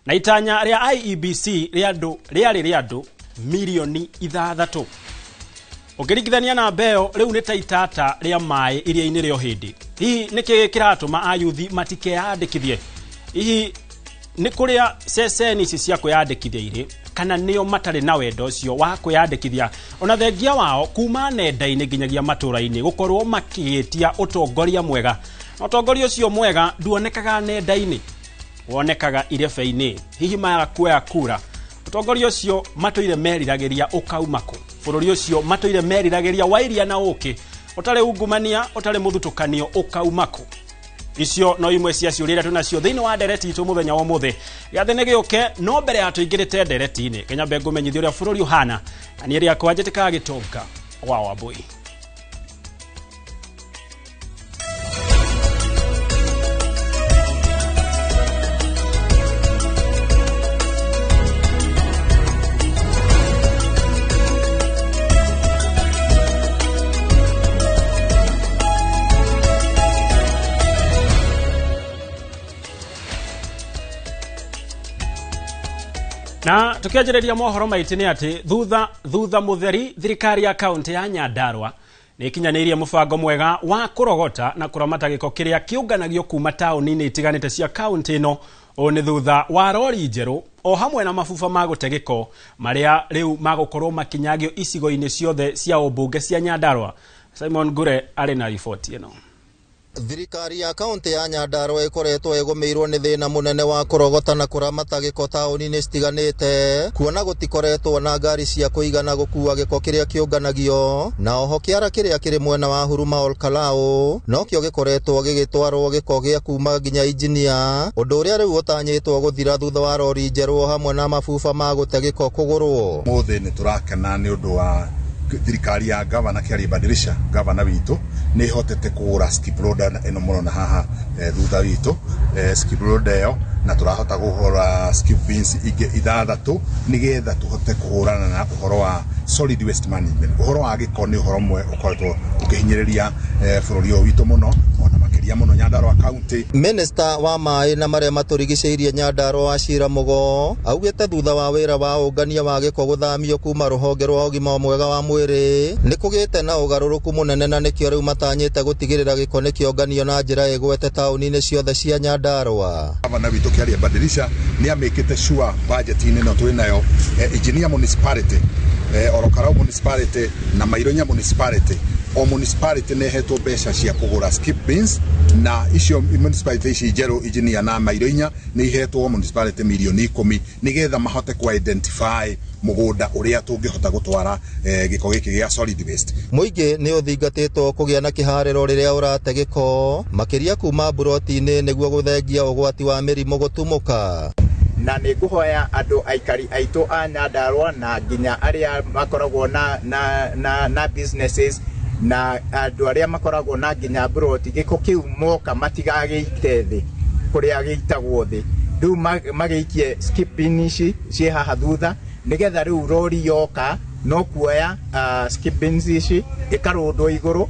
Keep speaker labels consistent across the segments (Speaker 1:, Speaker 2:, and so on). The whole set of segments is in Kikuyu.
Speaker 1: Na itanya rĩa IEBC rĩa andũ rĩarĩ rĩa andũ mirioni 6. Ũkĩringithania namba ĩyo rĩu nĩ ta itata rĩa maĩ iria-inĩ rĩa ũhĩndĩ. Hihi nĩkĩ kĩratũma ayuthi matikeyandĩkithie? Hihi nĩ kũrĩa ceceni ici cia kwĩyandĩkithia irĩ, kana nĩo matarĩ na wendo ũcio wa kwĩyandĩkithia, ona thengia wao kuma nenda-inĩ nginyagia matũra-inĩ gũkorwo makĩgĩtia ũtongoria mwega, na ũtongoria ũcio mwega nduonekaga nenda-inĩ, wonekaga irebe-inĩ? Hihi maga kuoya kura, ũtongoria ũcio matũire meriragĩria ũkauma kũ? Bũrũri ũcio matũire meriragĩria wa iria na ũkĩ, ũtarĩ ungumania, ũtarĩ mũthutũkanio, ũkauma kũ? Icio no imwe cia ciũria iria twĩnacio thĩinĩ wa ndereti itũ mũthenya wa ũmũthĩ. Gĩathĩ nĩ gĩũke, no mbere ya tũingĩrĩte ndereti-inĩ, kĩnyambe ngũmenyithia ũrĩa bũrũri ũhana, na niĩ rĩakwa njĩtĩkaga Gĩtonga wa Wambũi. Na tukianjĩrĩria mohoro maitũ nĩ atĩ thutha mũtheri, thirikari ya kaunti ya Nyandarua nĩ ĩkinyanĩirie mũbango mwega wa kũrogota na kũramata gĩko kĩrĩa kĩũnganagio kuma taũni-inĩ itiganĩte cia kaunti ĩno. Ũũ nĩ thutha wa rori njerũ o hamwe na mabuba ma gũte gĩko marĩa rĩu magũkorwo makinyagio icigo-inĩ ciothe cia ũmbunge cia Nyandarua. Simon Ngure arĩ na riboti ĩno.
Speaker 2: Thirikari ya kaunti ya Nyandarua ĩkoretwo ĩgũmĩirwo nĩ thĩna mũnene wa kũrogota na kũramata gĩko taũni-inĩ citiganĩte, kuona gũtikoretwo na ngari cia kũigana gũkua gĩko kĩrĩa kĩũnganagio, na oho kĩara kĩrĩa kĩrĩ mwena wa Huruma Olkalou nokĩo gĩkoretwo gĩgĩtwarwo gĩko gĩa kuma nginya Injinia, ũndũ ũrĩa rĩu ũtanyĩtwo gũthira thutha wa rori njerũ hamwe na mabuba ma gũte gĩko kũgũrwo.
Speaker 3: Ũmũthĩ nĩ tũrakena nĩ ũndũ wa thirikari ya gavana Kĩarie Badilisha, gavana witũ nĩ ĩhotete kũgũra skip loader ĩno mũrona haha thutha witũ, skip loader ĩyo, na tũrahota kũgũra skip bins ingĩ 6 nĩgetha tũhote kũhũrana na ũhoro wa solid waste management. Ũhoro wa gĩko nĩ ũhoro ũmwe ũkoretwo ũkĩhinyĩrĩria bũrũri ũyũ witũ mũno, ona makĩria mũno Nyandarua County.
Speaker 2: Minister wa maĩ na marĩa matũrigicĩirie Nyandarua Wachira Mũgo augĩte thutha wa wĩra wa ũngania wa gĩko gũthamio kuma rũhonge rwa ũgima mwega wa mwĩrĩ nĩ kũgĩte na ũgarũrũku mũnene, na nĩkĩo rĩu matanyĩte gũtigĩrĩra gĩko nĩ kĩonganio na njĩra ĩgwete taũni-inĩ ciothe cia Nyandarua.
Speaker 3: Gavana witũ Kĩarie Badilisha nĩ amĩkĩte sure budget-inĩ ĩno twĩ nayo, Engineer Municipality, Olokarau Municipality na Maironya Municipality, o municipality nĩ ĩhetwo mbeca cia kũgũra skip bins, na icio municipality ici njerũ, Engineer na Maironya, nĩ ihetwo municipality mirioni 10 nĩgetha mahote ku identify mũgũnda ũrĩa tũngĩhota gũtwara gĩko gĩkĩ gĩa solid waste.
Speaker 2: Mũingĩ nĩ ũthingatĩtwo kũgĩa na kĩharĩro rĩrĩa ũrate gĩko, makĩria kuma mburoti-inĩ, nĩguo gũthengia ũgwati wa mĩrimũ gũtumũka.
Speaker 4: Na nĩ ngũhoya andũ aikari aitũ a Nyandarua na nginya arĩa makoragwo na businesses na andũ arĩa makoragwo na nginya mburoti, gĩko kĩu moka matigagĩite thĩ kũrĩa gĩitagwo thĩ, rĩu magĩikie skip bin ici ciĩ haha thutha, nĩgetha rĩu rori yoka no kuoya skip bins ici ĩkarũndwo igũrũ,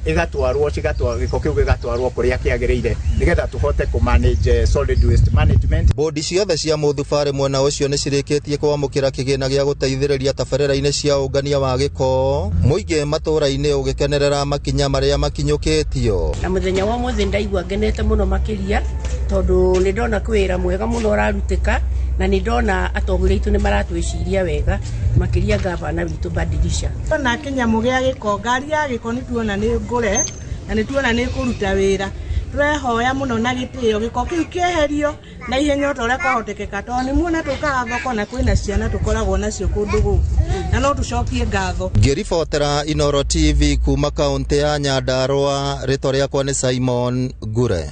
Speaker 4: ĩgatwarwo, cigatwarwo, gĩko kĩu gĩgatwarwo kũrĩa kĩagĩrĩire, nĩgetha tũhote kũ manage solid waste management.
Speaker 2: Bodi ciothe cia mũthubarĩ mwena ũcio nĩ cirĩkĩtie kwamũkĩra kĩgĩna gĩa gũteithĩrĩria tabarĩra-inĩ cia ũngania wa gĩko, mũingĩ matũra-inĩ ũgĩkenerera makinya marĩa makinyũkĩtio.
Speaker 5: Na mũthenya wa ũmũthĩ ndaigua ngenete mũno makĩria, tondũ nĩ ndona kwĩ wĩra mwega mũno ũrarutĩka, na nĩ ndona atongoria aitũ nĩ maratwĩciria wega, makĩria gavana witũ Badilisha.
Speaker 6: Tuona kĩnyamũ gĩa gĩko, ngari ya gĩko, nĩ tuona nĩ ngũre na nĩ tuona nĩ kũruta wĩra. Tũrehoya mũno na gĩtĩo gĩko kĩu kĩeherio na ihenya o ta ũrĩa kwahotekeka, tondũ nĩ muona tũkaga thoko na kwĩna ciana tũkoragwo nacio kũndũ gũkũ, na no tũcokie ngatho.
Speaker 2: Ngĩribotera Inooro TV kuma kaunti ya Nyandarua, rĩtwa rĩakwa nĩ Simon Ngure.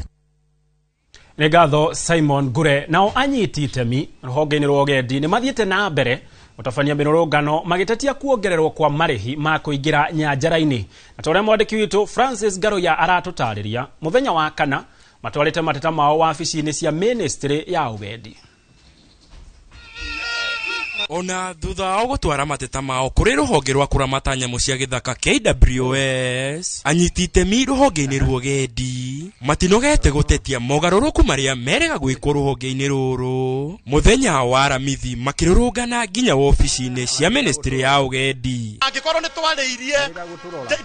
Speaker 1: Nĩ ngatho, Simon Ngure. Nao anyiti itemi rũhonge-inĩ rwa ũgendi nĩ mathiĩte na mbere gũtabania mĩrũrũngano magĩtetia kuongererwo kwa marĩhi ma kũingĩra nyanjara-inĩ, na ta ũrĩa mwandĩki witũ Francis Ngaruiya aratũtarĩria, mũthenya wa kana matwarĩte mateta mao wabici-inĩ cia ministry ya ũgendi.
Speaker 7: Ona thutha wao gũtwara mateta mao kũrĩ rũhonge rwa kũramata nyamũ cia gĩthaka KWS, anyiti itemi rũhonge-inĩ rwa ũgendi matinogete gũtetia mogarũrũku marĩa merega gwĩkwo rũhonge-inĩ rũrũ. Mũthenya wa Aramithi makĩrũrũngana nginya wobici-inĩ cia ministry ya ũgendi.
Speaker 8: Angĩkorwo nĩ twarĩirie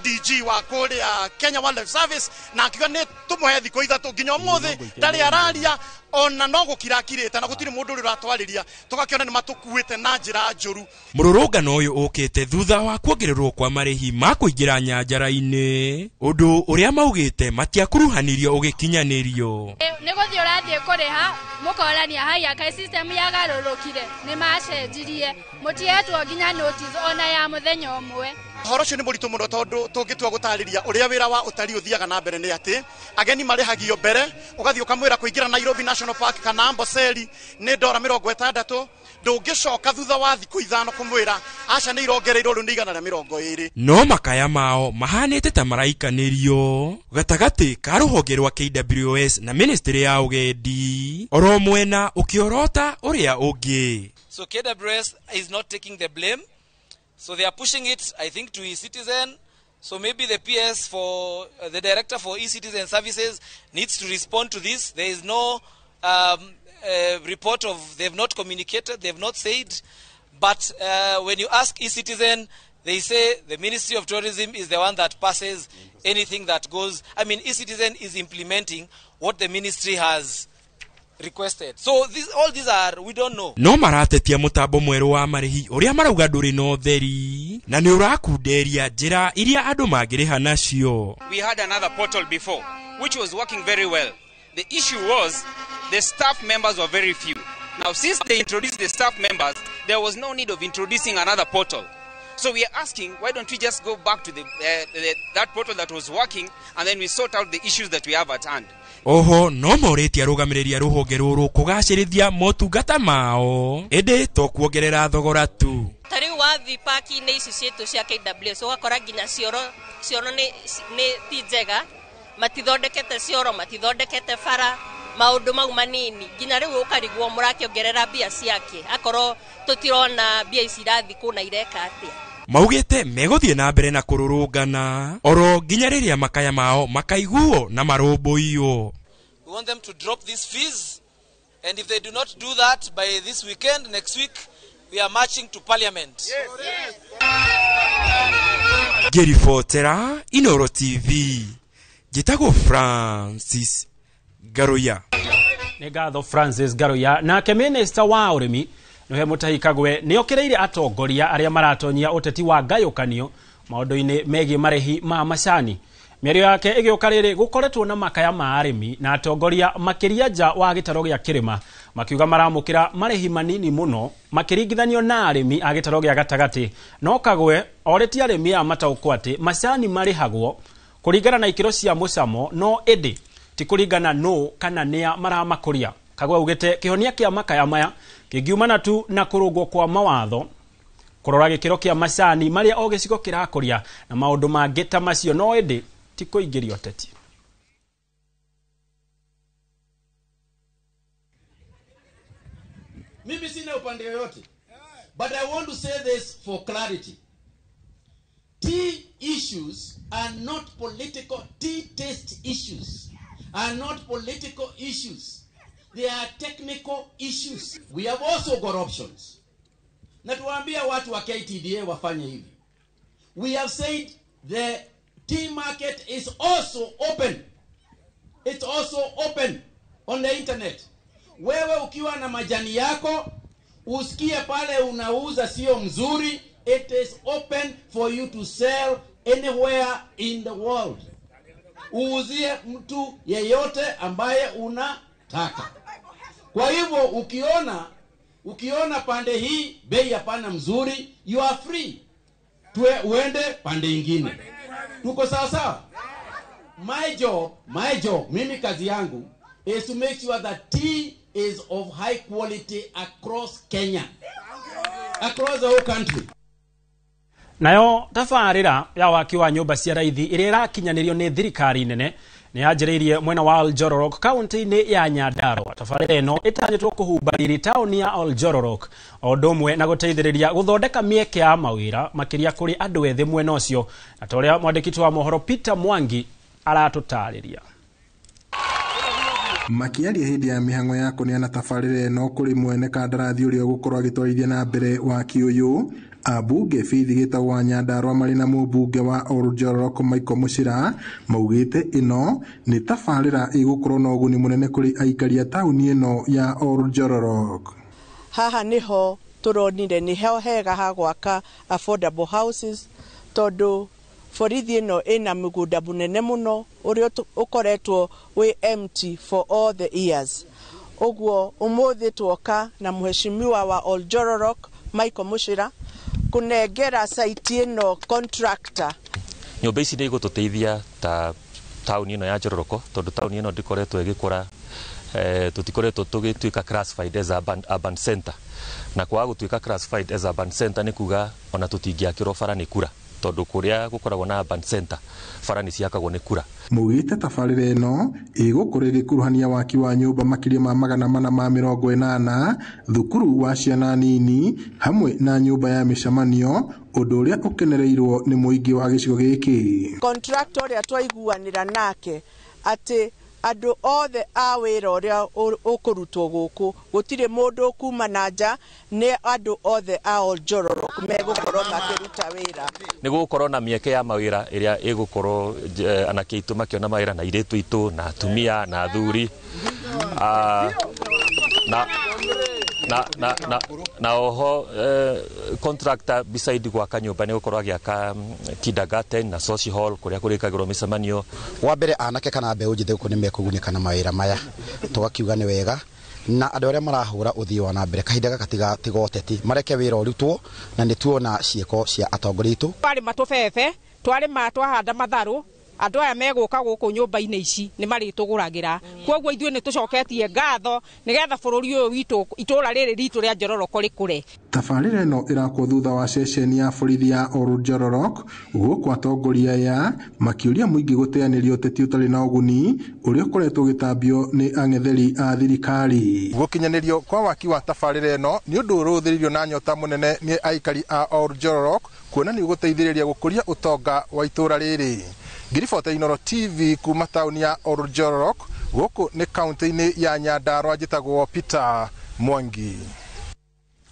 Speaker 8: DG wa kũrĩa Kenya Wildlife Service na akiuga nĩ tũmũhe thikũ 3 nginya ũmũthĩ ndarĩ araria, ona no gũkira akirĩte na gũtirĩ mũndũ ũrĩa ũratwarĩria, tũgakĩona nĩ matũkuĩte na njĩra njũru.
Speaker 7: Mũrũrũngano ũyũ ũkĩte thutha wa kuongererwo kwa marĩhi ma kũingĩra nyanjara-inĩ, ũndũ ũrĩa maugĩte matiakuruhanirio ũgĩkinyanĩrio.
Speaker 9: Nĩ gũthiĩ ũrathiĩ kũrĩha mũkorania haya kaĩ system yagarũrũkire, nĩ macenjirie, mũtihetwo nginya notice ona ya mũthenya ũmwe.
Speaker 8: Ũhoro ũcio nĩ mũritũ mũno tondũ tũngĩtua gũtarĩria ũrĩa wĩra wa ũtari ũthiaga na mbere nĩ atĩ ageni marĩhagio mbere, ũgathiĩ ũkamwĩra kũingĩra Nairobi National Park kana Amboseli nĩ ndora 60, ndũngĩcoka thutha wa thikũ 5 kũmwĩra aca nĩ irongereirwo rĩu nĩ 120.
Speaker 7: No makaya mao mahanĩte ta maraikanĩrio gatagatĩ ka rũhonge rwa KWS na ministry ya ũgendi, oro mwena ũkĩorota ũrĩa ũngĩ.
Speaker 10: So KWS is not taking the blame. So they are pushing it, I think, to eCitizen. So maybe the PS for the director for eCitizen services needs to respond to this. There is no report of, they've not communicated, they've not said. But when you ask eCitizen, they say the Ministry of Tourism is the one that passes anything that goes. I mean, eCitizen is implementing what the ministry has requested. So this, all these are, we don't know.
Speaker 7: No maratetia mutambo mweru wa marĩhi ũrĩa marauga ndũrĩ na ũtheri na nĩ ũrakunderia njĩra iria andũ mangĩrĩha nacio.
Speaker 11: We had another portal before which was working very well. The issue was the staff members were very few. Now since they introduced the staff members, there was no need of introducing another portal. So we are asking, why don't we just go back to that portal that was working, and then we sort out the issues that we have at hand.
Speaker 7: Oho no morĩtie arũgamĩrĩri a rũhonge rũrũ kũgacĩrithia motungata mao ĩndĩ to kuongerera thogora tu.
Speaker 12: Ta rĩu wathiĩ park-inĩ ici citũ cia KWS ũgakora nginya cioro nĩ ti njega, matithondekete cioro, matithondekete bara, maũndũ mau manini nginya rĩu ũkarigwo mũrakĩongerera mbia ciake akorwo tũtirona mbia ici irathiĩ kũ na ireka atĩa.
Speaker 7: Maugĩte megũthiĩ na mbere na kũrũrũngana oro nginya rĩrĩa makaya mao makaiguo na marũmbũiyo.
Speaker 10: We want them to drop these fees, and if they do not do that by this weekend, next week we are marching to parliament.
Speaker 7: Yes. Yes. Ngĩribotera Inoro TV, njĩtagwo Francis Garuya.
Speaker 1: Nĩ ngatho Francis Garuya. Nake minista wa ũrĩmi nĩwe Mutahi Kagwe nĩokĩrĩire atongoria arĩa maratonyia ũteti wa ngayũkanio maũndũ-inĩ megiĩ marĩhi ma macani. Mĩario yake ĩgĩũka rĩrĩ gũkoretwo na makaya ma arĩmi na atongoria makĩria nja wa gĩtaro gĩa kĩrĩma makiuga maramũkĩra marĩhi manini mũno makĩringithanio na arĩmi a gĩtaro gĩa gatagatĩ. No Kagwe orĩtie arĩmi aya mataũkwo atĩ macani marĩhagwo kũringana na ikĩro cia mũcamo, no ĩndĩ ti kũringana nũ kana nĩa maramakũria. Kagwe augĩte kĩhonia kĩa makaya maya kĩngiumana tu na kũrũngwo kwa mawatho, kũrora gĩkĩro kĩa macani marĩa o gĩcigo kĩrakũria na maũndũ mangĩ ta macio, no ĩndĩ ti kũingĩria ũteti.
Speaker 13: Mimi sina upande yoyote, but I want to say this for clarity. Tea issues are not political. Tea taste issues are not political issues. They are technical issues. We have also got options. Na tuwaambia watu wa KTDA wafanye hivi. We have said the tea market is also open. It's also open on the internet. Wewe ukiwa na majani yako, usikie pale unauza sio mzuri, it is open for you to sell anywhere in the world. Uuzie mtu yeyote ambaye unataka. Kwa hivyo ukiona pande hii bei hapana mzuri, you are free. Tuwe uende pande ingine. Tuko sawa sawa? My job, mimi kazi yangu is to make sure that tea is of high quality across Kenya. Across the whole country.
Speaker 1: Nayo tabarĩra ya waki wa nyũmba cia raithi ĩrĩa ĩrakinyanĩrio nĩ thirikari nene Nĩ yanjĩrĩirie mwena wa Oljororok kaunti-inĩ ya Nyandarua. Tabarĩra ĩno ĩtanyĩtwo kũhumba riri taũni ya Oljororok o ũndũ ũmwe na gũteithĩrĩria gũthondeka mĩeke ya mawĩra makĩria kũrĩ andũ ethĩ mwena ũcio, na ta ũrĩa mwandĩki wa mohoro Peter Mwangi aratũtarĩria.
Speaker 14: Makĩaria hĩndĩ ya mĩhang'o ya kũneana tabarĩra ĩno kũrĩ mwene kandarathi ũrĩa ũgũkorwo agĩtwarithia na mbere waki ũyũ, ambunge Faith Gĩtau wa Nyandarua marĩ na mũmbunge wa Oljororok Michael Muchira maugĩte ĩno nĩ tabarĩra ĩgũkorwo na ũguni mũnene kũrĩ aikari a taũni ĩno ya Oljororok.
Speaker 15: Haha nĩho tũronire nĩho hega ha gwaka affordable houses, tondũ borithi ĩno ĩna mũgũnda mũnene mũno ũrĩa ũkoretwo wĩ empty for all the years. Ũguo ũmũthĩ tuoka na mheshimiwa wa Oljororok Michael Muchira kũnengera site ĩno contractor.
Speaker 16: Nyũmba ici nĩ igũtũteithia ta taũni ĩno ya Njororoko, tondũ taũni ĩno ndĩkoretwo ĩgĩkũra, tũtikoretwo tũgĩtuĩka classified as urban center, na kwaga gũtuĩka classified as urban center nĩ kuga ona tũtingĩakĩrwo bara nĩ kura, tondũ kũrĩa gũkoragwo na urban center bara nĩ ciakagwo nĩ kura.
Speaker 14: Maugĩte tabarĩra ĩno ĩgũkorwo ĩgĩkuruhania waki wa nyũmba makĩria ma 480, thukuru wa ciana nini hamwe na nyũmba ya mĩcemanio, ũndũ ũrĩa ũkenereirwo nĩ mũingĩ wa gĩcigo gĩkĩ.
Speaker 15: Contractor ũrĩa twaiguanĩra nake atĩ andũ othe a wĩra ũrĩa ũkũrutwo gũkũ gũtirĩ mũndũ kuma na nja, nĩ andũ othe a Oljororok megũkorwo makĩruta wĩra.
Speaker 16: Nĩ gũgũkorwo na mĩeke ya mawĩra ĩrĩa ĩgũkorwo anake aitũ makĩona mawĩra na airĩtu aitũ na atumia na athuri, na oho contractor beside gwaka nyũmba nĩ gũkorwo agĩaka kindergarten na social hall kũrĩa kũrĩkagĩrwo mĩcemanio.
Speaker 17: Wa mbere anake kana mbeũ njĩthĩ gũkũ nĩ mekũgunĩka na mawĩra maya, tũgakiuga nĩ wega, na andũ arĩa marahũra ũthii wa na mbere kahinda gaka tiga ũteti, mareke wĩra ũrutwo, na nĩ tuona ciĩko cia atongoria aitũ.
Speaker 18: Twarĩma tũbebe, twarĩma twahanda matharũ, andũ aya megũka gũkũ nyũmba-inĩ ici nĩ marĩtũgũragĩra. Kwoguo ithuĩ nĩ tũcoketie ngatho nĩgetha bũrũri ũyũ witũ, itũũra rĩrĩ ritũ rĩa Njororoko rĩkũre.
Speaker 14: Tabarĩra ĩno ĩrakwo thutha wa ceceni ya borithi ya Oljororok gũkũ atongoria aya makĩũria mũingĩ gũteanĩria ũteti ũtarĩ na ũguni ũrĩa ũkoretwo ũgĩtambio nĩ ang'etheri a thirikari. Gũkinyanĩrio kwa waki wa tabarĩra ĩno nĩ ũndũ ũrũthĩrĩirio na nyota mũnene nĩ aikari a Oljororok, kuona nĩ ũgũteithĩrĩria gũkũria ũtonga wa itũũra rĩrĩ. Ngiribota Inooro TV kuma taũni ya Oljororok gũkũ nĩ kaunti-inĩ ya Nyandarua, njĩtagwo Peter Mwangi.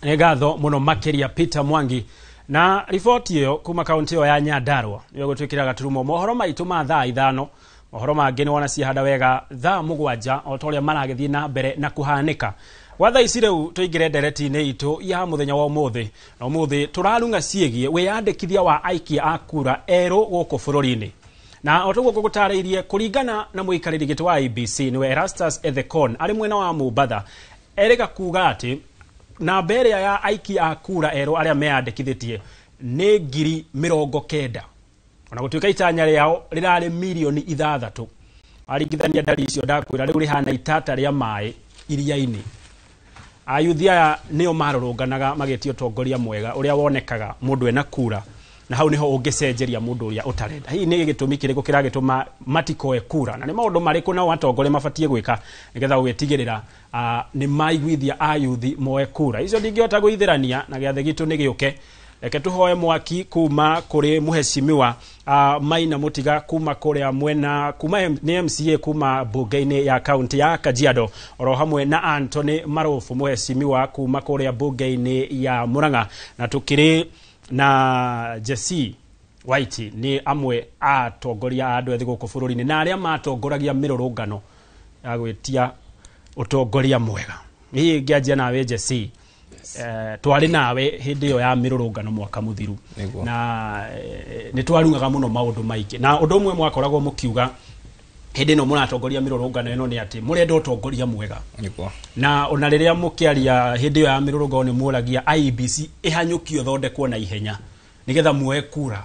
Speaker 1: Nĩ ngatho mũno makĩria Peter Mwangi na riboti ĩyo kuma kaunti ĩyo ya Nyandarua. Nĩyo gũtwĩkĩra gaturumo mohoro maitũ ma thaa 5, mohoro mangĩ nĩ wona ciahanda wega thaa 7 o ta ũrĩa maragĩthiĩ na mbere na kũhanĩka. Gwa thaa ici rĩu tũingĩre ndereti-inĩ itũ ya mũthenya wa ũmũthĩ, na ũmũthĩ tũrarung'a ciĩgiĩ wĩyandĩkithia wa aikia a kura erũ gũkũ bũrũri-inĩ. Na otoguo ngũgũtarĩirie kũringana na mũikarĩri gĩtĩ wa IEBC nĩwe Erastus Ethekon arĩ mwena wa Mombatha, erĩga kuga atĩ namba ĩrĩa ya aikia a kura erũ arĩa meyandĩkithĩtie nĩ 90,000, ona gũtuĩka itanya rĩao rĩrarĩ 6 million. Waringithania ndari icio ndakwĩra rĩu rĩhana itata rĩa maĩ iria-inĩ. Ayuthi aya nĩo marũrũnganaga magĩtia ũtongoria mwega ũrĩa wonekaga mũndũ ena kura, na hau niho ũngĩcenjeria mũndũ ũrĩa ũtarenda. Hihi nĩ gĩtũmi kĩrĩkũ kĩragĩtũma matikoe kura, na nĩ maũndũ marĩkũ nao atongoria mabatiĩ gwĩka nĩgetha gũgĩtigĩrĩra nĩ maiguithia ayuthi moe kura? Icio ndingĩhota gũithĩrania na gĩathĩ gitũ nĩ gĩũke. Reke tũhoe mwaki kuma kũrĩ mũhecimiwa Maina Mũtiga kuma kũrĩa mwena kuma nĩ MCA kuma bunge-inĩ ya kaunti ya Kajiado, oro hamwe na Anthony Marufu mũhecimiwa kuma kũrĩa bunge-inĩ ya Murang'a, na tũkĩrĩ na Jesse White nĩ amwe a atongoria a andũ ethĩ gũkũ bũrũri-inĩ na arĩa matongoragia mĩrũrũngano ya gwĩtia ũtongoria mwega. Hihi ngĩanjia nawe Jesse, twarĩ nawe hĩndĩ ĩyo ya mĩrũrũngano mwaka mũthiru na nĩ twarung'aga mũno maũndũ maingĩ, na ũndũ ũmwe mwakoragwo mũkiuga hĩndĩ ĩno mũratongoria mĩrũrũngano ĩno nĩ atĩ mũrenda ũtongoria mwega. Na ona rĩrĩa mũkĩaria hĩndĩ ĩyo ya mĩrũrũngano nĩ mũragia IEBC ĩhanyũkio ĩthondekwo na ihenya nĩgetha muoe kura.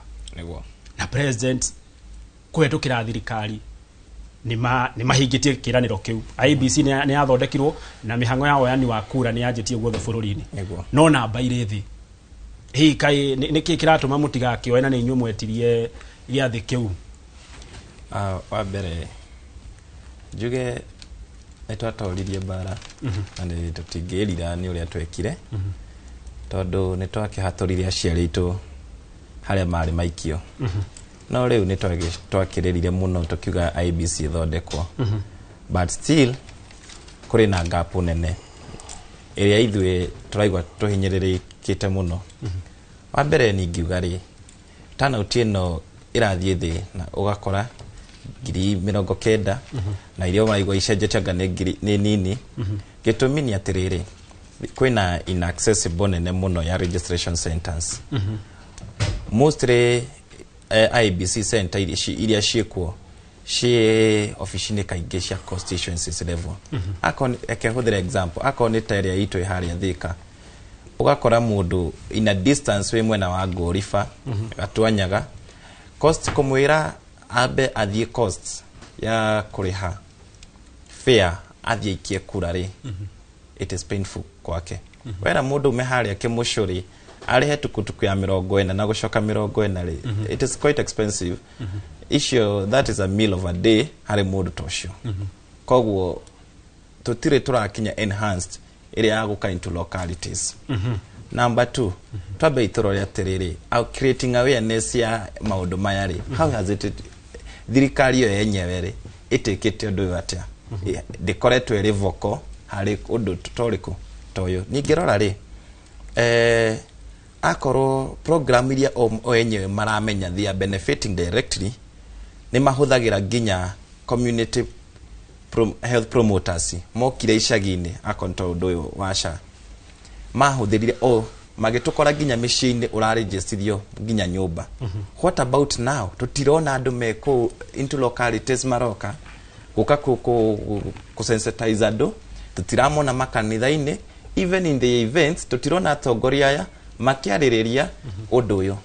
Speaker 1: Na president kũhetũkĩra thirikari nĩ mahingĩtie kĩranĩro kĩu. IEBC nĩ yathondekirwo na mĩhang'o ya woyani wa kura nĩ yanjĩtie guothe bũrũri-inĩ. No namba irĩ thĩ. Hihi kaĩ nĩkĩ kĩratũma mũtigakĩoe na nĩ inyuĩ mwetirie gĩathĩ kĩu?
Speaker 19: Wa mbere Njuge nĩ twatoririe mbara na nĩ tũtingĩrira nĩ ũrĩa twekire, tondũ nĩ twakĩhatũrire aciari aitũ harĩa marĩ maikio. No rĩu nĩ twakĩrĩrire mũno tũkiuga IEBC ĩthondekwo, but still kũrĩ na gap nene ĩrĩa ithuĩ tũraigua tũhinyĩrĩrĩkĩte mũno. Wa mbere ningiuga rĩ, turnout ĩno ĩrathiĩ thĩ na ũgakora 90,000 na iria ũraigua icenjetie anga nĩ ngiri nĩ nini. Gĩtũmi nĩ atĩrĩrĩ, kwĩna inaccessible nene mũno ya registration centers. Mostly IEBC center iria ciĩkuo ciĩ obici-inĩ kaingĩ cia constituencies level. Akorwo eke hũthĩre example, akorwo nĩ ta ĩrĩa itũ ĩ harĩa Thika, ũgakora mũndũ in a distance wĩ mwena wa Ngũriba, Gatwanyaga cost, kũmwĩra ambe athiĩ cost ya kũrĩha fare athiĩ aikie kura rĩ, it is painful kwake. Wera mũndũ ume harĩa Kĩmũcũrĩ arĩhe tukutuku ya 40 na gũcoka 40 rĩ, it is quite expensive. Icio, that is a meal of a day harĩ mũndũ ta ũcio. Koguo tũtirĩ tũrakinya enhanced ĩrĩa ya gũka into localities. Number two, twambe itũrore atĩrĩrĩ, creating awareness ya maũndũ maya rĩ, how has it, thirikari ĩyo yenyewe rĩ, ĩtĩkĩte ũndũ ũyũ atĩa? Ndĩkoretwo ĩrĩ vocal harĩ ũndũ ta ũrĩkũ ta ũyũ. Ningĩ rora rĩ, akorwo program iria o enyewe maramenya they are benefiting directly, nĩ mahũthagĩra nginya community health promoters mokire icagi-inĩ. Akorwo nĩ ta ũndũ ũyũ wa SHA mahũthĩrire o magĩtũkora nginya mĩciĩ-inĩ, ũrarĩgĩstithio nginya nyũmba. What about now? Tũtirona andũ me kũu into localities maroka gũka kũ sensitize andũ. Tũtiramona makanitha-inĩ, even in the events tũtirona atongoria aya makĩarĩrĩria ũndũ ũyũ.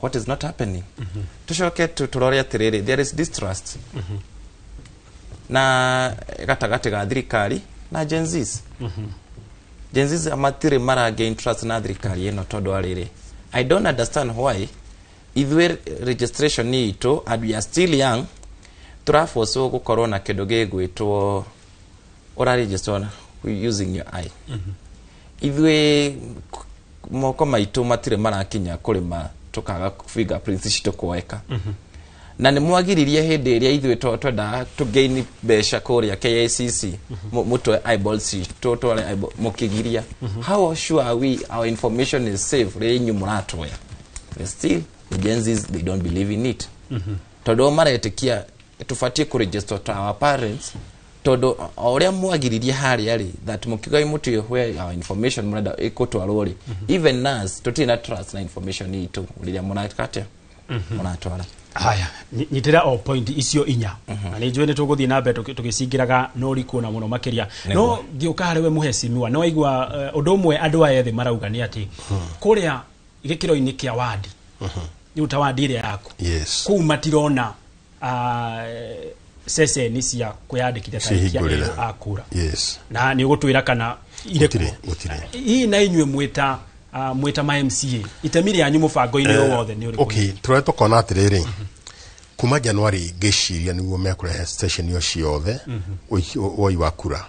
Speaker 19: What is not happening? Tũcoke tũrore atĩrĩrĩ, there is distrust na gatagatĩ ga thirikari na Gen Zs. Gen Zs matirĩ mara gain trust na thirikari ĩno, tondũ wa rĩrĩ, I don't understand why ithuĩ registration itũ, and we are still young, tũraforcwo gũkorwo na kĩndũ gĩgwĩtwo ũraregister using your eye. Ithuĩ moko maitũ matirĩ marakinya kũrĩma, tũkaga fingerprints citũ kuoeka. Na nĩ mwagiririe hĩndĩ ĩrĩa ithuĩ twendaga tũgain mbeca kũrĩa KICC, mũtwe eyeballs citũ, tware eyeball, mũkĩgiria. How sure are we our information is safe rĩrĩa inyuĩ mũratoya? But still the Gen Zs, they don't believe in it, tondũ o maretĩkia tũbatiĩ kũregister to our parents, tondũ o ũrĩa mwagiririe harĩa rĩ, that mũkiuga mũtiũĩ where our information mũrenda ĩkũtwarwo rĩ, even us tũtirĩ na trust na information itũ rĩrĩa mũreka atĩa, mũratwara.
Speaker 1: Haya, nyitĩra o point icio inya, na nĩ njũĩ nĩ tũgũthiĩ na mbere tũgĩcingĩraga no rikuona mũno makĩria. No ngĩũka harĩ we mũhecimiwa, no waigua ũndũ ũmwe andũ aya ethĩ marauga nĩ atĩ kũrĩa gĩkĩro-inĩ kĩa wadi, rĩu ta wadi ĩrĩa yaku, kũu matirona ceceni cia kwĩyandĩkithia ta aikia
Speaker 20: Cihingũrĩre.
Speaker 1: erũ a kura. Na nĩ ũgũtwĩra kana irĩ
Speaker 20: Gũtirĩ,
Speaker 1: kuo.
Speaker 20: Gũtirĩ.
Speaker 1: Hihi na inyuĩ mwĩta ma MCA, itemi rĩanyu mũbango-inĩ ũyũ wothe nĩ ũrĩkũ?
Speaker 20: Okay, tũrĩa tũkona atĩrĩrĩ, kuma January ngĩciria nĩguo mekũrehe station io ciothe woi wa kura,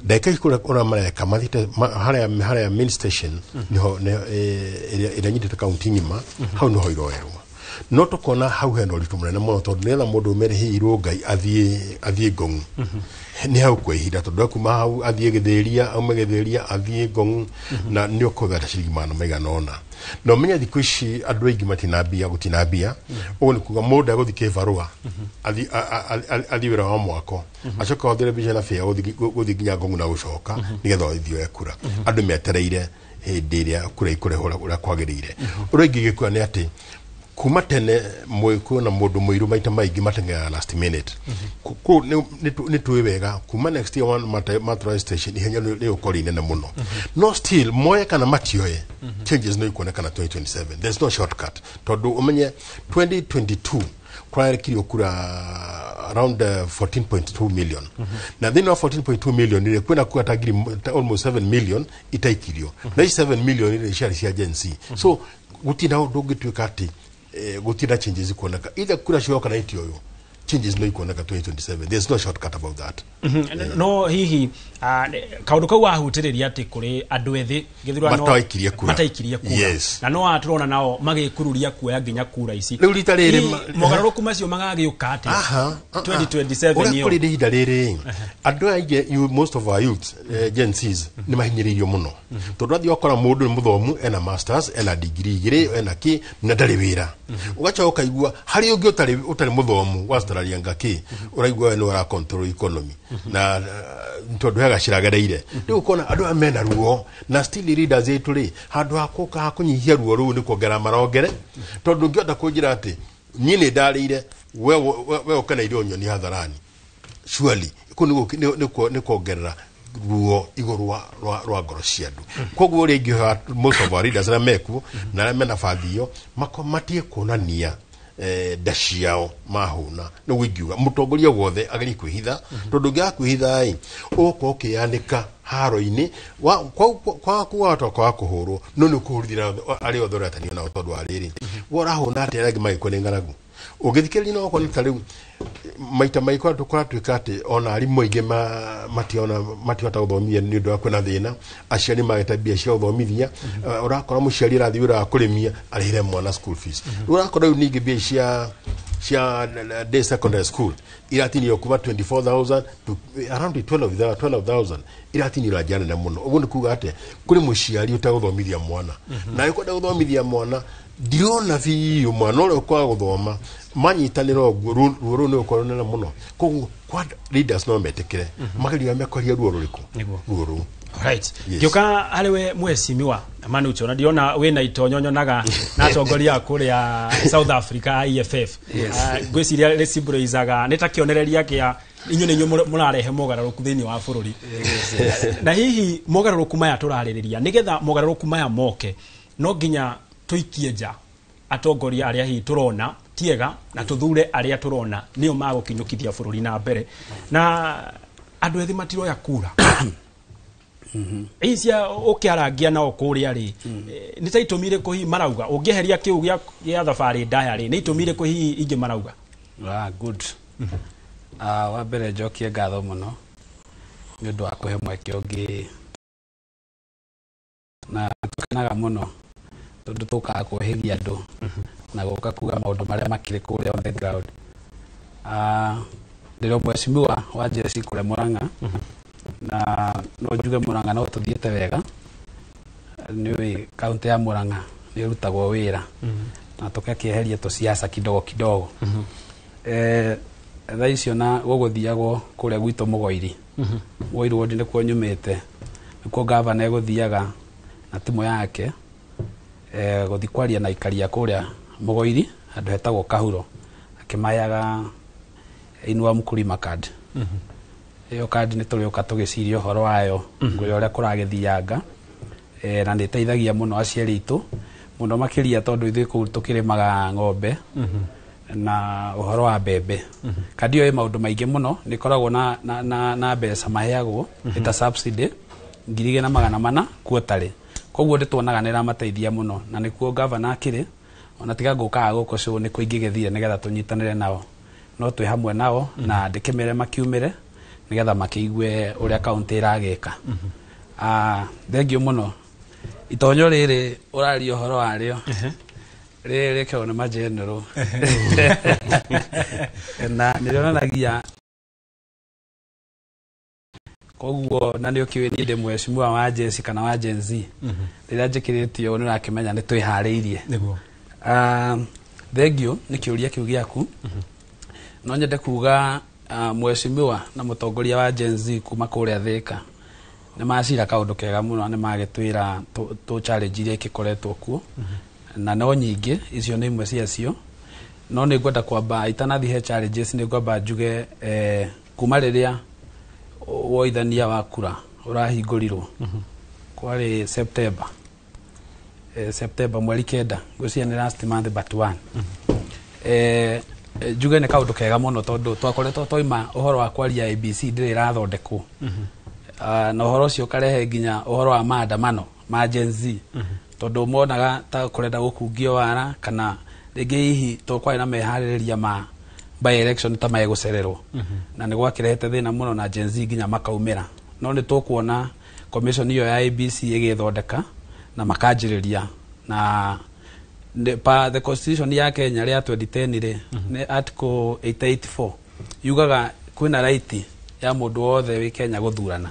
Speaker 20: ndagĩka ici kũrĩa ũrĩa mareka mathiĩte harĩa main station nĩho ĩrĩa nyitĩte kaunti ng'ima, hau nĩho iroerwo. No tũkona hau hena ũritũ mũnene mũno, tondũ nĩgetha mũndũ umere hihi Rũngai athiĩ Ngong'u nĩ hau kwa ihinda, tondũ akuma hau athiĩ Gĩthĩria, aume Gĩthĩria athiĩ Ngong'u, na nĩ ũkũhũthĩra ta ciringi 500. Na ũmenye thikũ ici andũ aingĩ matina mbia, gũtina mbia. Ũguo nĩ kuga mũndũ egũthiĩ kĩbarũa athiĩ wĩra wa mwako, acoke ahũthĩre mbeca na bĩa gũthiĩ nginya Ngong'u na gũcoka nĩgetha ũthiĩ oe kura. Andũ metereire hĩndĩ ĩrĩa kura ikũrehwo ũrĩa kwagĩrĩire. Ũrĩa ingĩ gĩkua nĩ atĩ kuma tene kwĩna mũndũ mũirũ maita maingĩ mateng'eraga last minute. Kũu nĩ tũĩ wega kuma next year one matwara station, ihenya nĩ rĩgũkorwo inene mũno. No still moye kana matioe, changes no ikuonekana 2027. There's no shortcut, tondũ ũmenye 2022 kũrarekirio kura around 14.2 million, na thĩinĩ wa 14.2 million rĩ, kwĩna kura ta ngiri ta almost 7 million itaikirio, na ici 7 million rĩ ciarĩ cia Gen Z. So gũtirĩ na ũndũ ũngĩtuĩka atĩ gũtirĩ na changes kuoneka, either kura cioyo kana itioywo. Changes no ikuoneka 2027. There's no shortcut about that.
Speaker 1: No hihi kaundu kau wahutĩrĩria atĩ kũrĩ andũ ethĩ gĩthurano
Speaker 20: Mataikirie kura.
Speaker 1: Mataikirie kura.
Speaker 20: Yes.
Speaker 1: Na no atũrona nao magĩkururia kuoya nginya kura ici.
Speaker 20: Rĩu rita rĩrĩ
Speaker 1: Hihi mogarũrũku macio magagĩũka atĩa
Speaker 20: Aha,
Speaker 1: 2027
Speaker 20: ũrĩa
Speaker 1: ĩyo?
Speaker 20: kũrĩ nĩ ihinda rĩrĩ, andũ aya aingĩ, most of our youths, Gen Zs, nĩ mahinyĩrĩirio mũno, tondũ athiĩ wakora mũndũ nĩ mũthomu, ena masters, ena degree igĩrĩ, ena kĩ, na ndarĩ wĩra. Ũgacoka ũkaigua harĩ ũngĩ ũtarĩ mũthomu wacitararianga kĩ, ũraigua we nĩ ũra control economy na tondũ he gacĩra agereire. Rĩu ũkona andũ aya mena ruo, na still leaders aitũ rĩ, handũ ha kũka ha kũnyihia ruo rũu, nĩ kuongerera marongere, tondũ ũngĩhota kũnjĩra atĩ niĩ nĩ ndarĩire, we ũkeneire ũnyoni hadharani, surely kũu nĩ kuongerera ruo igũrũ rwa ngoro cia andũ. Koguo ũrĩa ingĩhoya most of our leaders arĩa mekuo na arĩa mena bathi ĩyo matige kuonania nda ciao mahũna. Nĩguo ingiuga mũtongoria wothe agerie kwĩhitha, tondũ ũngĩaga kwĩhitha ĩ, ũgũkorwo ũkĩyanĩka haro-inĩ kwaga kwaga kũhũrwo, no nĩ ũkũhũrithia arĩa othe ũretanio nao, tondũ wa rĩrĩ, we ũrahũna atĩ arĩa angĩ magĩkua nĩ ng'aragu. Ũngĩthikĩrĩria no ũkona ta rĩu maita maingĩ kũratuĩka atĩ ona arimũ aingĩ matihota gũthomithia nĩ ũndũ wa kwĩna thĩna, aciari magĩte mbia cia gũthomithia. Ũrakora mũciari arathiĩ wĩra wa kũrĩmia arĩhĩre mwana school fees. Rĩu ũrakora rĩu ningĩ mbia cia day secondary school iratinio kuma 24,000 to around 12,000, iratinio na njĩra nene mũno. Ũguo nĩ kuga atĩ kũrĩ mũciari ũtagũthomithia mwana, na ũkwenda gũthomithia mwana, ndirona biũ mwana ũrĩa ũkwaga gũthoma manyitanĩra ũguo, ruo rũu nĩ rũkorwo rũnene mũno. Koguo kwa leaders no metĩkĩre magerio mekwaria ruo rũrĩkũ.
Speaker 1: Nĩguo.
Speaker 20: Ruo rũu.
Speaker 1: Right.
Speaker 20: Yes.
Speaker 1: Ngĩũka harĩ we mheshimiwa Manucho, na ndiona wĩna itonyo nyonaga na atongoria a kũrĩa South Africa a EFF.
Speaker 21: Yes.
Speaker 1: Ngwĩciria rĩcimbũrĩicaga nĩ ta kĩonereria kĩa inyuĩ, nĩ inyuĩ mũrarehe mogarũrũku thĩinĩ wa bũrũri. Na hihi mogarũrũku maya tũrarĩrĩria, nĩgetha mogarũrũku maya moke, no nginya tũikie nja atongoria arĩa hihi tũrona tiega na tũthure arĩa tũrona nĩo magũkinyũkithia bũrũri na mbere. Na andũ ethĩ matiroya kura hihi cia ũkĩarangia nao kũrĩa rĩ, nĩ ta itũmi irĩkũ hihi marauga ũngĩeheria kĩu gĩa thabarĩ ndaya rĩ, nĩ itũmi irĩkũ hihi ingĩ marauga?
Speaker 21: Ah, good. Wa mbere njokie ngatho mũno nĩ ũndũ wa kũhe mweke ũngĩ, na tũkenaga mũno tondũ tũkaga kwĩhĩria andũ na gũka kuga maũndũ marĩa makĩrĩ kũrĩa on the ground. Ndĩrĩ mheshimiwa wa jeshi kũrĩa Murang'a, na no njuge Murang'a no tũthiĩte wega. Nĩũĩ kaunti ya Murang'a nĩ ĩrutagwo wĩra na tũgakĩeheria tũsiasa kidogo kidogo. Thaa icio na gũgũthiagwo kũrĩa gwitũ Mũgoiri, Mũgoiri ward nĩkuo nyumĩte, nĩkuo gavana egũthiaga na timu yake, gũthiĩ kwaria na aikari a kũrĩa Mũgoiri handũ hetagwo Kahuro, akĩmaheaga Inua Mkulima card. Ĩyo kandi nĩ tũrĩũka tũgĩciria ũhoro wayo, ngwĩra ũrĩa kũragĩthianga, na nĩ ĩteithagia mũno aciari aitũ mũno makĩria, tondũ ithuĩ kũu tũkĩrĩmaga ng'ombe na ũhoro wa mbembe. Kandi ĩyo ĩ maũndũ maingĩ mũno, nĩ ĩkoragwo na mbeca maheagwo ĩta subsidy 2,400 quarterly. Koguo nĩ tuonaga nĩ ĩramateithia mũno, na nĩkuo gavana akĩrĩ ona tiga ngũkaga gũkũ show nĩkuo ingĩgĩthire nĩgetha tũnyitanĩre nao, no twĩ hamwe nao na ndĩkĩmere makiumĩre nĩgetha makĩigue ũrĩa kaunti ĩragĩka. Thengiũ mũno. Itonyo rĩrĩ ũraria ũhoro warĩo rĩrĩ rĩkĩrwo nĩ mageneral na nĩrĩonanagia koguo, na nĩ ũkĩũĩ niĩ ndĩ mheshimiwa wa Jesi kana wa Gen Z. Rĩrĩa njĩkĩrĩte ũũ nĩ ũrakĩmenya nĩ twĩharĩirie.
Speaker 1: Nĩguo.
Speaker 21: Thengiũ nĩ kĩũria kĩu gĩaku. No nyende kuga mheshimiwa na mũtongoria wa Gen Z kuma kũrĩa Thĩka nĩ macira kaũndũ kega mũno, nĩ magĩtwĩra tũ challenge iria igĩkoretwo kuo, na no nyingĩ, icio nĩ imwe ciacio. No nĩ ngwenda kwamba itanathiĩ he challenges, nĩ ngwamba njuge kuma rĩrĩa woithania wa kura ũrahingũrirwo, kwarĩ September, September mweri 9, ngwĩciria nĩ last month but one. Njuge nĩ kaũndũ kega mũno, tondũ twakoretwo twaima ũhoro wa kwaria ABC ndĩrĩ ĩrathondekwo. Na ũhoro ũcio ũkarehe nginya ũhoro wa maandamano ma Gen Z, tondũ monaga ta kũrenda gũkungio wara, kana rĩngĩ hihi to kwarĩ na meharĩrĩria ma By election ta megũcererwo, na nĩ gwakĩrehete thĩna mũno na Gen Z nginya makaumĩra. No nĩ tũkuona commission ĩyo ya IEBC ĩgĩthondeka na makanjĩrĩria na pa the constitution ya Kenya rĩa 2010 rĩ, nĩ article 884 yugaga kwĩna right ya mũndũ wothe wĩ Kenya gũthurana,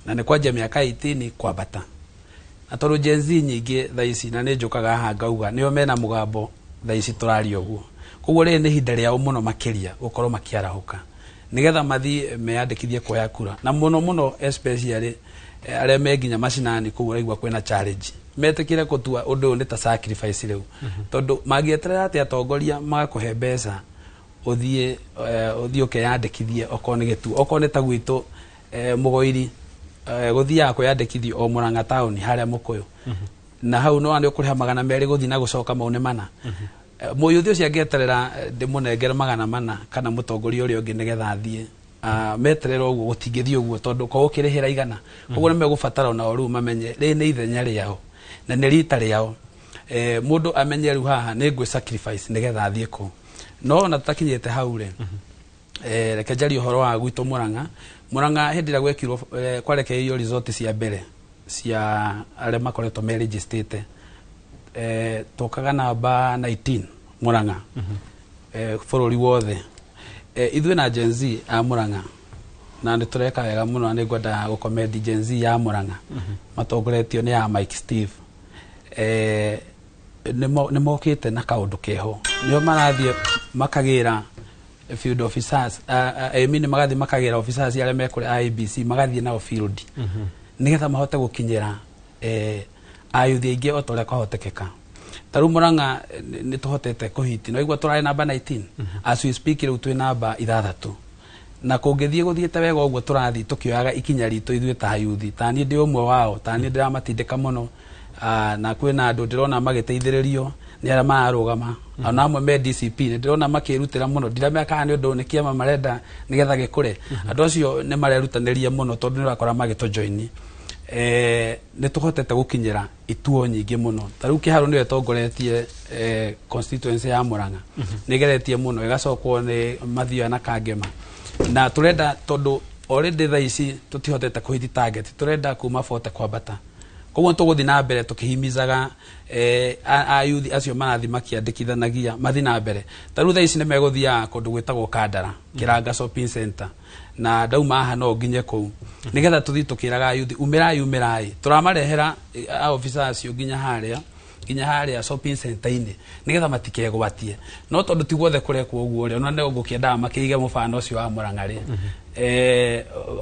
Speaker 21: na nĩ kwanjia mĩaka 18 kwambata. Na tondũ Gen Z nyingĩ thaa ici, na nĩ njũkaga haha ngauga, nĩo mena mũgambo thaa ici tũraria ũguo, koguo rĩrĩ nĩ ihinda rĩao mũno makĩria gũkorwo makĩarahũka nĩgetha mathiĩ meyandĩkithie kuoya kura, na mũno mũno especially arĩa me nginya macinani kũu ũraigua kwĩna challenge, metĩkĩre gũtua ũndũ ũyũ nĩ ta sacrifice rĩu, tondũ mangĩeterera atĩ atongoria magakũhe mbeca ũthiĩ ũthiĩ ũkeyandĩkithie, okorwo nĩ gĩtuo, okorwo nĩ ta gwitũ Mũgoiri, gũthiaga kwĩyandĩkithio o Mũrang'a taũni harĩa Mũkũyũ, na hau no nĩ ũkũrĩha 200 gũthiĩ na gũcoka, mau nĩ mana. Mũyuthi ũcio angĩeterera ndĩmũnengere 400 kana mũtongoria ũrĩa ũngĩ nĩgetha athiĩ meterera ũguo, gũtingĩthiĩ ũguo tondũ korwo ũkĩrĩhĩra 100. Koguo nĩ megũbatara onao rĩu mamenye rĩrĩ nĩ ithenya rĩao na nĩ rita rĩao, mũndũ amenye rĩu haha nĩ ngwĩ sacrifice nĩgetha athiĩ kũu. No ona tũtakinyĩte hau rĩ, reke njarie ũhoro wa gwitũ Mũrang'a. Mũrang'a hĩndĩ ĩrĩa gwekirwo kwarekereirio result cia mbere cia arĩa makoretwo merejistĩte, tũkaga namba 19 Mũrang'a bũrũri wothe. Ithuĩ na Gen Z a Mũrang'a na nĩ tũreka wega mũno, na nĩ ngwenda gũkomendi Gen Z ya Mũrang'a matongoretio nĩ ya Mike Steve, nĩ mokĩte na kaũndũ keho, nĩo marathiĩ makagĩra field officers, I mean magathiĩ makagĩra officers arĩa me kũrĩa IEBC, magathiĩ nao field nĩgetha mahote gũkinyĩra ayuthi aingĩ o ta ũrĩa kwahotekeka. Ta rĩu Mũrang'a nĩ tũhotete kũhiti no igua tũrarĩ namba 19, as we speak rĩu twĩ namba 6, na kũngĩthiĩ gũthiĩte wega ũguo tũrathiĩ tũkĩoyaga ikinya ritũ ithuĩ ta ayuthi, ta niĩ ndĩ ũmwe wao, ta niĩ ndĩramatindĩka mũno, na kwĩna andũ ndĩrona magĩteithĩrĩrio nĩ arĩa mararũgama, ona amwe me DCP nĩ ndĩrona makĩrutĩra mũno. Ndiramenya kana nĩ ũndũ nĩ kĩama marenda nĩgetha gĩkũre. Andũ acio nĩ marerutanĩria mũno tondũ nĩ ũrakora magĩtũjoini, nĩ tũhotete gũkinyĩra ituo nyingĩ mũno. Ta rĩu Kĩharũ nĩyo ĩtongoretie constituency ya Mũrang'a, nĩ ĩgeretie mũno, ĩgacokwo nĩ Mathioya na Kangema, na tũrenda tondũ already thaa ici tũtihotete kũhiti target, tũrenda kuma 40 kwambata. Koguo tũgũthiĩ na mbere tũkĩhimizaga ayuthi acio marathiĩ makĩandĩkithanagia mathiĩ na mbere. Ta rĩu thaa ici nĩ megũthiaga kũndũ gwĩtagwo Kandara Kĩranga shopping center, na ndauma haha no nginye kũu nĩgetha tũthiĩ tũkĩraga ayuthi umĩrai, umĩrai. Tũramarehera officer acio nginya harĩa shopping center-inĩ nĩgetha matikegwatie. No tondũ ti guothe kũrekwo ũguo rĩ, ona nĩ ngũkĩendaga makĩige mũbano ũcio wa Mũrang'a rĩ,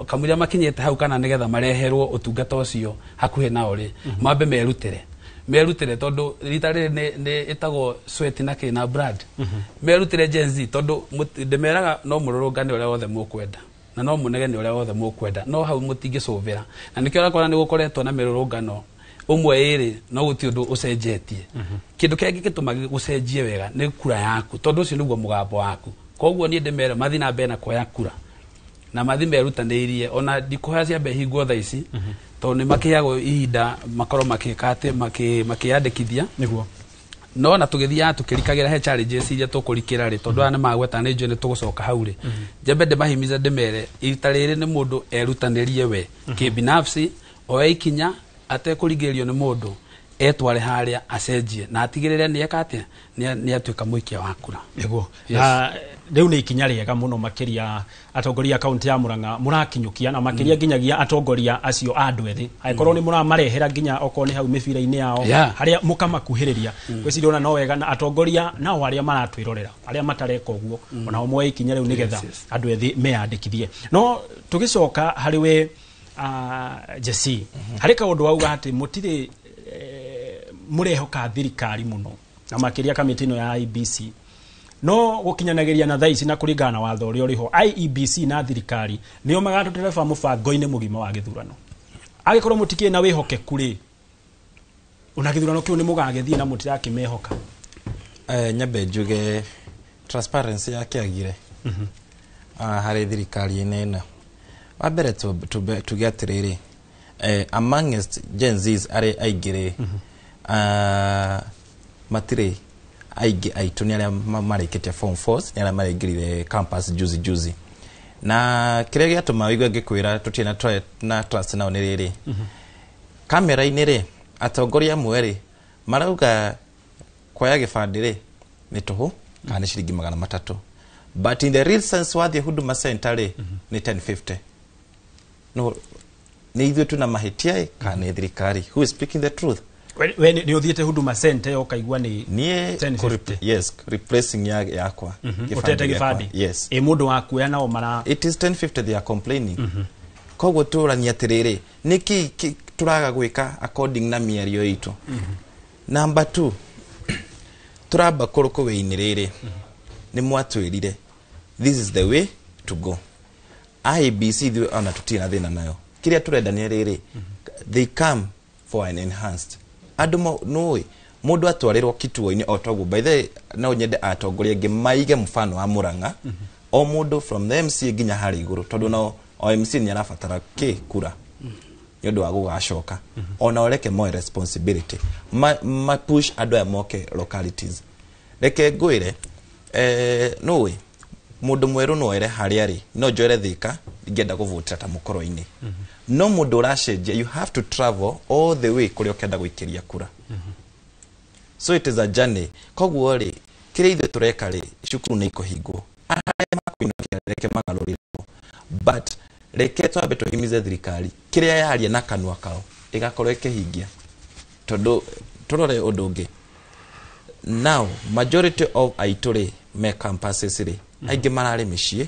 Speaker 21: kamũira makinyĩte hau kana nĩgetha mareherwo ũtungata ũcio hakuhĩ nao rĩ, mambe merutĩre tondũ rita rĩrĩ nĩ ĩtagwo sweat na kĩ na blood. Merutĩre Gen Z tondũ ndĩmeraga no mũrũrũngane ũrĩa wothe mũkwenda na no mũnegene ũrĩa wothe mũkwenda, no hau mũtingĩcũvĩra, na nĩkĩo ũrakora nĩ gũkoretwo na mĩrũrũngano ũmwe ĩrĩ, no gũtirĩ ũndũ ũcenjetie. Kĩndũ kĩrĩa gĩtũma gũcenjie wega nĩ kura yaku, tondũ ũcio nĩguo mũgambo waku. Koguo niĩ ndĩmere mathiĩ na mbere na kuoya kura na mathi merutanĩirie. Ona ndikũhoya ciambe hingwo thaa ici tondũ nĩ makĩheagwo ihinda makorwo makĩka atĩ makĩyandĩkithia. No na tũgĩthiaga tũkĩrikagĩra he challenges iria tũkũrikĩra rĩ, tondũ aya nĩ magweta, nĩ njũĩ nĩ tũgũcoka hau rĩ, njambe ndĩmahimize ndĩmere rita rĩrĩ nĩ mũndũ erutanĩrie we kĩbinafsi, oe ikinya atekũringĩrĩrio nĩ mũndũ, etware harĩa acenjie na atigĩrĩre nĩ eka atĩa, nĩ atuĩka mũikia wa kura.
Speaker 1: Na rĩu nĩ ikinya rĩega mũno makĩria atongoria a kaunti ya Murang'a mũrakinyũkia, na makĩria nginyagia atongoria acio a andũ ethĩ, angĩkorwo nĩ mũramarehera nginya okorwo nĩ hau mĩbira-inĩ yao harĩa mũkamakuhĩrĩria, ngwĩciria ona no wega. Na atongoria nao arĩa maratwĩrorera arĩa matareka ũguo, onao moe ikinya rĩu nĩgetha andũ ethĩ meyandĩkithie. No tũgĩcoka harĩ we Jesse, harĩ kaũndũ wauga atĩ mũtirĩ mũrehoka thirikari mũno na makĩria kamĩtĩ ĩno ya IEBC, no gũkinyanagĩria na thaa ici na kũringana na watho ũrĩa ũrĩho, IEBC na thirikari nĩo magatũtereba mũbango-inĩ mũgima wa gĩthurano. Angĩkorwo mũtikĩrĩ na wĩhokeku rĩ, ona gĩthurano kĩu nĩ mũgagĩthiĩ na mũtirakĩmehoka?
Speaker 19: Nyambe njuge transparency yakĩagire harĩ thirikari-inĩ ĩno. Wa mbere tuge atĩrĩrĩ, amongst Gen Zs arĩa aingĩ rĩ, matirĩ Aingĩ aitũ nĩ arĩa marĩkĩtie form 4, nĩ arĩa maraingĩrire campus juzi juzi, na kĩrĩa gĩatũma wĩigue ngĩkwĩra tũtirĩ na trust nao nĩ rĩrĩ: kamera-inĩ rĩ, atongoria amwe rĩ marauga kuoya gĩbandĩ rĩ nĩ tũhũ kana nĩ ciringi 300, but in the real sense wathiĩ Huduma Center rĩ nĩ 1050. No nĩ ithuĩ tuna mahĩtia ĩ kana nĩ thirikari? Who is speaking the truth?
Speaker 1: We nĩ ũthiĩte Huduma Center ũkaigua nĩ
Speaker 19: Niĩ
Speaker 1: 1050?
Speaker 19: Yes, replacing ya yakwa, gĩbandĩ
Speaker 1: Ũtete
Speaker 19: gĩakwa.
Speaker 1: gĩbandĩ?
Speaker 19: Yes.
Speaker 1: Ĩ mũndũ wakuoya nao mara
Speaker 19: It is 1050 they are complaining. Koguo tũrania atĩrĩrĩ, nĩkĩ tũraga gwĩka according na mĩario itũ? Number two, tũramba kũrũkũ-inĩ rĩrĩ nĩ mwatwĩrire this is the way to go. IEBC ithuĩ ona tũtirĩ na thĩna nayo. Kĩrĩa tũrenda nĩ rĩrĩ, they come for an enhanced andũ nũĩ mũndũ atwarĩrwo kituo-inĩ o toguo. By the way, no nyende atongoria angĩ maige mfano wa Murang'a, o mũndũ from the MCA nginya harĩa igũrũ, tondũ no o MC nĩ arabatara kĩ kura nĩ ũndũ wa gũgacoka. Ona ũreke moe responsibility, ma push andũ aya moke localities. Reke ngwĩre, nũĩ mũndũ mwerũ no ere harĩa arĩ, no njoere Thika ingĩenda kũvotera ta mũkoro-inĩ, no mũndũ ũracenjia, you have to travel all the way kũrĩa ũkenda gũikĩria kura. So it is a journey. Koguo rĩ, kĩrĩa ithuĩ tũreka rĩ, cukuru nĩ ikũhingwo, arĩa makũinũkia reke magarũrĩrwo, but reke twambe tũhimize thirikari kĩrĩa yaria na kanua kao ĩgakorwo ĩkĩhingia. Tondũ tũrore ũndũ ũngĩ, now majority of aitũ rĩ me campuses rĩ, aingĩ mararĩ mĩciĩ,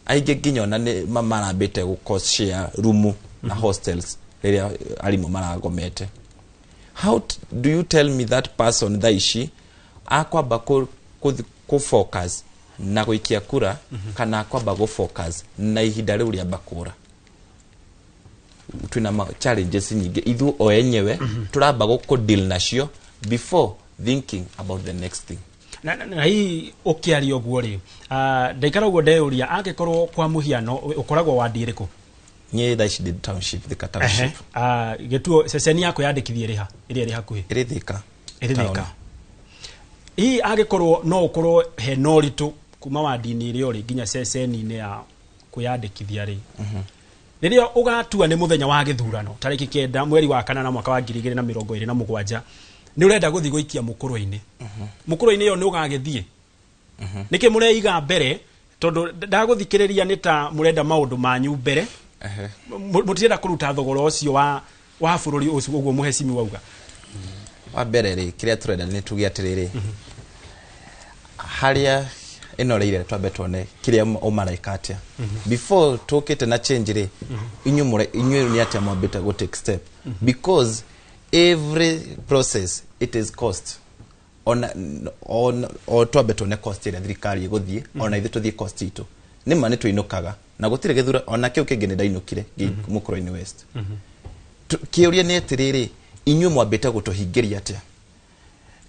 Speaker 19: aingĩ nginya ona nĩ marambĩte gũ share rumu na hostels rĩrĩa arimũ maragomete. How do you tell me that person thaa ici akwamba kũ focus na gũikia kura, kana akwamba gũ focus na ihinda rĩu rĩamba kũra? Twina challenges nyingĩ ithuĩ o enyewe tũramba gũ deal nacio before thinking about the next thing.
Speaker 1: Na hihi ũkĩaria ũguo rĩ, ndaikara ũguo ndeyũria, angĩkorwo kwa mũhiano ũkoragwo wandi ĩrĩkũ?
Speaker 19: Niĩ thaa ici ndĩ township, Thika township.
Speaker 1: Gĩtuo ceceni yako yandĩkithie ĩrĩ ha, ĩrĩa ĩrĩ hakuhĩ?
Speaker 19: Ĩrĩ Thika.
Speaker 1: Ĩrĩ
Speaker 19: Town.
Speaker 1: Thika. Hihi angĩkorwo no ũkorwo hena ũritũ kuma wandi-inĩ ĩrĩa ũrĩ nginya ceceni-inĩ ya kwĩyandĩkithia rĩ, rĩrĩa ũgatua nĩ mũthenya wa gĩthurano tarĩki 9 mweri wa kanana mwaka wa 2027, nĩ ũrenda gũthiĩ gũikia mũkũrũ-inĩ, mũkũrũ-inĩ ĩyo nĩ ũgagĩthiĩ? Nĩkĩ mũreiga mbere? Tondũ ndagũthikĩrĩria nĩ ta mũrenda maũndũ manyu mbere. Mũtirenda kũruta thogora ũcio wa bũrũri ũcio ũguo mũhecimi wauga.
Speaker 19: Wa mbere rĩ, kĩrĩa tũrenda nĩ tuge atĩrĩrĩ, harĩa ĩno rĩire twambe tuone kĩrĩa ũmareka atĩa before tũkĩte na change rĩ. Inyuĩ nĩ atĩa mwambĩte gũ take step? Because every process, it is cost. Ona o twambe tuone cost ĩrĩa thirikari ĩgũthiĩ, ona ithuĩ tũthiĩ cost itũ. Nĩ ma nĩ tũinũkaga na gũtirĩ gĩthura ona kĩu kĩngĩ nĩ ndainũkire mũkũrũ-inĩ west. Kĩũria nĩ atĩrĩrĩ, inyuĩ mwambĩte gũtũhingĩria atĩa,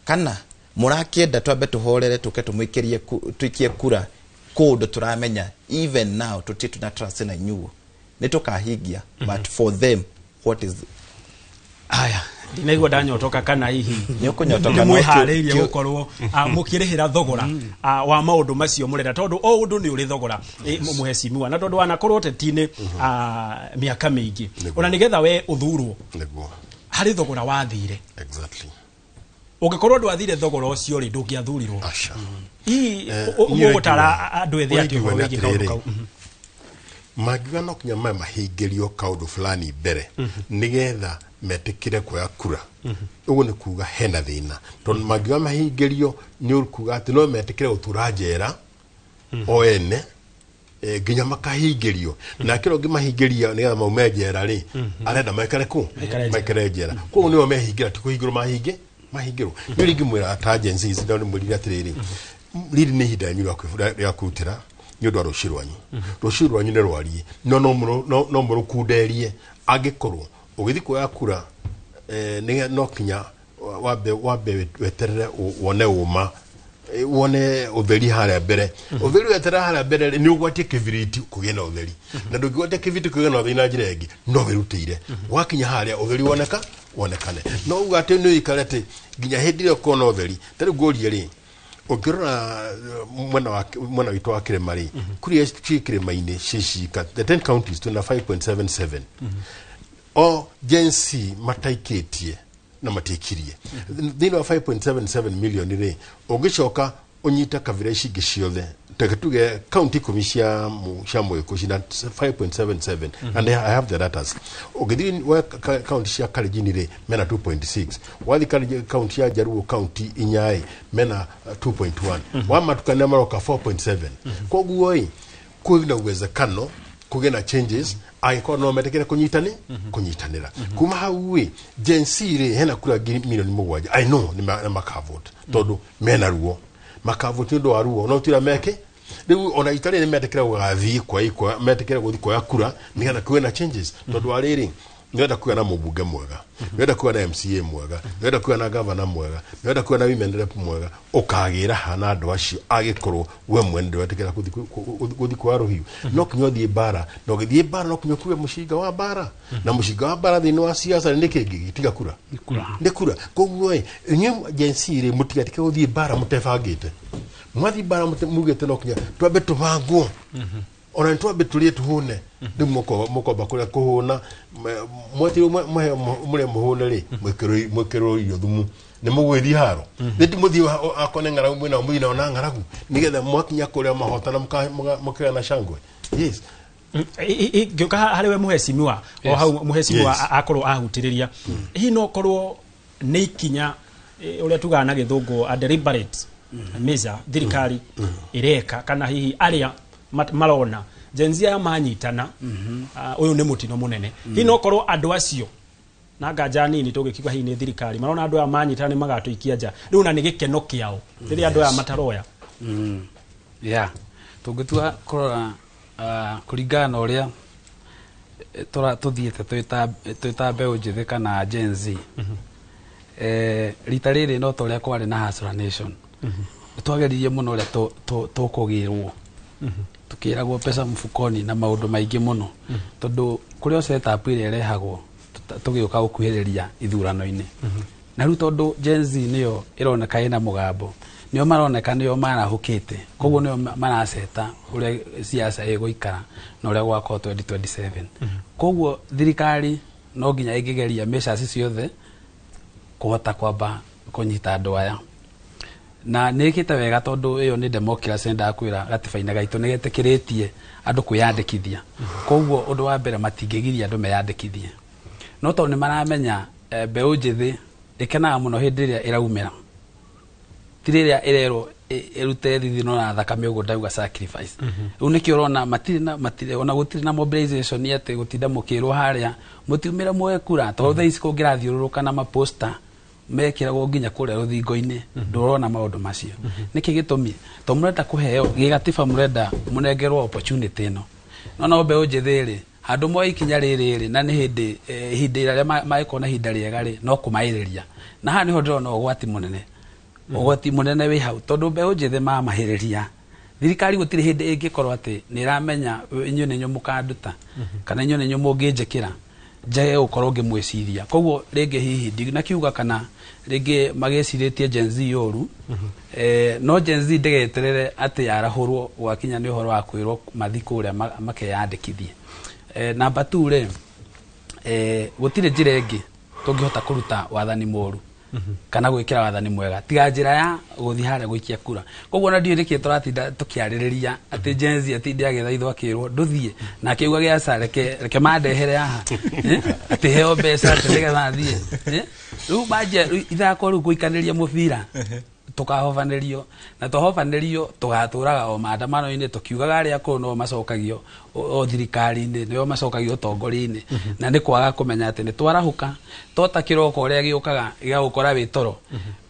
Speaker 19: kana mũrakĩenda twambe tũhorere tũke tũmũikĩrie tũikie kura kũndũ tũramenya even now tũtirĩ tuna trust na inyuo nĩ tũkahingia? But for them, what is
Speaker 1: Aya, ndinaigua ndanyotoka kana hihi
Speaker 19: Nĩ ũkũnyotoka, no
Speaker 1: mwĩharĩirie gũkorwo mũkĩrĩhĩra thogora wa maũndũ macio mũrenda, tondũ o ũndũ nĩ ũrĩ thogora, mũhecimiwa, na tondũ wanakorwo ũteti-inĩ mĩaka mĩingĩ, ona nĩgetha we ũthurwo harĩ thogora wathire. Ũngĩkorwo ndwathire thogora ũcio rĩ, ndũngĩathurirwo. Hihi
Speaker 20: Niĩ
Speaker 1: ũgũtara andũ ethĩ
Speaker 20: ũrĩa
Speaker 1: atĩa ũhoro
Speaker 20: ingiuga nĩ
Speaker 1: wĩgiĩ kaũndũ
Speaker 20: atĩrĩrĩ,
Speaker 1: kau?
Speaker 20: Mangiuga no kinya maya mahingĩrio kaũndũ fulani mbere nĩgetha metĩkĩre kuoya kura, ũguo nĩ kuga hena thĩna, tondũ mangiuga mahingĩrio nĩ kuga atĩ no metĩkĩre gũtura njera o ene nginya makahingĩrio. Nake ũrĩa ũngĩmahingĩria nĩgetha maume njera rĩ, arenda maikare kũ?
Speaker 1: Maikare njera.
Speaker 20: Maikare njera. Koguo nĩo mehingĩra, ti kũhingĩrwo mahingĩrwo. Nĩ rĩngĩ mwĩra ta Gen Z ndio nĩmwĩrire atĩrĩrĩ, rĩrĩ nĩ ihinda rĩanyu rĩa kwĩrutĩra nĩ ũndũ wa rũciũ rwanyu. Rũciũ rwanyu nĩ rwariĩ, no mũrũkunderie angĩkorwo ũgĩthiĩ kuoya kura no kinya wambe weterere wone ũma, wone ũtheri harĩa mbere. Ũtheri weterera harĩa mbere rĩ, nĩ ũgwatie kĩbiriti kũgĩe na ũtheri, na ndũngĩgwatia kĩbiriti kũgĩe na ũtheri na njĩra ĩngĩ no wĩrutĩire. Wakinya harĩa ũtheri woneka wonekane, no uga atĩ nĩ ũikare atĩ nginya hĩndĩ ĩrĩa ũkona ũtheri. Ta rĩu ngũrie rĩ, Ũngĩrora mwena witũ wa kĩrĩma rĩ, kũrĩa ciĩ kĩrĩma-inĩ cicika the 10 counties twĩna 5.77 o Gen Z mataikĩtie na matikirie thĩinĩ wa 5.77 million rĩ. Ũngĩcoka ũnyite kabira ici ingĩ ciothe, reke tuge kaunti 10 cia Mũgĩkũyũ cina 5.77, and I have the datas. Ũngĩthiĩ we kaunti cia Kalenjin rĩ, mena 2.6. Wathiĩ kaunti ya Jaruo, kaunti 4 ĩ, mena 2.1. Wamatukania maroka 4.7. Koguo ĩ kwĩna uwezekano kũgĩe na changes angĩkorwo no metĩkĩre kũnyitanĩra. Kuma hau ĩ, Gen Z rĩ, hena kura 7 million. I know nĩ makavote tondũ mena ruo, makavote nĩ ũndũ wa ruo, no tira meke rĩu ona itarĩ nĩ metĩkĩra gũgathiĩ kwa ikwa, metĩkĩra gũthiĩ kuoya kura nĩgetha kũgĩe na changes, tondũ wa rĩrĩ, nĩwenda kũgĩa na mũmbunge mwega, nĩwenda kũgĩa na MCA mwega, nĩwenda kũgĩa na gavana mwega, nĩwenda kũgĩa na women rep mwega, ũkagĩra ha na andũ acio angĩkorwo we mwene ndũretĩkĩra gũthiĩ kuoya rũhiũ? No kinya ũthiĩ mbara, na ũgĩthiĩ mbara no kinya ũkue mũcinga wa mbara, na mũcinga wa mbara thĩinĩ wa siasa nĩ kĩngĩ tiga kura, nĩ kura. Koguo ĩ, inyuĩ Gen Z rĩ, mũtigatike gũthiĩ mbara mũtebangĩte. Mwathiĩ mbara mugĩte no kinya twambe tũbangwo, ona nĩtwambe tũrĩe tũhũne. Rĩu mũkomba kũrĩa kũhũna, mwetirwo mũrĩe mũhũne rĩ, mwĩkĩrwo irio thumu nĩ mũgwĩthiĩ haro nĩ ti mũthiĩ akorwo nĩ ng'aragu mwĩnao, mũthiĩ nao na ng'aragu nĩgetha mwakinya kũrĩa mahotana mũkagĩa na shangwe, yes.
Speaker 1: Ngĩũka harĩ we mũhecimiwa o hau mũhecimiwa akorwo ahutĩrĩria, hihi no korwo nĩ ikinya ũrĩa tugaga na gĩthũngũ a deliberate measure thirikari ĩreka, kana hihi arĩa marona Gen Z aya manyitana, ũyũ nĩ mũtino mũnene, hihi no korwo andũ acio na nganja nini tũgĩkiuga hihi nĩ thirikari marona andũ aya manyitana nĩ magatũikia nja rĩu, na nĩ gĩkeno kĩao rĩrĩa andũ aya mataroya?
Speaker 21: Yeah, tũngĩtua kũrora kũringana na ũrĩa tũthiĩte twĩ ta mbeũ njĩthĩ kana Gen Z, rita rĩrĩ no ta ũrĩa kwarĩ na Hustler Nation, nĩ twageririe mũno ũrĩa tũkũgĩrwo, tukĩragwo pesa mfukoni na maũndũ maingĩ mũno, tondũ kũrĩ o setup ĩrĩa ĩrehagwo tũgĩũka gũkuhĩrĩria ithurano-inĩ. Na rĩu tondũ Gen Z nĩyo ĩroneka ĩna mũgambo, nĩo maroneka nĩo marahũkĩte, koguo nĩo maraceta ũrĩa siasa ĩgũikara na ũrĩa gwakorwo 2027. Koguo thirikari no nginya ĩngĩgeria measures ciothe kũhota kwamba kũnyita andũ aya, na nĩ ĩkĩte wega tondũ ĩyo nĩ democracy. Ndakwĩra gatiba-inĩ gaitũ nĩ getĩkĩrĩtie andũ kwĩyandĩkithia, koguo ũndũ wa mbere matingĩgiria andũ meyandĩkithie, no tondũ nĩ maramenya mbeũ njĩthĩ ĩkenaga mũno hĩndĩ ĩrĩa ĩraumĩra, ti rĩrĩa ĩrerwo ĩrute thithino na thakame ũguo ndauga sacrifice. Rĩu nĩkĩo ũrona matirĩ na matirĩ ona gũtirĩ na mobilization atĩ gũtinda mũkĩrwo harĩa mũtiumĩre muoe kura, tondũ thaa ici kũngĩrathiũrũrũka na maposta mekĩragwo nginya kũrĩa rũthingo-inĩ, ndũrona maũndũ macio. Nĩkĩ gĩtũmi? Tondũ mũrenda kũheo gĩgatiba, mũrenda mũnengerwo opportunity ĩno, no mbeũ njĩthĩ rĩ, handũ moe ikinya rĩrĩ rĩ, na nĩ hĩndĩ ihinda rĩrĩa mangĩkorwo na ihinda rĩega rĩ, no kũmaĩrĩria. Na haha nĩho ndĩrona ũgwati mũnene, ũgwati mũnene wĩ hau, tondũ mbeũ njĩthĩ mamahĩrĩria thirikari gũtirĩ hĩndĩ ĩngĩkorwo atĩ nĩ ĩramenya inyuĩ nĩ inyuĩ mũkanduta kana inyuĩ nĩ inyuĩ mũngĩnjĩkĩra njage gũkorwo ngĩmwĩciria. Koguo rĩngĩ hihi ndinakiuga kana rĩngĩ magĩcirĩtie Gen Z ũru, no Gen Z ndĩgeterere atĩ yarahũrwo gwakinya nĩ ũhoro wa kwĩrwo mathi kũrĩa makeyandĩkithie. Namba 2 rĩ, gũtirĩ njĩra ĩngĩ tũngĩhota kũruta wathani mũru kana gwĩkĩra wathani mwega tiga njĩra ya gũthiĩ harĩa gũikia kura. Koguo ona ndiũĩ nĩkĩ tũratinda tũkĩarĩrĩria atĩ Gen Z atinde agĩthaithwo akĩrwo ndũthiĩ, nake auga aca, reke mandehere haha, atĩ heo mbeca atĩ nĩgetha thiĩ. Rĩu manjia rĩu ithako rĩu gũikanĩria mũbira, tũkahobanĩrio, na twahobanĩrio tũgatũraga o maandamano-inĩ tũkiugaga arĩa akũrũ no macokagio o thirikari-inĩ, nĩo macokagio ũtongoria-inĩ, na nĩ kwaga kũmenya atĩ nĩ twarahũka tota kĩroko ũrĩa gĩũkaga gĩgagũkora wĩ toro,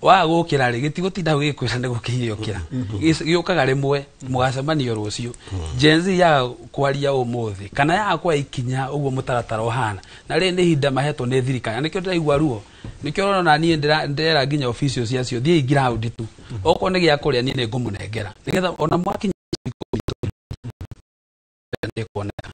Speaker 21: waga gũkĩra rĩ, gĩtigũtinda hau gĩkwĩra nĩ gũkĩire ũkĩra. Gĩũkaga rĩmwe mũgacemanio rũciũ. Gen Z yaga kwaria ũmũthĩ kana yaga kuoya ikinya ũguo mũtaratara ũhana, na rĩrĩ nĩ ihinda mahetwo nĩ thirikari, na nĩkĩo ndĩraigua ruo, nĩkĩo ũrona na niĩ ndĩrera nginya officials acio thiĩi ground tu, okorwo nĩ gĩa kũrĩa niĩ nĩ ngũmũnengera nĩgetha ona mwakinya nĩ kuoneka,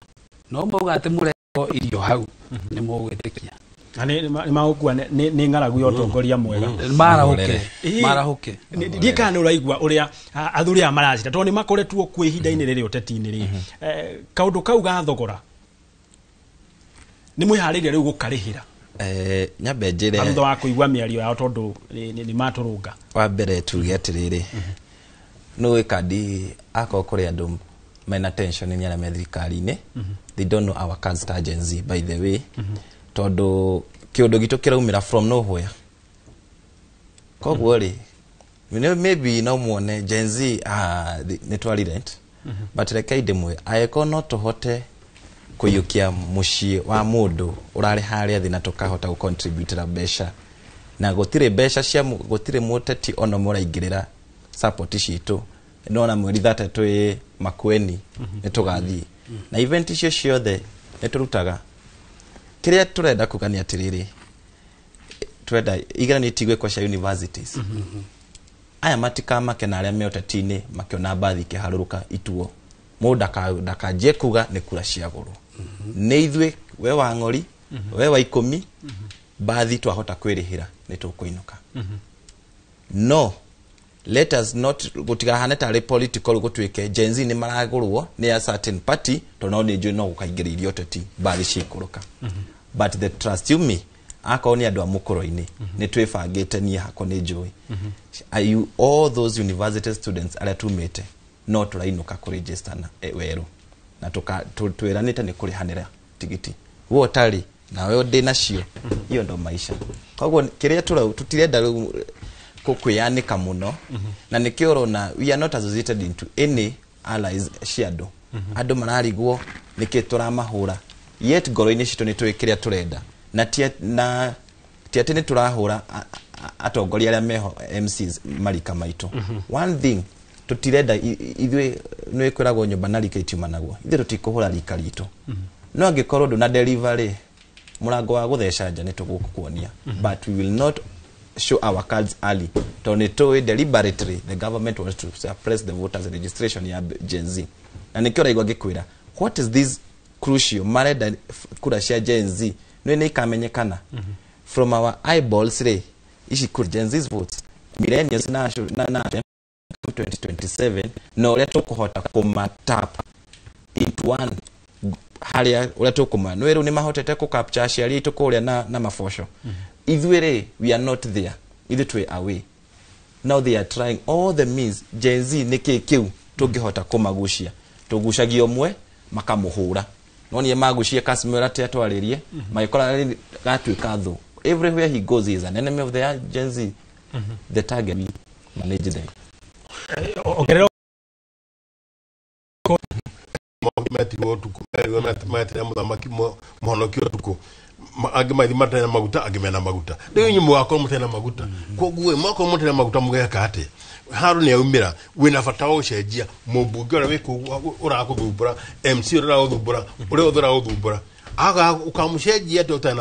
Speaker 21: no mauga atĩ mũrehwo irio hau nĩ mũgwĩtĩkia.
Speaker 1: Na nĩ magũkua nĩ ng'aragu ya ũtongoria mwega.
Speaker 21: Marahũke, marahũke.
Speaker 1: Ndiĩ kana nĩ ũraigua ũrĩa athuri aya maracira, tondũ nĩ makoretwo kuo ihinda-inĩ rĩrĩ ũteti-inĩ rĩ. Kaũndũ kau ga thogora nĩ mwĩharĩirie rĩu gũkarĩhĩra?
Speaker 19: Nyambe njĩre
Speaker 1: thutha wa kũigua mĩario yao, tondũ nĩ matũrũnga.
Speaker 19: Wa mbere tuge atĩrĩrĩ, nĩ kandi akorwo kũrĩ andũ mena tension nĩ arĩa me thirikari-inĩ. They don't know our cards ta Gen Z, by the way, tondũ kĩũndũ gitũ kĩraumĩra from nowhere. Koguo rĩ, maybe no muone Gen Z nĩ twarirent, but reke ndĩmwe, angĩkorwo no tũhote kũiyũkia mũciĩ wa mũndũ ũrarĩ harĩa thĩ na tũkahota gũcontributĩra mbeca, na gũtirĩ mbeca cia gũtirĩ mũteti ona ũmwe ũraingĩrĩra support citũ. Nona mweri 30 twĩ Makueni, nĩ tũgathiĩ na event icio ciothe nĩ tũrutaga. Kĩrĩa tũrenda kuga nĩ atĩrĩrĩ, twenda igeranio itigwĩkwo cia universities. Aya matikamake na arĩa me ũteti-inĩ makĩona mbathi ikĩharũrũka ituo. Mũndũ ndakanjie kuga nĩ kura ciagũrwo. Nĩ ithuĩ, we wa ng'ori, we wa 10, mbathi twahota kwĩrĩhĩra nĩ tũkũinũka. No let us not gũtigahane tarĩ political, gũtuĩke Gen Z nĩ maragũrwo nĩ a certain party, tondũ no nĩ njũĩ no gũkaingĩrĩirio ũteti mbathi ciikũrũka. But the trust you me, akorwo nĩ andũ a mũkũrũ-inĩ, nĩ twĩbangĩte. Niĩ hakwa nĩ njũĩ Are you all those university students arĩa tumĩte no tũrainũka kũregister na werũ na twĩranĩte nĩ kũrĩhanĩra tigiti we ũtarĩ nawe ndĩ nacio. Hiyo ndo maisha. Koguo kĩrĩa tũrau tũtirenda rĩu kwĩyanĩka mũno, na nĩkĩo ũrona we are not associated into any allies cia andũ. Andũ mararigwo nĩkĩ tũramahũra, yet ngoro-inĩ citũ nĩ tũĩ kĩrĩa tũrenda, na ti atĩ nĩ tũrahũra atongoria arĩa meho MCs marika maitũ. One thing tũtirenda ithuĩ nĩ kwĩragwo nyũmba na rika itiumanagwo. Ithuĩ tũtikũhũra rika ritũ, no angĩkorwo ndũna deliver rĩ, mũrango wa gũtheca nja nĩ tũgũkuonia. But we will not show our cards early, tondũ nĩ tũĩ deliberately the government wants to suppress the voters registration ya Gen Z. Na nĩkĩo ũraigua ngĩkwĩra what is this crucial marenda kura cia Gen Z nĩ ikamenyekana from our eyeballs rĩ, ici kura Gen Z's votes, millennials na 2027, na ũrĩa tũkũhota kũmatap into one harĩa ũrĩa tũkũma nĩ rĩu nĩ mahotete kũ capture aciari aitũ kũrĩa na maboco. Ithuĩ rĩ, we are not there. Ithuĩ twĩ away. Now they are trying all the means. Gen Z nĩ kĩ kĩu tũngĩhota kũmagucia? Tũgucagia ũmwe makamũhũra, no niĩ magucie Casimiro atĩ atwarĩrie magĩkora gatuĩka thũ. Everywhere he goes, he is an enemy of the Gen Z. The target, we manage them.
Speaker 1: Ongerera.
Speaker 20: Metirwo ũtukũ, merirwo meterera mũthamaki mũhonoki ũtukũ. Angĩ mathi matarĩ na maguta, angĩ mena maguta. Rĩu inyuĩ mũgakorwo mũtarĩ na maguta, koguo ĩ, mwakorwo mũtarĩ na maguta mũgeka atĩa? Haro nĩ aumĩra, wĩna bata wa gũcenjia mũmbunge ũrĩa wĩ kũu ũrakũthumbũra, MC ũrĩa ũragũthumbũra, ũrĩa othe ũragũthumbũra. Aga ukamũcenjia atĩa ũtarĩ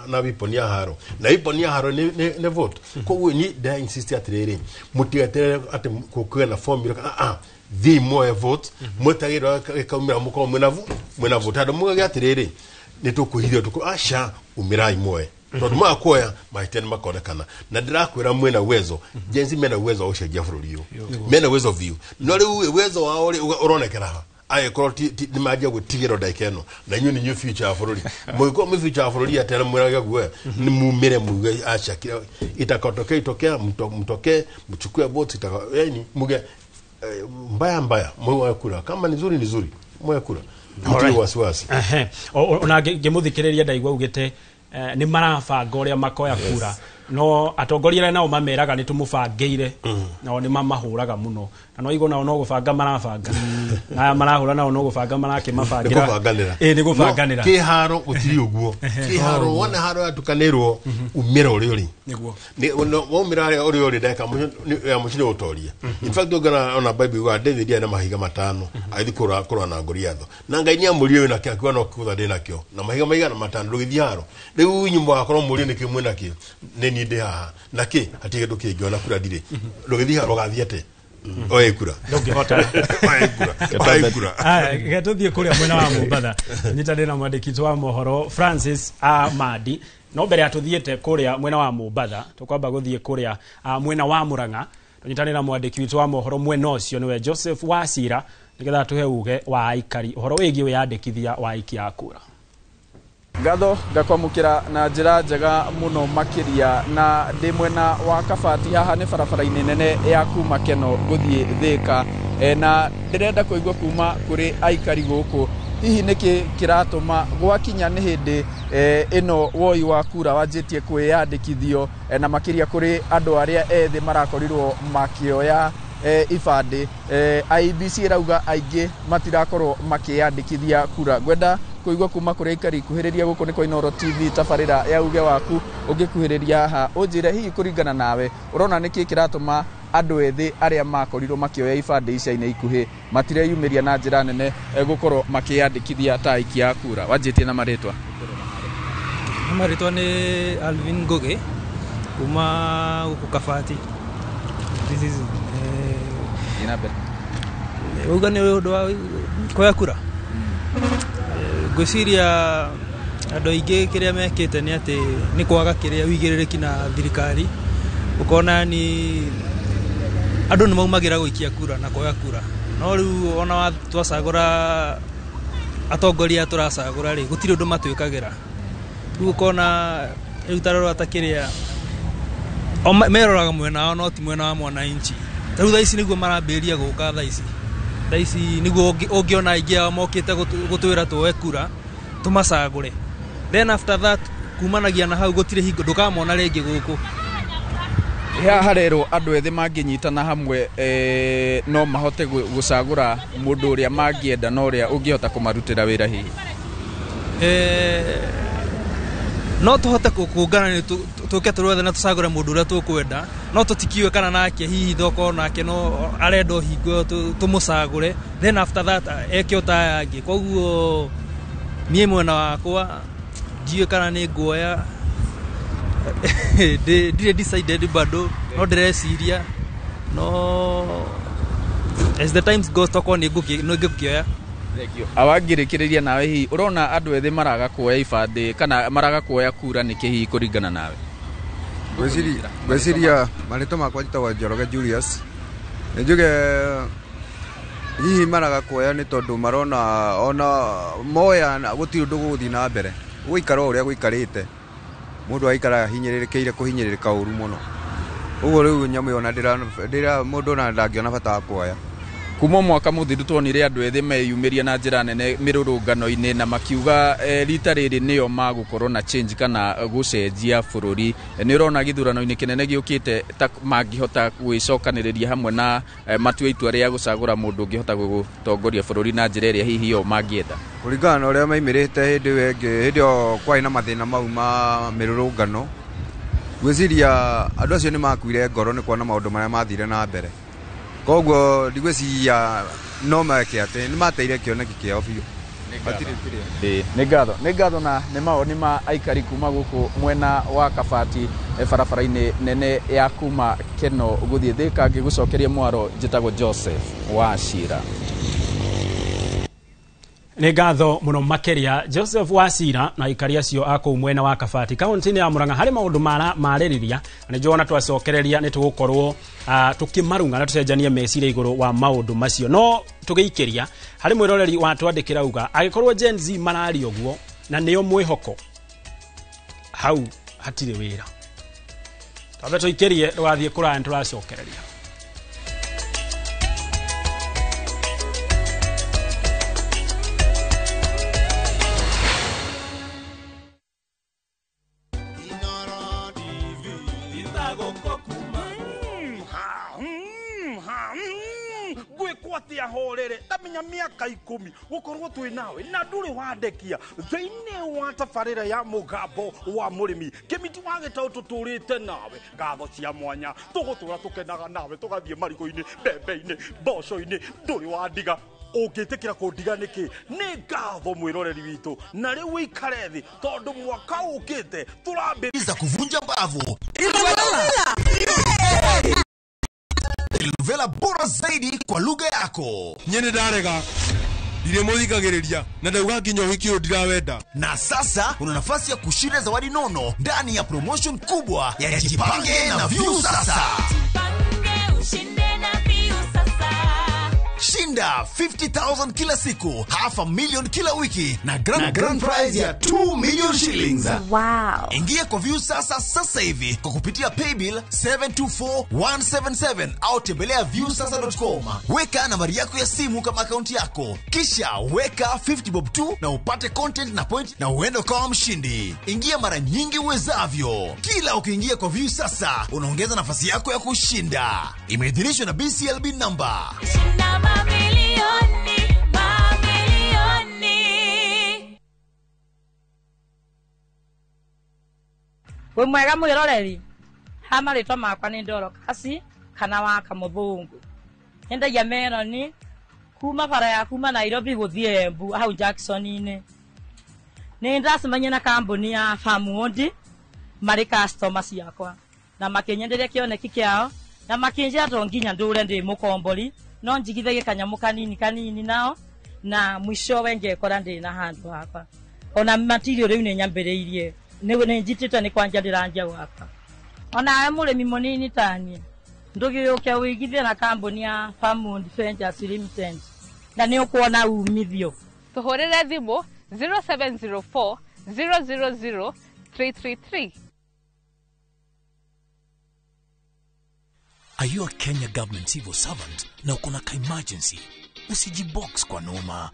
Speaker 20: na weapon ya haro? Na weapon ya haro nĩ vote. Koguo ni ndĩra insist atĩrĩrĩ, mũtigeterere atĩ gũkĩgĩa na formula. Ah, thiĩ muoe vote, mwetagĩrĩra gĩkaumĩra, mũkorwo mwĩna vote. Handũ mugage atĩrĩrĩ nĩ tũkwĩhithia ũtukũ, aca, umĩrai muoe, tondũ mwakuoya mahĩtia nĩ makonekana. Na ndĩrakwĩra mwĩna uwezo, Gen Z mena uwezo wa gũcenjia bũrũri ũyũ, mena uwezo biũ. No rĩu uwezo wao rĩ ũronekera ha angĩkorwo nĩ manjia gwĩtigĩrwo ndagĩka ĩno? Na inyuĩ nĩ inyuĩ future ya bũrũri. Mũngĩkorwo mwĩ future ya bũrũri atĩa na mwĩrage guoya? Nĩ mumĩre muge aca, kila itakotokea itokea, mtokee mchukue votes. Yani muge mbaya mbaya, mwe kura, kama ni nzuri ni nzuri, mwe kura, mtie wasiwasi.
Speaker 1: Ehe. Ona ngĩmũthikĩrĩria ndaigua ugĩte nĩ marabanga ũrĩa makoya kura, no atongoria arĩa nao mameraga nĩ tũmũbangĩire, nao nĩ mamahũraga mũno, na no igua nao no gũbanga marabanga, na aya marahũra nao no gũbanga marakĩmabangĩra.
Speaker 20: Nĩ kũbanganĩra.
Speaker 1: Ĩ, nĩ kũbanganĩra.
Speaker 20: No, kĩharo gũtirĩ ũguo. Kĩharo wona haro yatukanĩrwo, umĩra ũrĩa ũrĩ. Waumĩra harĩa ũrĩa ũrĩ, ndagĩka ya mũico nĩ ũtoria. In fact, ũngĩona ona Bible yugaga David arĩ na mahiga 5 agĩthiĩ kũrũa na Goliath, na Ngai nĩ amũrire wĩna kĩo, akiuga no kũgũtha ndĩ nakĩo na mahiga maigana 5, ndũgĩthiĩ haro. Rĩu inyuĩ mũgakorwo mũrie nĩkĩ mwĩ nakĩo, nĩ niĩ ndĩ haha na kĩ hatirĩ kĩndũ kĩngĩ, ona kura ndirĩ. Ndũgĩthiĩ haro, ũgathiĩ atĩa? Oe kura.
Speaker 1: Ndũngĩhota.
Speaker 20: Oe kura. Oe kura.
Speaker 1: Aya, reke tũthiĩ kũrĩa mwena wa Mombatha nyitanĩre na mwandĩki witũ wa mohoro Francis Amadi. No mbere ya tũthiĩte kũrĩa mwena wa Mombatha, tũkwamba gũthiĩ kũrĩa mwena wa Murang'a, tũnyitanĩre na mwandĩki witũ wa mohoro mwena ũcio nĩwe Joseph Wacira, nĩgetha tũhe uge wa aikari ũhoro wĩgiĩ wĩyandĩkithia wa aikia a kura.
Speaker 3: Ngatho ngakwamũkĩra na njĩra njega mũno makĩria, na ndĩ mwena wa Kabati haha nĩ barabara-inĩ nene ya kuma Keno gũthiĩ Thĩka, na ndĩrenda kũigua kuma kũrĩ aikari gũkũ hihi nĩkĩ kĩratũma gwakinya nĩ hĩndĩ ĩno woi wa kura wanjĩtie kwĩyandĩkithio, na makĩria kũrĩ andũ arĩa ethĩ marakorirwo makĩoya ibandĩ. IEBC ĩrauga aingĩ matirakorwo makĩyandĩkithia kura. Ngwenda kũigua kuma kũrĩ aikari. Kuhĩrĩria gũkũ nĩ kwa Inooro TV, tabarĩra ya uge waku. Ũngĩkuhĩrĩria haha ũnjĩre hihi kũringana nawe ũrona nĩkĩ kĩratũma andũ ethĩ arĩa makorirwo makĩoya ibandĩ ica-inĩ ikuhĩ matireyumĩria na njĩra nene gũkorwo makĩyandĩkithia ta aikia a kura. Wanjĩtie na marĩtwa.
Speaker 22: Marĩtwa nĩ Alvin Ngugi kuma gũkũ Kabati. This is uga nĩ ũndũ wa kuoya kura. Ngwĩciria andũ aingĩ kĩrĩa mekĩte nĩ atĩ nĩ kwaga kĩrĩa ũigĩrĩrĩki na thirikari, ũkona ni andũ nĩ maumagĩra gũikia kura na kuoya kura, no rĩu ona twacagũra atongoria tũracagũra rĩ, gũtirĩ ũndũ matwĩkagĩra. Rĩu ũkona rĩu ta rora ta kĩrĩa o meroraga mwena wao no ti mwena wa mwananchi. Ta rĩu thaa ici nĩguo marambĩrĩria gũka, thaa ici nĩguo ũngĩona aingĩ ao mokĩte gũtwĩra tuoe kura tũmacagũre, then after that kumanagia na hau gũtirĩ hingo ndũkamona rĩngĩ gũkũ.
Speaker 3: Haha harerwo andũ ethĩ mangĩnyitana hamwe no mahote gũcagũra mũndũ ũrĩa mangĩenda na ũrĩa ũngĩhota kũmarutĩra wĩra hihi.
Speaker 22: No tũhote kũngana tũke tũrĩ othe na tũcagũre mũndũ ũrĩa tũkwenda, no tũtikiũĩ kana nake hihi thoko nake no arenda hingo ĩyo tũmũcagũre, then after that eke o ta aya angĩ. Koguo niĩ mwena wakwa ndiũĩ kana nĩ nguoya, ndirĩ decided bado, no ndĩreciria, no as the times goes tokorwo nĩ ngũkĩoya.
Speaker 3: Awangĩrĩkĩrĩria nawe, hihi ũrona andũ ethĩ maraga kuoya ibandĩ kana maraga kuoya kura nĩkĩ hihi kũringana nawe?
Speaker 23: Ngwĩciria marĩtwa makwa njĩtagwo Njoroge Julius. Nĩ njuge hihi maraga kuoya nĩ tondũ marona ona moya gũtirĩ ũndũ gũgũthiĩ na mbere, gũikara o ũrĩa gũikarĩte, mũndũ aikara ahinyĩrĩrĩkĩire kũhinyĩrĩrĩka ũru mũno. Ũguo rĩu nyamũ ĩyo ona ndĩra mũndũ ona ndangĩona bata wa kuoya.
Speaker 3: Kuma mwaka mũthiru tuonire andũ ethĩ meyumĩria na njĩra nene mĩrũrũngano-inĩ na makiuga rita rĩrĩ nĩo magũkorwo na change kana gũcenjia bũrũri. Nĩ ũrona gĩthurano-inĩ kĩnene gĩũkĩte ta mangĩhota gwĩcokanĩrĩria hamwe na matue itua rĩa gũcagũra mũndũ ũngĩhota gũtongoria bũrũri na njĩra ĩrĩa hihi o mangĩenda.
Speaker 23: Kũringana na ũrĩa maimĩrĩte hĩndĩ ĩyo ĩngĩ, hĩndĩ ĩyo kwarĩ na mathĩna mau ma mĩrũrũngano, ngwĩciria andũ acio nĩ makuire ngoro nĩ kuona maũndũ marĩa mathire na mbere. Koguo ndigwĩciria no meke atĩ nĩ mateire kĩoneki kĩao biũ.
Speaker 3: Nĩ ngatho, nĩ ngatho na nĩ mawoni ma aikari kuma gũkũ mwena wa Kabati barabara-inĩ nene ya kuma Keno gũthiĩ Thĩka. Ngĩgũcokeria mwaro, njĩtagwo Joseph Wacira.
Speaker 1: Nĩ ngatho mũno makĩria Joseph Wacira na aikari acio a kũu mwena wa Kabati kaunti-inĩ ya Murang'a harĩ maũndũ marĩrĩria na nĩnjũĩ twacokereria nĩ tũgũkorwo tũkĩmarunga na tũcenjanie meciria igũrũ wa maũndũ macio. No tũgĩikĩria harĩ mwĩroreri wa twandĩkĩra uga angĩkorwo Gen Z mararia ũguo na nĩo mwĩhoko, hau hatirĩ wĩra. Twambe tũikĩrie, ndũgathiĩ kũraya, nĩ tũracokereria.
Speaker 24: Ngwĩkwatia horere tamenya mĩaka 10 gũkorwo twĩ nawe na ndũrĩ wandekia thĩinĩ wa tabarĩra ya mũgambo wa mũrĩmi kĩmiti wa gĩtaũ tũtũrĩte nawe ngatho cia mwanya tũgũtũra tũkenaga nawe tũgathiĩ marigũ-inĩ mbembe-inĩ mboco-inĩ ndũrĩ wandiga ũngĩtĩkĩra kũndiga nĩkĩ nĩ ngatho mwĩroreri witũ na rĩu wĩikare thĩ tondũ mwaka ũkĩte tũrambĩrĩria
Speaker 25: za kuvunja mbavu. Luvela.
Speaker 2: Makala bora zaidi kwa lugha yako.
Speaker 4: Nyene ndarega ndirĩmũthikagĩrĩria na ndauga nginya ũhiki ũyũ ndirawenda.
Speaker 2: Na sasa una nafasi ya kushinda zawadi nono ndani ya promotion kubwa ya Jipange na Viusasa. Shinda 50,000 kila siku, 500,000 kila wiki na grand prize ya 2 million shillings.
Speaker 5: Wow.
Speaker 2: Ingia kwa Viusasa sasa hivi kwa kupitia paybill 724177 au tembelea viusasa.com. Weka nambari yako ya simu kama akaunti yako, kisha weka 50 bob tu na upate content na point na uende ukawa mshindi. Ingia mara nyingi uwezavyo. Kila ukiingia kwa Viusasa unaongeza nafasi yako ya kushinda. Imeidhinishwa na BCLB number.
Speaker 5: Shinda mamilioni, mamilioni.
Speaker 6: Wĩ mwega mwĩroreri, ha marĩtwa makwa nĩ Dorokasi kana wa Kamũthũngũ. Nyendagia meroni kuma bara ya kuma Nairobi gũthiĩ Embu hau Jackson-inĩ. Nĩ ndacemania na kambuni ya Farmwood marĩ customer ciakwa na makĩnyenderia kĩoneki kĩao na makĩnjĩra to nginya ndũre ndĩ mũkombori no njigithagie kanyamũ kanini kanini nao na mwishowe ngekora ndĩ na handũ hakwa. Ona material rĩu nĩ nyambĩrĩirie nĩ njitĩte nĩ kwanja ndĩranjia gwaka. Onawe mũrĩmi mũnini taniĩ ndũgĩũke ũigithie na kambuni ya Farmwood Ventures Limited na nĩ ũkuona umithio.
Speaker 25: Tũhũrĩre thimũ 0704 000 333.
Speaker 26: Are you a Kenya government civil servant na uko na ka emergency? Usijibox kwa noma.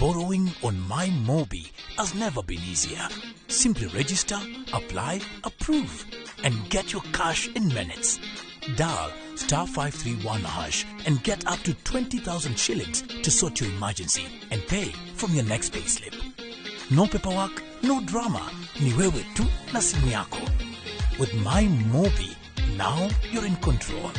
Speaker 26: Borrowing on MyMobi has never been easier. Simply register, apply, approve, and get your cash in minutes. Dial *531# and get up to 20,000 shillings to sort your emergency and pay from your next payslip. No paperwork, no drama. Ni wewe tu na simu yako. With MyMobi, now you're in control.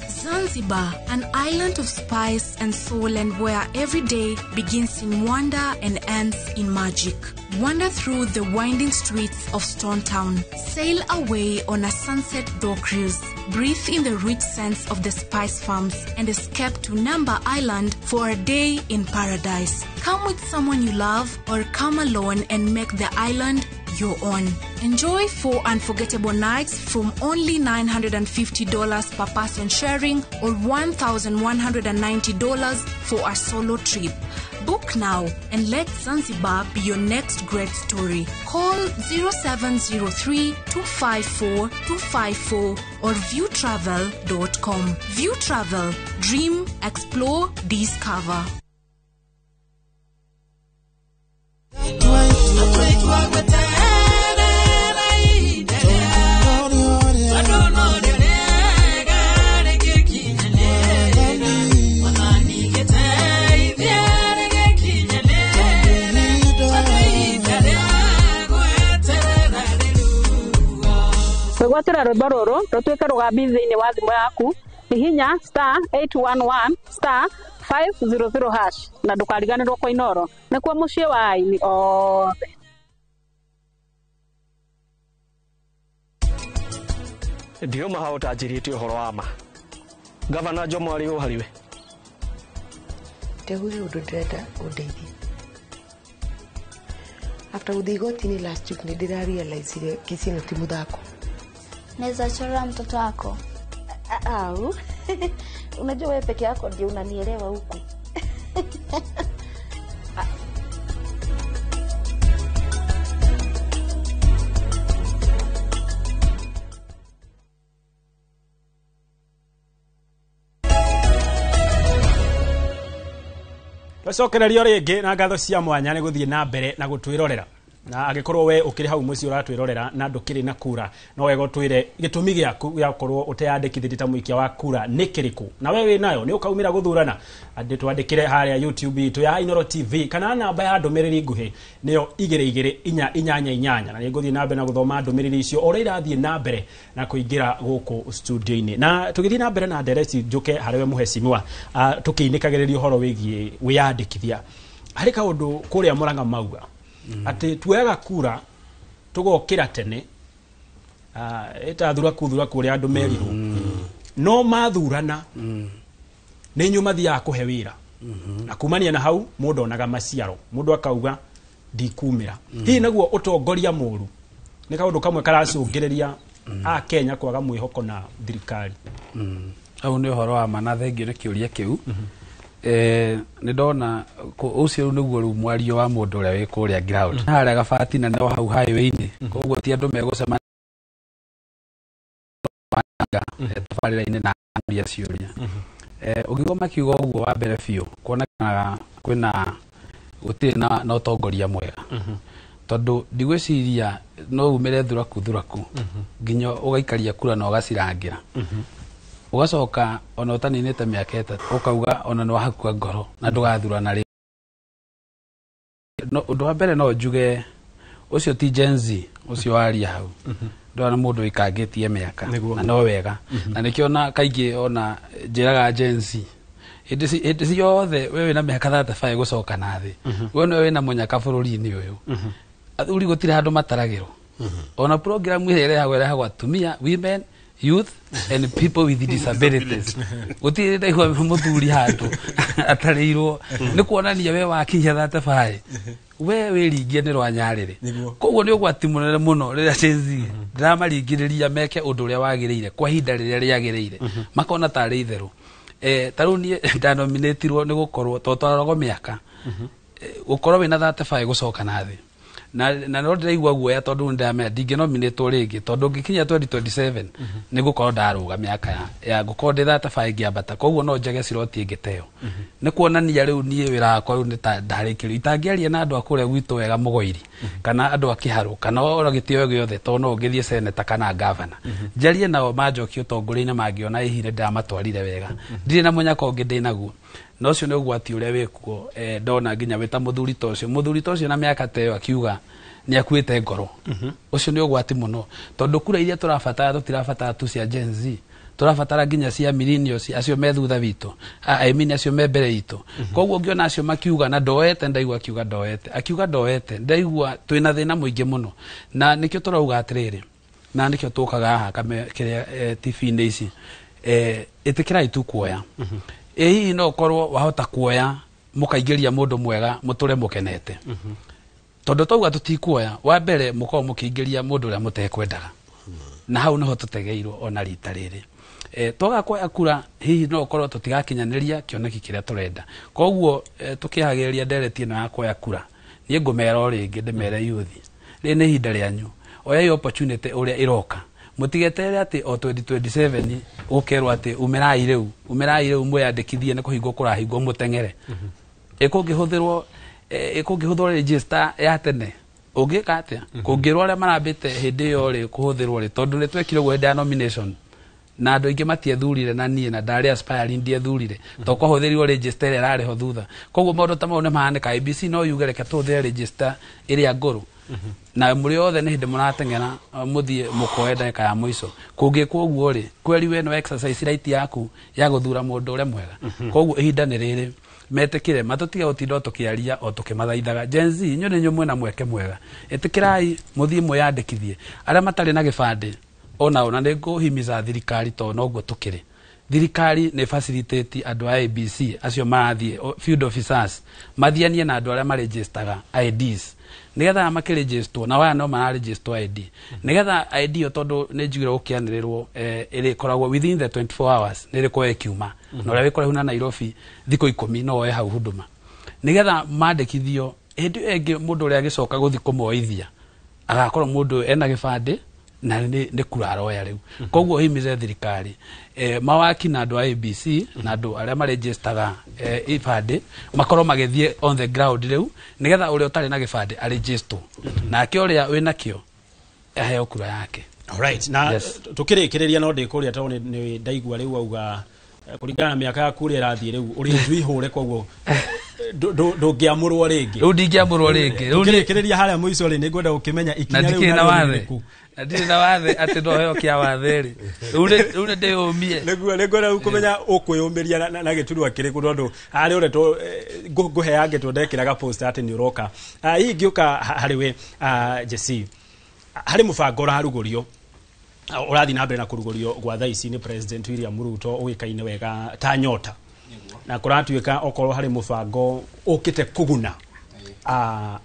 Speaker 27: Zanzibar, an island of spice and soul, and where every day begins in wonder and ends in magic. Wander through the winding streets of Stone Town. Sail away on a sunset dhow cruise. Breathe in the rich scents of the spice farms and escape to Namba Island for a day in paradise. Come with someone you love or come alone and make the island your own. Enjoy 4 unforgettable nights from only $950 per person sharing or $1,190 for a solo trip. Book now and let Zanzibar be your next great story. Call 0703 254 254 or viewtravel.com. View Travel. Dream, explore, discover.
Speaker 28: Gwatĩra rwĩmbo rũrũ rũtuĩke rũgambi thĩinĩ wa thimũ yaku hihinya *811 *500# na ndũkariganĩrwo kũinoro nĩkuo mũciĩ wa aini othe.
Speaker 29: Ndiuma hau ũtanjĩrĩte ũhoro wa ma. Gavana Jomo arĩ ũ harĩ we?
Speaker 30: Ndegwire ũndũ ndĩrenda ũndeithie. After gũthiĩ igoti-inĩ last week nĩ ndĩrarealizire kesi ĩno ti mũthako.
Speaker 31: Naweza chora mtoto wako?
Speaker 32: Au unajua wewe peke yako ndio unanielewa huku.
Speaker 1: Twacokererio rĩngĩ na ngatho cia mwanya nĩ gũthiĩ na mbere na gũtwĩrorera. Na angĩkorwo we ũkĩrĩ hau mũciĩ ũratwĩrorera na ndũkĩrĩ na kura, no wega ũtwĩre gĩtũmi gĩaku gĩa gũkorwo ũteyandĩkithĩtie ta mũikia wa kura nĩ kĩrĩkũ, na we wĩ nayo nĩ ũkaumĩra gũthurana. Twandĩkĩre harĩa YouTube itũ ya Inooro TV kana namba ya ndũmĩrĩri nguhĩ nĩyo 22488, na nĩngũthiĩ na mbere na gũthoma ndũmĩrĩri icio o ũrĩa irathiĩ na mbere na kũingĩra gũkũ studio-inĩ. Na tũgĩthiĩ na mbere na ndereti njũke harĩ we mũhecimiwa, tũkĩinĩkagĩrĩria ũhoro wĩgiĩ wĩyandĩkithia. Harĩ kaũndũ kũrĩa Murang'a mauga atĩ tuoyaga kura Tũgokĩra tene ĩta thuraku thuraku ũrĩa andũ merirwo no mathurana nĩ inyuĩ mathiaga kũhe wĩra na kumania na hau mũndũ onaga maciaro mũndũ akauga ndikumĩra. Hihi naguo ũtongoria mũru nĩ kaũndũ kamwe karacũngĩrĩria a Kenya kwaga mwĩhoko na thirikari?
Speaker 21: Hau nĩ ũhoro wa ma na thengio nĩ kĩũria kĩu. Nĩ ndona ũcio rĩu nĩguo rĩu mwario wa mũndũ ũrĩa wĩ kũrĩa ground harĩa gabati na no hau highway-inĩ, koguo ti andũ megũcemania tabarĩra-inĩ na aria ciũria. Ũngĩigua makiuga ũguo, wa mbere biũ kuonekanaga kwĩna gũtirĩ na ũtongoria mwega, tondũ ndigwĩciria no umĩre thuraku thuraku nginya ũgaikaria kura na ũgacirangĩra, ũgacoka ona ũtaninĩte mĩaka 3 ũkauga ona nĩ wahakua ngoro na ndũgathurana rĩngĩ. No, ũndũ wa mbere no njuge ũcio ti Gen Z ũcio waria hau, ndona mũndũ wĩkangĩtie mĩaka na no wega, na nĩkĩo na kaingĩ ona njĩraga Gen Z hĩndĩ ciothe we wĩna mĩaka 35 gũcoka na thĩ, we nĩwe wĩna mũnyaka bũrũri-inĩ ũyũ. Athuri gũtirĩ handũ mataragĩrwo, ona program ĩrĩa ĩrehagwo ĩrehagwo atumia, women, youth and people with disabilities. Gũtirĩ ndaigua mũthuri handũ atarĩirwo. Nĩ kuonania we wakinyia 35 we wĩringie nĩ rwa nyarĩrĩ. Koguo nĩ ũgwati mũnene mũno rĩrĩa Gen Z ndĩramaringĩrĩria meke ũndũ ũrĩa wagĩrĩire kwa ihinda rĩrĩa rĩagĩrĩire, makona tarĩ itherũ. Ta rĩu niĩ ndanominĩtirwo nĩ gũkorwo to twaroragwo mĩaka, gũkorwo wĩna 35 gũcoka na thĩ, na no ndĩraigua guoya tondũ nĩ ndĩramenya ndingĩnominĩtwo rĩngĩ, tondũ ngĩkinya 2027 nĩ ngũkorwo ndarũga mĩaka ya ngũkorwo ndĩ 35 ngĩambata, koguo no njage slot ĩngĩ ta ĩyo. Nĩ kuonania rĩu niĩ wĩra wakwa rĩu nĩ ta ndarĩkĩrio itangĩaria na andũ a kũrĩa gwitũ wega Mũgoiri kana andũ a Kĩharũ kana ona gĩtĩo gĩothe, tondũ no ũngĩthiĩ seneta kana gavana njarie nao manjokie ũtongoria-inĩ mangĩona hihi nĩ ndĩramatwarire wega, ndirĩ na mũnyaka ũngĩ ndĩ naguo. Na ũcio nĩ ũgwati ũrĩa wĩkuo. Ndona nginya wĩ ta mũthuri ta ũcio, mũthuri ta ũcio na mĩaka ta ĩyo akiuga nĩ akuĩte ngoro, ũcio nĩ ũgwati mũno, tondũ kura iria tũrabatara tũtirabatara tu cia Gen Z, tũrabatara nginya cia millennials acio me thutha witũ, I mean acio me mbere itũ. Koguo ũngĩona acio makiuga na ndoete, ndaigua akiuga ndoete, akiuga ndoete, ndaigua twĩna thĩna mũingĩ mũno. Na nĩkĩo tũrauga atĩrĩrĩ, na nĩkĩo tũkaga haha kĩrĩa TV-inĩ ici, ĩtĩkĩrai tu kuoya. Ĩ hihi no ũkorwo wahota kuoya mũkaingĩria mũndũ mwega mũtũre mũkenete, tondũ twauga tũtikuoya, wa mbere mũkorwo mũkĩingĩria mũndũ ũrĩa mũtekwendaga, na hau nĩho tũtegeirwo ona rita rĩrĩ. Twaga kuoya kura hihi no ũkorwo tũtigakinyanĩria kĩoneki kĩrĩa tũrenda. Koguo tũkĩhagĩrĩria ndereti ĩno ya kuoya kura, niĩ ngũmera o rĩngĩ ndĩmere youth, rĩrĩ nĩ ihinda rĩanyu, oyai opportunity ũrĩa ĩroka, mũtigeterere atĩ o 2027 ũkerwo atĩ umĩrai rĩu, umĩrai rĩu mwĩyandĩkithie nĩ kũhingwo kũrahingwo mũteng'ere. Ĩkũngĩhũthĩrwo ĩkũngĩhũthĩrwo register ya tene ũngĩka atĩa kũngĩrwo arĩa marambĩte hĩndĩ ĩyo rĩ kũhũthĩrwo rĩ, tondũ nĩ twekire ũguo hĩndĩ ya nomination na andũ aingĩ matiethurire, na niĩ na ndarĩ aspiring ndiethurire to kwahũthĩrirwo register ĩrĩa ĩrarĩ ho thutha. Koguo maũndũ ta mau nĩ mahanĩka. IEBC no yuge reke tũhũthĩre register ĩrĩa ngũrũ, na mũrĩ othe nĩ hĩndĩ mũrateng'era mũthiĩ mũkoe ndagĩka ya mũico. Kũngĩkwo ũguo rĩ, kweri we no exercise right yaku ya gũthura mũndũ ũrĩa mwega. Koguo ihinda nĩ rĩrĩ metĩkĩre matũtige gũtinda o tũkĩaria o tũkĩmathaithaga. Gen Z, inyuĩ nĩ inyuĩ mwĩna mweke mwega, ĩtĩkĩrai mũthiĩ mwĩyandĩkithie. Arĩa matarĩ na gĩbandĩ onao, na nĩ ngũhimiza thirikari, tondũ noguo tũkĩrĩ thirikari nĩ facilitate andũ a IEBC acio marathiĩ field officers mathianie na andũ arĩa maregistaga IDs, nigetha aya makĩregistwo na aya no mararegistwo ID, nigetha ID ĩyo, tondũ nĩ njugire gũkĩanĩrĩrwo ĩrĩkoragwo within the 24 hours nĩ ĩrĩkorwo ĩkiuma, na ũrĩa wĩ kũraihu na Nairobi thikũ 10 no oe hau huduma nigetha mandĩkithio. Hĩndĩ ĩyo ĩngĩ mũndũ ũrĩa agĩcoka gũthiĩ kũmoithia agakorwo mũndũ ena gĩbandĩ na nĩ kura aroya rĩu. Koguo himize thirikari mawaki na andũ a IEBC na andũ arĩa maregistaga ibandĩ makorwo magĩthiĩ on the ground rĩu, nigetha ũrĩa ũtarĩ na gĩbandĩ aregistwo, nake ũrĩa wĩnakĩo aheo kura yake.
Speaker 1: Alright, na tukĩrĩkĩrĩria no ndĩkũria, tondũ nĩ ndaigua rĩu auga kũringana na mĩaka yaku ũrĩa ĩrathiĩ rĩu ũrĩ njui hũre, koguo ndũngĩamũrwo rĩngĩ.
Speaker 21: Rĩu ndingĩamũrwo rĩngĩ. Rĩu
Speaker 1: Tukĩrĩkĩrĩria harĩa mũico rĩ, nĩngwenda gũkĩmenya
Speaker 21: na
Speaker 1: ikinya rĩu
Speaker 21: ndikĩrĩ na
Speaker 1: narĩo nĩ
Speaker 21: wathe
Speaker 1: rĩrĩkũ.
Speaker 21: Na ndirĩ na wathe atĩ no heo kĩa wathe rĩ, rĩu nĩ ndĩyũmie.
Speaker 1: Nĩguo nĩngwenda rĩu kũmenya ũkwĩyũmĩria na gĩturwa kĩrĩkũ, tondũ harĩa ũretwo ngũheange tondũ ndekĩraga post atĩ nĩ ũroka. Hihi ngĩũka harĩ we Jesse, Harĩ mũbango ũrarugũrio, ũrathiĩ na mbere na kũrugũrio gwa thaa ici nĩ President William Ruto, ũĩkaine wega ta Nyota, na kũratuĩka okorwo harĩ mũbango ũkĩte kũguna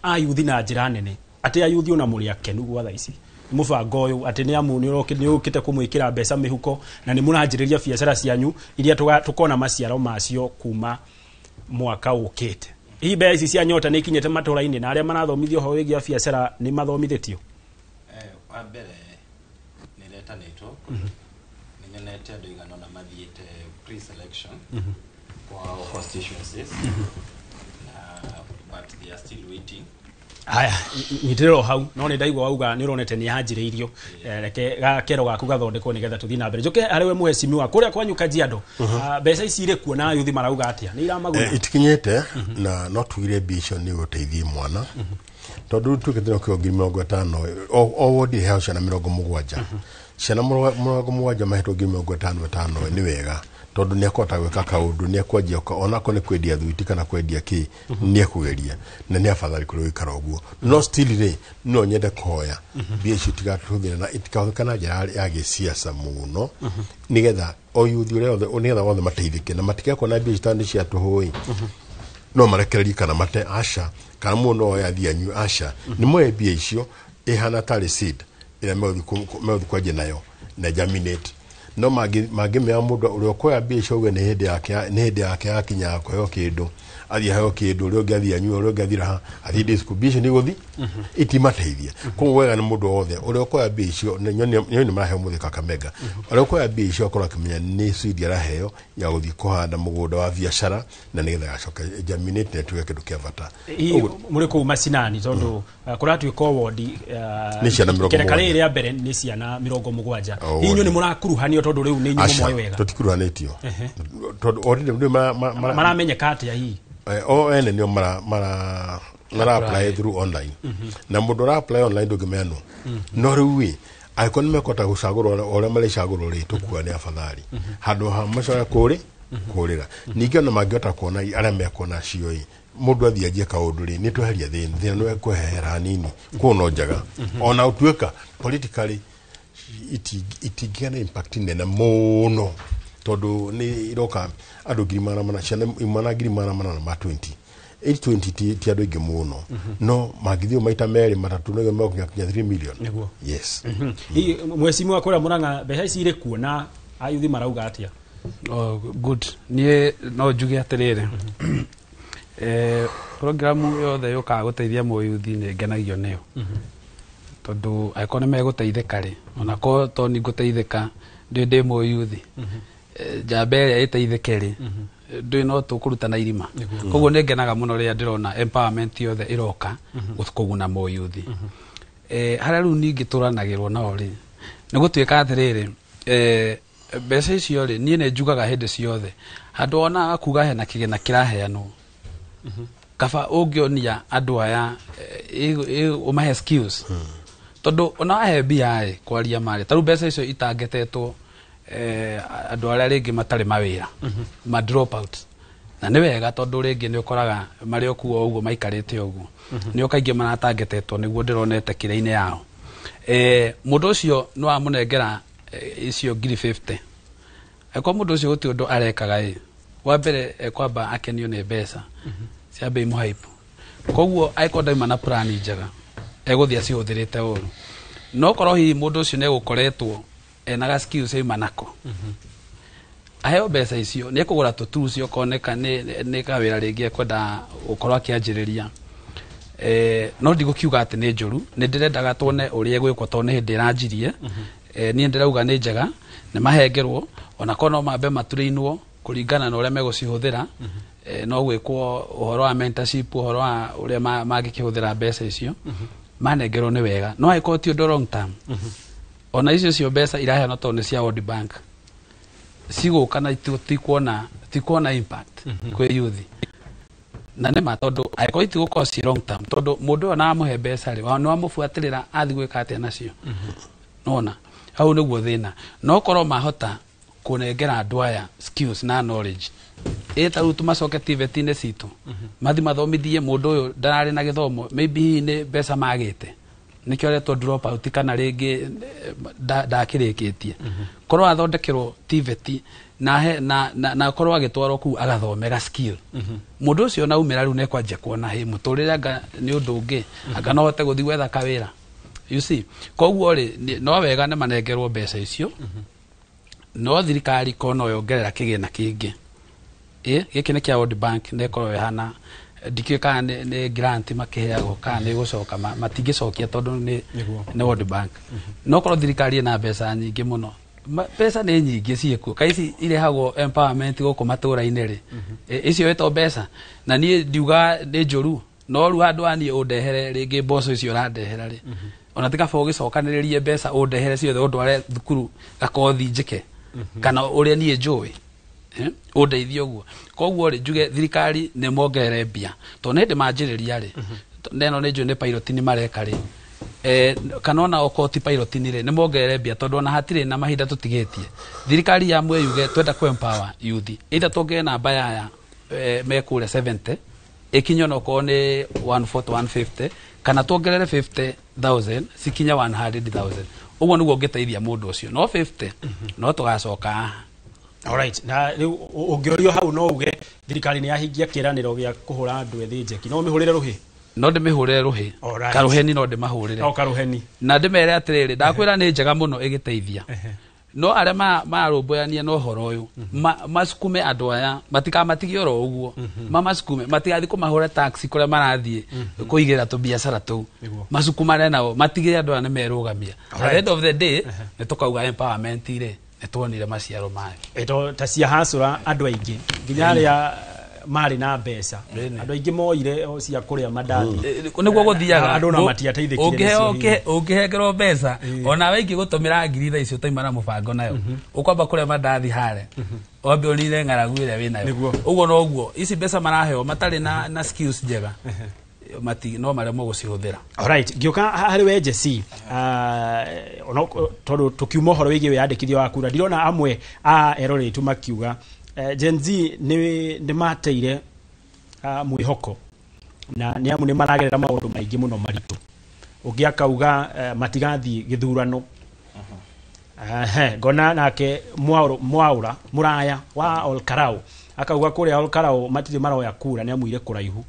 Speaker 1: ayuthi na njĩra nene, atĩ ayuthi ona mũrĩ akenu gwa thaa ici mũbango ũyũ, atĩ nĩ amu nĩ ũkĩte kũmwĩkĩra mbeca mĩhuko na nĩ mũranjĩrĩria biacara cianyu iria tũkona maciaro macio kuma mwaka ũkĩte. Hihi mbeca ici cia Nyota nĩ ikinyĩte matũra-inĩ, na arĩa marathomithio ũhoro wĩgiĩ biacara nĩ mathomithĩtio?
Speaker 19: Wa mbere nĩ iretanĩtwo. Nĩ nyonete andũ igana ũna mathiĩte pre-selection kwa constituencies na but they are still waiting.
Speaker 1: Haya, nyitĩrĩra o hau, no nĩ ndaigua wauga nĩ ũronete nĩ yanjĩrĩirio. Reke gakero gaku gathondekwo nĩgetha tũthiĩ na mbere. Njũke harĩ we mũhecimiwa kũrĩa kwanyu Kajiado. Mbeca ici irĩ kuo na ayuthi marauga atĩa, nĩ iramaguna?
Speaker 20: Itikinyĩte, na no tugire mbia icio nĩ gũteithia mwana, tondũ tuĩke tũrĩ kĩo 50,000 o wodi ĩheo ciana 70. Ciana 70 mahetwo 50,000 5 nĩ wega, tondũ nĩ akũhota gwĩka kaũndũ, nĩ akwanjia onakorwo nĩ kwendia thuiti kana kwendia kĩ, nĩ ekũgeria na nĩ afadhali kũrĩ gũikara ũguo. No still rĩ, no nyende kũhoya mbia icio itigatũhũthĩre na itikahũthĩka na njĩra ya gĩciaca mũno, nĩgetha o yuthi ũrĩa othe, nĩgetha othe mateithĩke na matigekuona mbia ici tondũ nĩ cia tũhũ ĩ, no marekererie kana mate, aca, kana mũndũ no oe athiĩ anyue, aca. Nĩ moe mbia icio ĩhana tarĩ seed ĩrĩa megũthiĩ kwanjia nayo na germinate. No mangĩmera mũndũ ũrĩa ũkuoya mbia icio auge nĩ hĩndĩ yake nĩ hĩndĩ yake yakinya ya kũheo kĩndũ, athiĩ aheo kĩndũ, ũrĩa ũngĩ athiĩ anyue, ũrĩa ũngĩ athiĩ raha, athiĩ disco, mbia icio nĩ igũthiĩ itimateithia. Koguo wega nĩ mũndũ wothe ũrĩa ũkuoya mbia icio, nyoni nĩ maraheo mũthĩ Kakamega, ũrĩa ũkuoya mbia icio akorwo akĩmenya nĩ seed araheo ya gũthiĩ kũhanda mũgũnda wa biacara na nĩgetha gacoka germinate na ĩtuĩke kĩndũ kĩa bata.
Speaker 1: Hihi mũrĩ kũu macinani, tondũ kũratuĩka o wondi
Speaker 20: Nĩ ciana mĩrongo
Speaker 1: kĩreka rĩrĩ
Speaker 20: mũgwanja.
Speaker 1: Rĩa mbere nĩ ciana 70.
Speaker 20: O
Speaker 1: Hihi inyuĩ
Speaker 20: wodi.
Speaker 1: nĩ mũrakuruhanio, tondũ rĩu nĩ inyuĩ
Speaker 20: Aca,
Speaker 1: mũmoĩ wega?
Speaker 20: Tũtikuruhanĩtio tondũ already nĩ
Speaker 1: Maramenyeka atĩa hihi?
Speaker 20: O ene nĩo mara apply through online, na mũndũ ũra apply online ndũngĩmenya no. No rĩu ĩ, angĩkorwo nĩ mekũhota gũcagũrwo ũrĩa marĩcagũrwo rĩ, tũkuga nĩ afadhali handũ ha macoke kũrĩ kũrĩra. Ningĩ ona mangĩhota kuona arĩa mekuona acio ĩ, mũndũ athiĩ anjie kaũndũ rĩ, nĩ tweheria thĩna, thĩna nĩ kwehera hanini. Kũu no njega ona ũtuĩka politically itingĩgĩa na impact nene mũno, tondũ nĩ iroka andũ 400,000, ciana imwana 820,000, 820 ti andũ aingĩ mũno, no mangĩthiĩ maita merĩ matatũ nĩguo megũkinya kinya 3 million.
Speaker 1: Nĩguo.
Speaker 20: Yes.
Speaker 1: Hihi mheshimiwa kũrĩa Mũrang'a, mbeca ici irĩ kuo na ayuthi marauga atĩa?
Speaker 21: Oh, good. Niĩ no njuge atĩrĩrĩ, programu yothe yũkaga gũteithia mũyuthi nĩ ngenagio nĩyo, tondũ angĩkorwo nĩ megũteithĩka rĩ, onakorwo to ni ngũteithĩka ndĩ mũyuthi, njamba ĩrĩa ĩteithĩke rĩ, ndũĩ no tũkũrutana irima. Koguo nĩ ngenaga mũno rĩrĩa ndĩrona empowerment yothe ĩroka kũguna mũyuthi. Harĩa rĩu ningĩ tũranagĩrwo nao rĩ, nĩ gũtuĩka atĩrĩrĩ, mbeca icio rĩ, niĩ nĩ njugaga hĩndĩ ciothe handũ ona kuga hena kĩgĩna kĩraheanwo, kaba ũngĩonia andũ aya ũmahe skills, tondũ ona wahe mbia ĩ kwaria marĩ tarĩu mbeca icio itangetetwo andũ arĩa rĩngĩ matarĩ mawĩra, ma drop out, na nĩ wega tondũ rĩngĩ nĩ ũkoraga marĩ o kuo ũguo maikarĩte ũguo, nĩo kaingĩ maratangetetwo nĩguo ndĩronete kĩrĩa-inĩ yao. Mũndũ ũcio nĩ wamũnengera icio 50,000, angĩkorwo mũndũ ũcio gũtirĩ ũndũ arekaga ĩ, wa mbere ekwamba akenio nĩ mbeca ciambe imũhaipu, koguo angĩkorwo ndauma na plan njega egũthiĩ acihũthĩrĩte ũru. No korwo hihi mũndũ ũcio nĩ egũkoretwo ena ga skills auma nako, aheo mbeca icio nĩ ekũgũra tũtools, okoneka nĩ kawĩra rĩngĩ ekwenda gũkorwo akĩanjĩrĩria. No ndigũkiuga atĩ nĩ njũru, nĩ ndĩrendaga tuone ũrĩa ĩgwĩkwo tondũ nĩ hĩndĩ ĩranjirie. Niĩ ndĩrauga nĩ njega, nĩ mahengerwo onakorwo no mambe maturĩinwo kũringana na ũrĩa megũcihũthĩra. No gwĩkwo ũhoro wa mentorship, ũhoro wa ũrĩa mangĩkĩhũthĩra mbeca icio manengerwo nĩ wega, no angĩkorwo ti ũndũ long term, ona icio cio mbeca iraheanwo tondũ nĩ cia World Bank cigũka na tikuona impact kwĩ youth, na nĩ ma tondũ angĩkorwo itigũkorwo ci long term, tondũ mũndũ ũyũ ona amũhe mbeca rĩ, nĩ wamũbuatĩrĩra athiĩ gwĩka atĩa nacio, nona hau nĩguo thĩna. No korwo mahota kũnengera andũ aya skills na knowledge ĩ, ta rĩu tũmacoke TVET-inĩ citũ, mathi mathomithie mũndũ ũyũ ndararĩ na gĩthomo, maybe hihi nĩ mbeca magĩte. Nĩkĩo aretwo drop out kana rĩngĩ ndakĩrĩkĩtie. Korwo athondekerwo TVET na he na korwo agĩtwarwo kũu agathomera skill, mũndũ ũcio na umĩra rĩu nĩekwanjia kuona hĩ mũtũrĩre anga nĩ ũndũ ũngĩ, anga no hote gũthiĩ gwetha kawĩra, you see. Koguo rĩ, no wega nĩ manengerwo mbeca icio, no thirikari ko no yongerera kĩgĩna kĩngĩ. Gĩkĩ nĩ kĩa World Bank, nĩ ĩkorwo ĩhana ndikĩũĩ kana nĩ grant makĩheagwo kana nĩ gũcoka matingĩcokia tondũ nĩ World Bank. No korwo thirikari ĩna mbeca nyingĩ mũno, mbeca nĩ nyingĩ ciĩkuo, ka ici irehagwo empowerment gũkũ matũra-inĩ rĩ, icio ĩto mbeca na niĩ ndiuga nĩ njũru, no rĩu handũ ha niĩ ũndehere rĩngĩ mboco icio ũrandehera rĩ, ona ti kaba ũgĩcokanĩrĩrie mbeca ũndehere ciothe ũndware thukuru gakothi njĩke kana ũrĩa niĩ njũĩ, ũndeithie ũguo. Koguo rĩ, njuge thirikari nĩ mongerere mbia tondũ nĩ hĩndĩ manjĩrĩria rĩ, neno nĩ njũĩ nĩ pilot nĩ mareka rĩ, kana ona okorwo ti pilot nĩ rĩ, nĩ mongerere mbia tondũ ona hatirĩ na mahinda tũtigĩtie. Thirikari ya yuge twenda kũ empower youth, either tuongerere namba yaya me kũrĩa 70 ĩkinye onokorwo nĩ 140 150, kana tuongerere 50,000 cikinye 100,000. Ũguo nĩguo ũngĩteithia mũndũ ũcio, no 50 no tũgacoka haha.
Speaker 1: Alright, na rĩu ũngĩũrio hau no uge thirikari nĩ yahingia kĩĩranĩro gĩa kũhũra andũ ethĩ njeki, no ũmĩhũrĩre rũhĩ?
Speaker 21: No ndĩmĩhũrĩre rũhĩ. Karũheni no ndĩmahũrĩre.
Speaker 1: No karũheni.
Speaker 21: Na ndĩmere atĩrĩrĩ, ndakwĩra nĩ njega mũno ĩgĩteithia, no arĩa marũmbũyania na ũhoro ũyũ macukume andũ aya, matikamatigie oro ũguo, mamacukume, matigathiĩ kũmahũra taxi kũrĩa marathiĩ kũigĩra tũbiacara tũu, macukumane nao, matigĩre andũ aya nĩ merũgamia. At the end of the day nĩ tũkauga empowerment rĩ, nĩ tuonire maciaro mayo.
Speaker 1: Ĩto ta cia hasũra andũ aingĩ nginya arĩa marĩ na mbeca, andũ aingĩ moire o cia kũrĩa mandathi.
Speaker 21: Nĩguo gũthiaga.
Speaker 1: Andũ ona matiateithĩkire nĩcio hihi.
Speaker 21: Ũngĩhengerwo mbeca onawe ingĩgũtũmĩra ngiri thaa icio utaima na mũbango nayo, ũkwamba kũrĩa mandathi harĩa wambe ũnine ng'aragu ĩrĩa wĩnayo. Ũguo noguo ici mbeca maraheo matarĩ na skills njega, no maremwo gũcihũthĩra.
Speaker 1: Alright, ngĩũka harĩ we Jesse, tondũ tũkiuma ũhoro wĩgiĩ wĩyandĩkithia wa kura, ndirona amwe a eroreri tu makiuga Gen Z nĩ mateire mwĩhoko na nĩ amu nĩ maragerera maũndũ maingĩ mũno maritũ. Ũngĩ akauga matigathiĩ gĩthurano. Ngona nake Mwaura Muraya wa Olkarau akauga kũrĩa Olkarau matirĩ maroya kura nĩ amu irĩ kũraihu.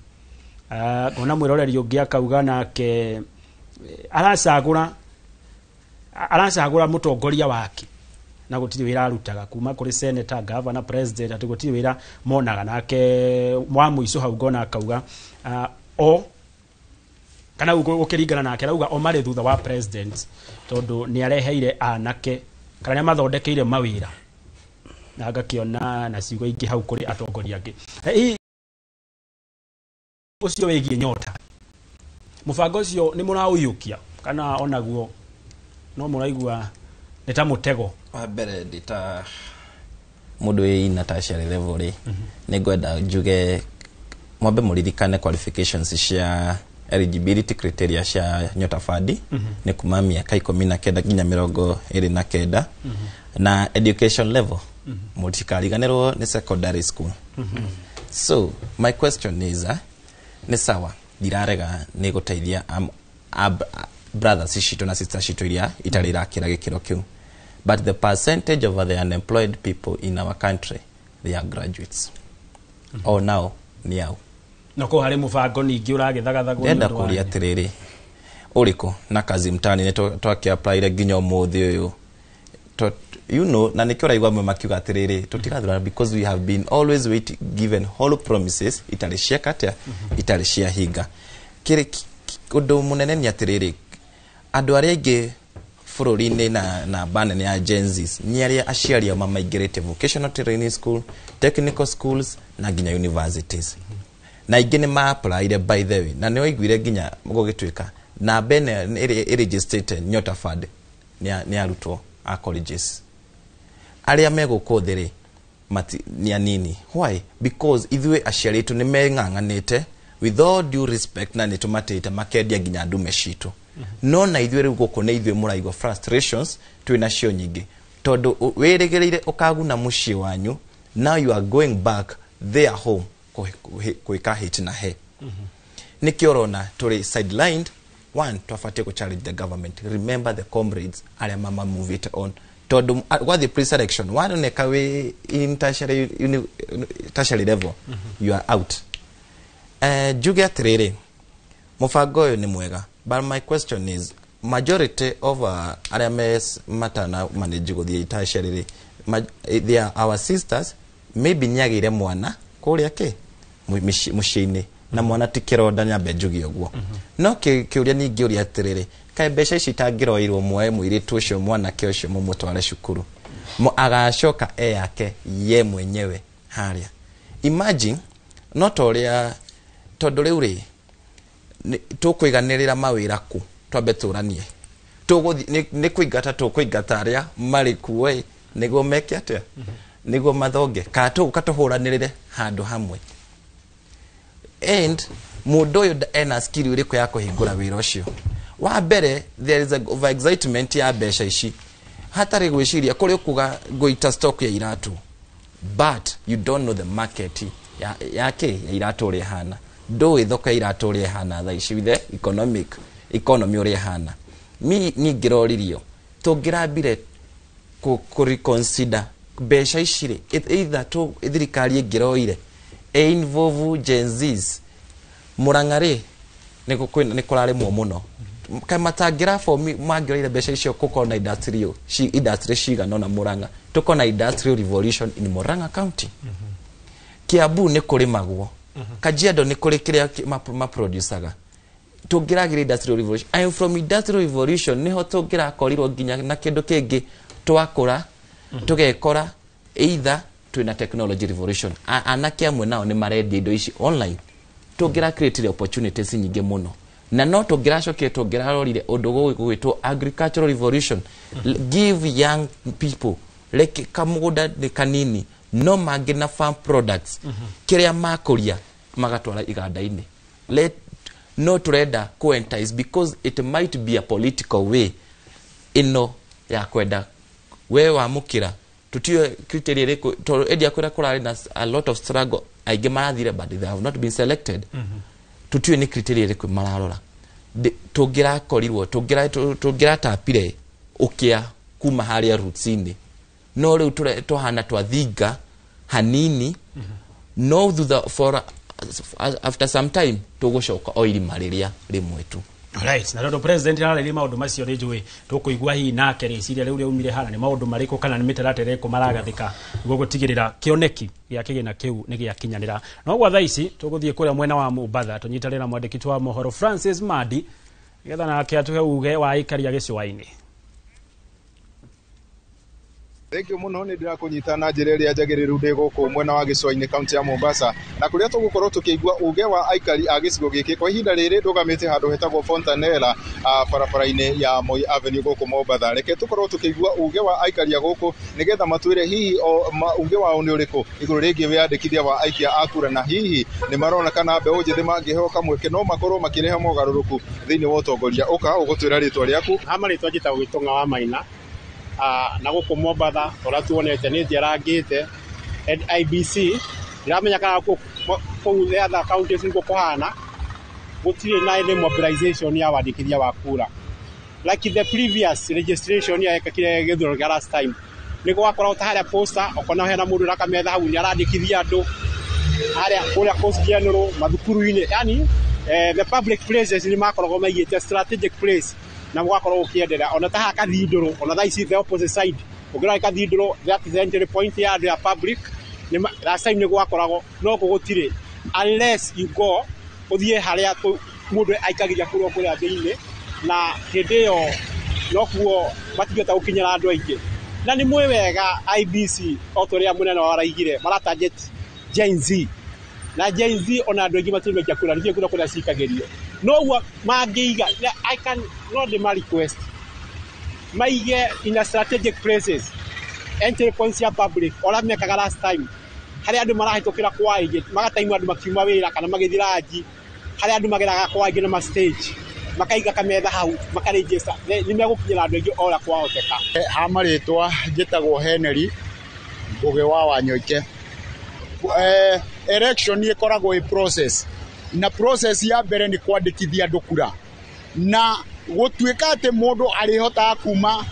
Speaker 1: Ngona mwĩroreri ũngĩ akauga nake aracagũra mũtongoria wake na gũtirĩ wĩra arutaga kuma kũrĩ senator, governor, president, atĩ gũtirĩ wĩra monaga. Nake wa mũico hau ngona akauga o kana gũkĩringana nake arauga o marĩ thutha wa president tondũ nĩ areheire anake kana nĩ amathondekeire mawĩra, na ngakĩona na ciugo ingĩ hau kũrĩ atongoria angĩ. Ũcio wĩgiĩ nyota, mũbango ũcio nĩ mũraũiyũkia kana onaguo no mũraigua nĩ ta mũtego?
Speaker 19: Wa mbere ndĩ ta mũndũ wĩ ina tertiary level rĩ, nĩ ngwenda njuge mwambe mũririkane qualifications cia eligibility criteria cia Nyota Fund nĩ kuma mĩaka 19 nginya 29, na education level mũtikariganĩrwo nĩ secondary school. So my question is, nĩ sawa ndirarega nĩ gũteithia brothers citũ na sisters citũ iria itarĩ irakĩra gĩkĩro kĩu, but the percentage of the unemployed people in our country, they are graduates. O nao nĩ au?
Speaker 1: No ko harĩ mũbango ningĩ ũragĩthagathagwo nĩ
Speaker 19: Ndĩrenda
Speaker 1: ũndũ wa
Speaker 19: kũria atĩrĩrĩ, ũrĩkũ na kazi mtaani nĩ twakĩapplyire nginya ũmũthĩ ũyũ, you know, na nĩkĩo ũraigua amwe makiuga atĩrĩrĩ tũtigathurana because we have been always waiting, given hollow promises itarĩ cieka atĩa, itarĩ ciahinga. Kĩrĩ ũndũ mũnene nĩ atĩrĩrĩ, andũ arĩa aingĩ bũrũri-inĩ na namba nene ya Gen Zs nĩ arĩa aciari ao mamaingĩrĩte vocational training school, technical schools na nginya universities, na aingĩ nĩ ma-applyire by the way, na nĩ waiguire nginya gũgĩtuĩka namba ĩno ĩrĩgĩstĩte Nyota Fund nĩ arutwo a colleges. Arĩa me gũkũ thĩ rĩ nĩ anini. Why? Because ithuĩ aciari aitũ nĩ meng'ang'anĩte, with all due respect, na nĩ tũmatĩte makendia nginya ndume citũ, no na ithuĩ rĩu gũkũ nĩ ithuĩ mũraigua frustrations twĩ nacio nyingĩ, tondũ wĩrĩgĩrĩire ũkaguna mũciĩ wanyu, now you are going back their home gwĩka hate na he. Nĩkĩo ũrona tũrĩ sidelined. One, twabatie ku challenge the government. Remember the comrades arĩa mama move it on, tondũ gwathiĩ pre-selection wanoneka wĩ in tertiary level, you are out. Njuge atĩrĩrĩ, mũbango ũyũ nĩ mwega, but my question is, majority of arĩa me matana manage gũthiĩ tertiary rĩ, they are our sisters. Maybe nĩagĩire mwana kũrĩa kĩ mũciĩ-inĩ, na mwana ti kĩronda, nyambe njuge ũguo. No kĩũria ningĩ ũria atĩrĩrĩ, kaĩ mbeca ici itangĩroirwo muoe mũirĩtu ũcio, mwanake ũcio, mũmũtware cukuru, agacoka e yake ye mwenyewe harĩa? Imagine, no ta ũrĩa, tondũ rĩu rĩ, tũkũiganĩrĩra mawĩra kũ? Twambe tũranie, tũgũthiĩ nĩ kũingata, tũkũingata arĩa marĩ kuo ĩ, nĩguo meke atĩa? Nĩguo mathonge, kana tũgũka tũhũranĩrĩre handũ hamwe? And mũndũ ũyũ ena skill ĩrĩkũ ya kũhingũra wĩra ũcio? Wa mbere, there is a over excitement ya mbeca ici hatarĩ gwĩciria kũrĩ ũkuga ngũita stock ya iratũ, but you don't know the market ya kĩ ya iratũ ũrĩa ĩhana. Ndũĩ thoko ya iratũ ũrĩa ĩhana thaa ici with the economic economy ũrĩa ĩhana. Mi ningĩroririo tũngĩrambire kũ reconsider mbeca ici rĩ, either tũ thirikari ĩngĩroire ĩ involve Gen Zs. Murang'a rĩ, nĩ kũrarĩmwo mũno. Kaĩ matangĩra form, mangĩroire mbeca icio gũkorwo na industry cigana ũna Murang'a, tũkorwo na industrial revolution in Murang'a County. Kiambu nĩ kũrĩmagwo, Kajiado nĩ kũrĩ kĩrĩa maproducaga. Tũngĩragĩra industrial revolution, and from industrial revolution nĩho tũngĩrakorirwo nginya na kĩndũ kĩngĩ, twakũra tũgekora either twĩna technology revolution. Anake amwe nao nĩ marendia indo ici online. Tũngĩra create opportunities nyingĩ mũno, na no tũngĩracokire tũngĩrarorire ũndũ gũgwĩtwo agricultural revolution. Give young people reke kamũgũnda nĩ kanini, no mangĩ na farm products kĩrĩa makũria magatwara iganda-inĩ. Let no turenda ku-entice because it might be a political way ĩno ya kwenda we wamũkĩra. Tutiwe criteria ĩrĩkũ, tondũ endia kũrĩa kũrarĩ na a lot of struggle, aingĩ marathire but they have not been selected. Tutiwe nĩ criteria ĩrĩkũ mararora. Tũngĩrakorirwo tũngĩratapire ũkĩa kuma harĩa roots-inĩ, no rĩu tũhana twathinga hanini, no thutha for after some time tũgũcoka o irima rĩrĩa rĩmwe tu.
Speaker 1: Alright, na tondũ president ararĩria maũndũ macio nĩ njũĩ tũkũigua hihi nake rĩciria rĩu rĩaumire hana nĩ maũndũ marĩkũ kana nĩ mĩtaratara ĩrĩkũ maragathĩka nĩguo gũtigĩrĩra kĩoneki gĩa kĩgĩna kĩu nĩ gĩakinyanĩra. No gwa thaa ici tũgũthiĩ kũrĩa mwena wa Mombatha tũnyitanĩre na mwandĩki wa mohoro Francis Madi, nĩgetha nake atũhe uge wa aikari a gĩcũa-inĩ.
Speaker 7: Thank you muno, nĩ ndĩrakũnyita na njĩra ĩrĩa njagĩrĩru ndĩ gũkũ mwena wa gĩcũa-inĩ, kaunti ya Mombasa, na kũrĩa tũgũkorwo tũkĩigua uge wa aikari a gĩcigo gĩkĩ. Kwa ihinda rĩrĩ ndũgamĩte handũ hetagwo Fontanella, barabara-inĩ ya Moi Avenue gũkũ Mombatha. Reke tũkorwo tũkĩigua uge wa aikari a gũkũ, nĩgetha matwĩre hihi uge wao nĩ ũrĩkũ igũrũ rĩgiĩ wĩyandĩkithia wa aikia a kura, na hihi nĩ marona kana mbeũ njĩthĩ mangĩheo kamweke no makorwo makĩrehe mogarũrũku thĩinĩ wa ũtongoria. Ũka ũgũtwĩra rĩtwa rĩaku.
Speaker 8: Ha marĩtwa njĩtagwo Gĩtong'a wa Maina. Na gũkũ Mombatha ũrĩa tuonete nĩ njerangĩte IEBC, ndiramenya kana kũu the other counties nĩguo kũhana. Gũtirĩ na any mobilization ya wandĩkithia wa kura like the previous registration ya ekakire gĩthurano kĩa last time. Nĩ gwakoragwo ta harĩa poster, ũkona hena mũndũ ũrakametha hau nĩ arandĩkithia andũ harĩa kũrĩa Coast General, mathukuru-inĩ, yani the public places nĩ makoragwo maigĩte strategic place na gũgakorwo gũkĩenderea. Ona ta haha Cathedral, ona thaa ici the opposite side ũngĩrora Cathedral, that is the entry point ya andũ ya public. Last time nĩ gwakoragwo, no kũ gũtirĩ unless you go ũthiĩ harĩa mũndũ aikagĩria kũrĩa kũrĩa thĩinĩ, na hĩndĩ ĩyo nokuo matingĩhota gũkinyĩra andũ aingĩ. Na nĩ mwĩ wega IEBC, o ta ũrĩa mũnene wao araigire, mara target Gen Z, na Gen Z ona andũ aingĩ matirĩ maikia kura, nĩkĩo kura kũrĩa cikagĩrio noguo mangĩiga. I can no ndĩma request maige in a strategic places, entry points ya public, ũrĩa mekaga last time, harĩa andũ marahĩtũkĩra kwa aingĩ, magataimu andũ makiuma wĩra kana magĩthiĩ ranji, harĩa andũ mageraga kwa aingĩ na ma stage, makaiga kametha hau makaregister, nĩ megũkinyĩra andũ aingĩ o ũrĩa kwahoteka.
Speaker 9: Ha marĩtwa njĩtagwo Henry Ngũgĩ wa Wanyoike. Election ĩkoragwo ĩ process, na process ya mbere nĩ kwandĩkithia andũ kura. Na gũtuĩka atĩ mũndũ arĩhotaga kuma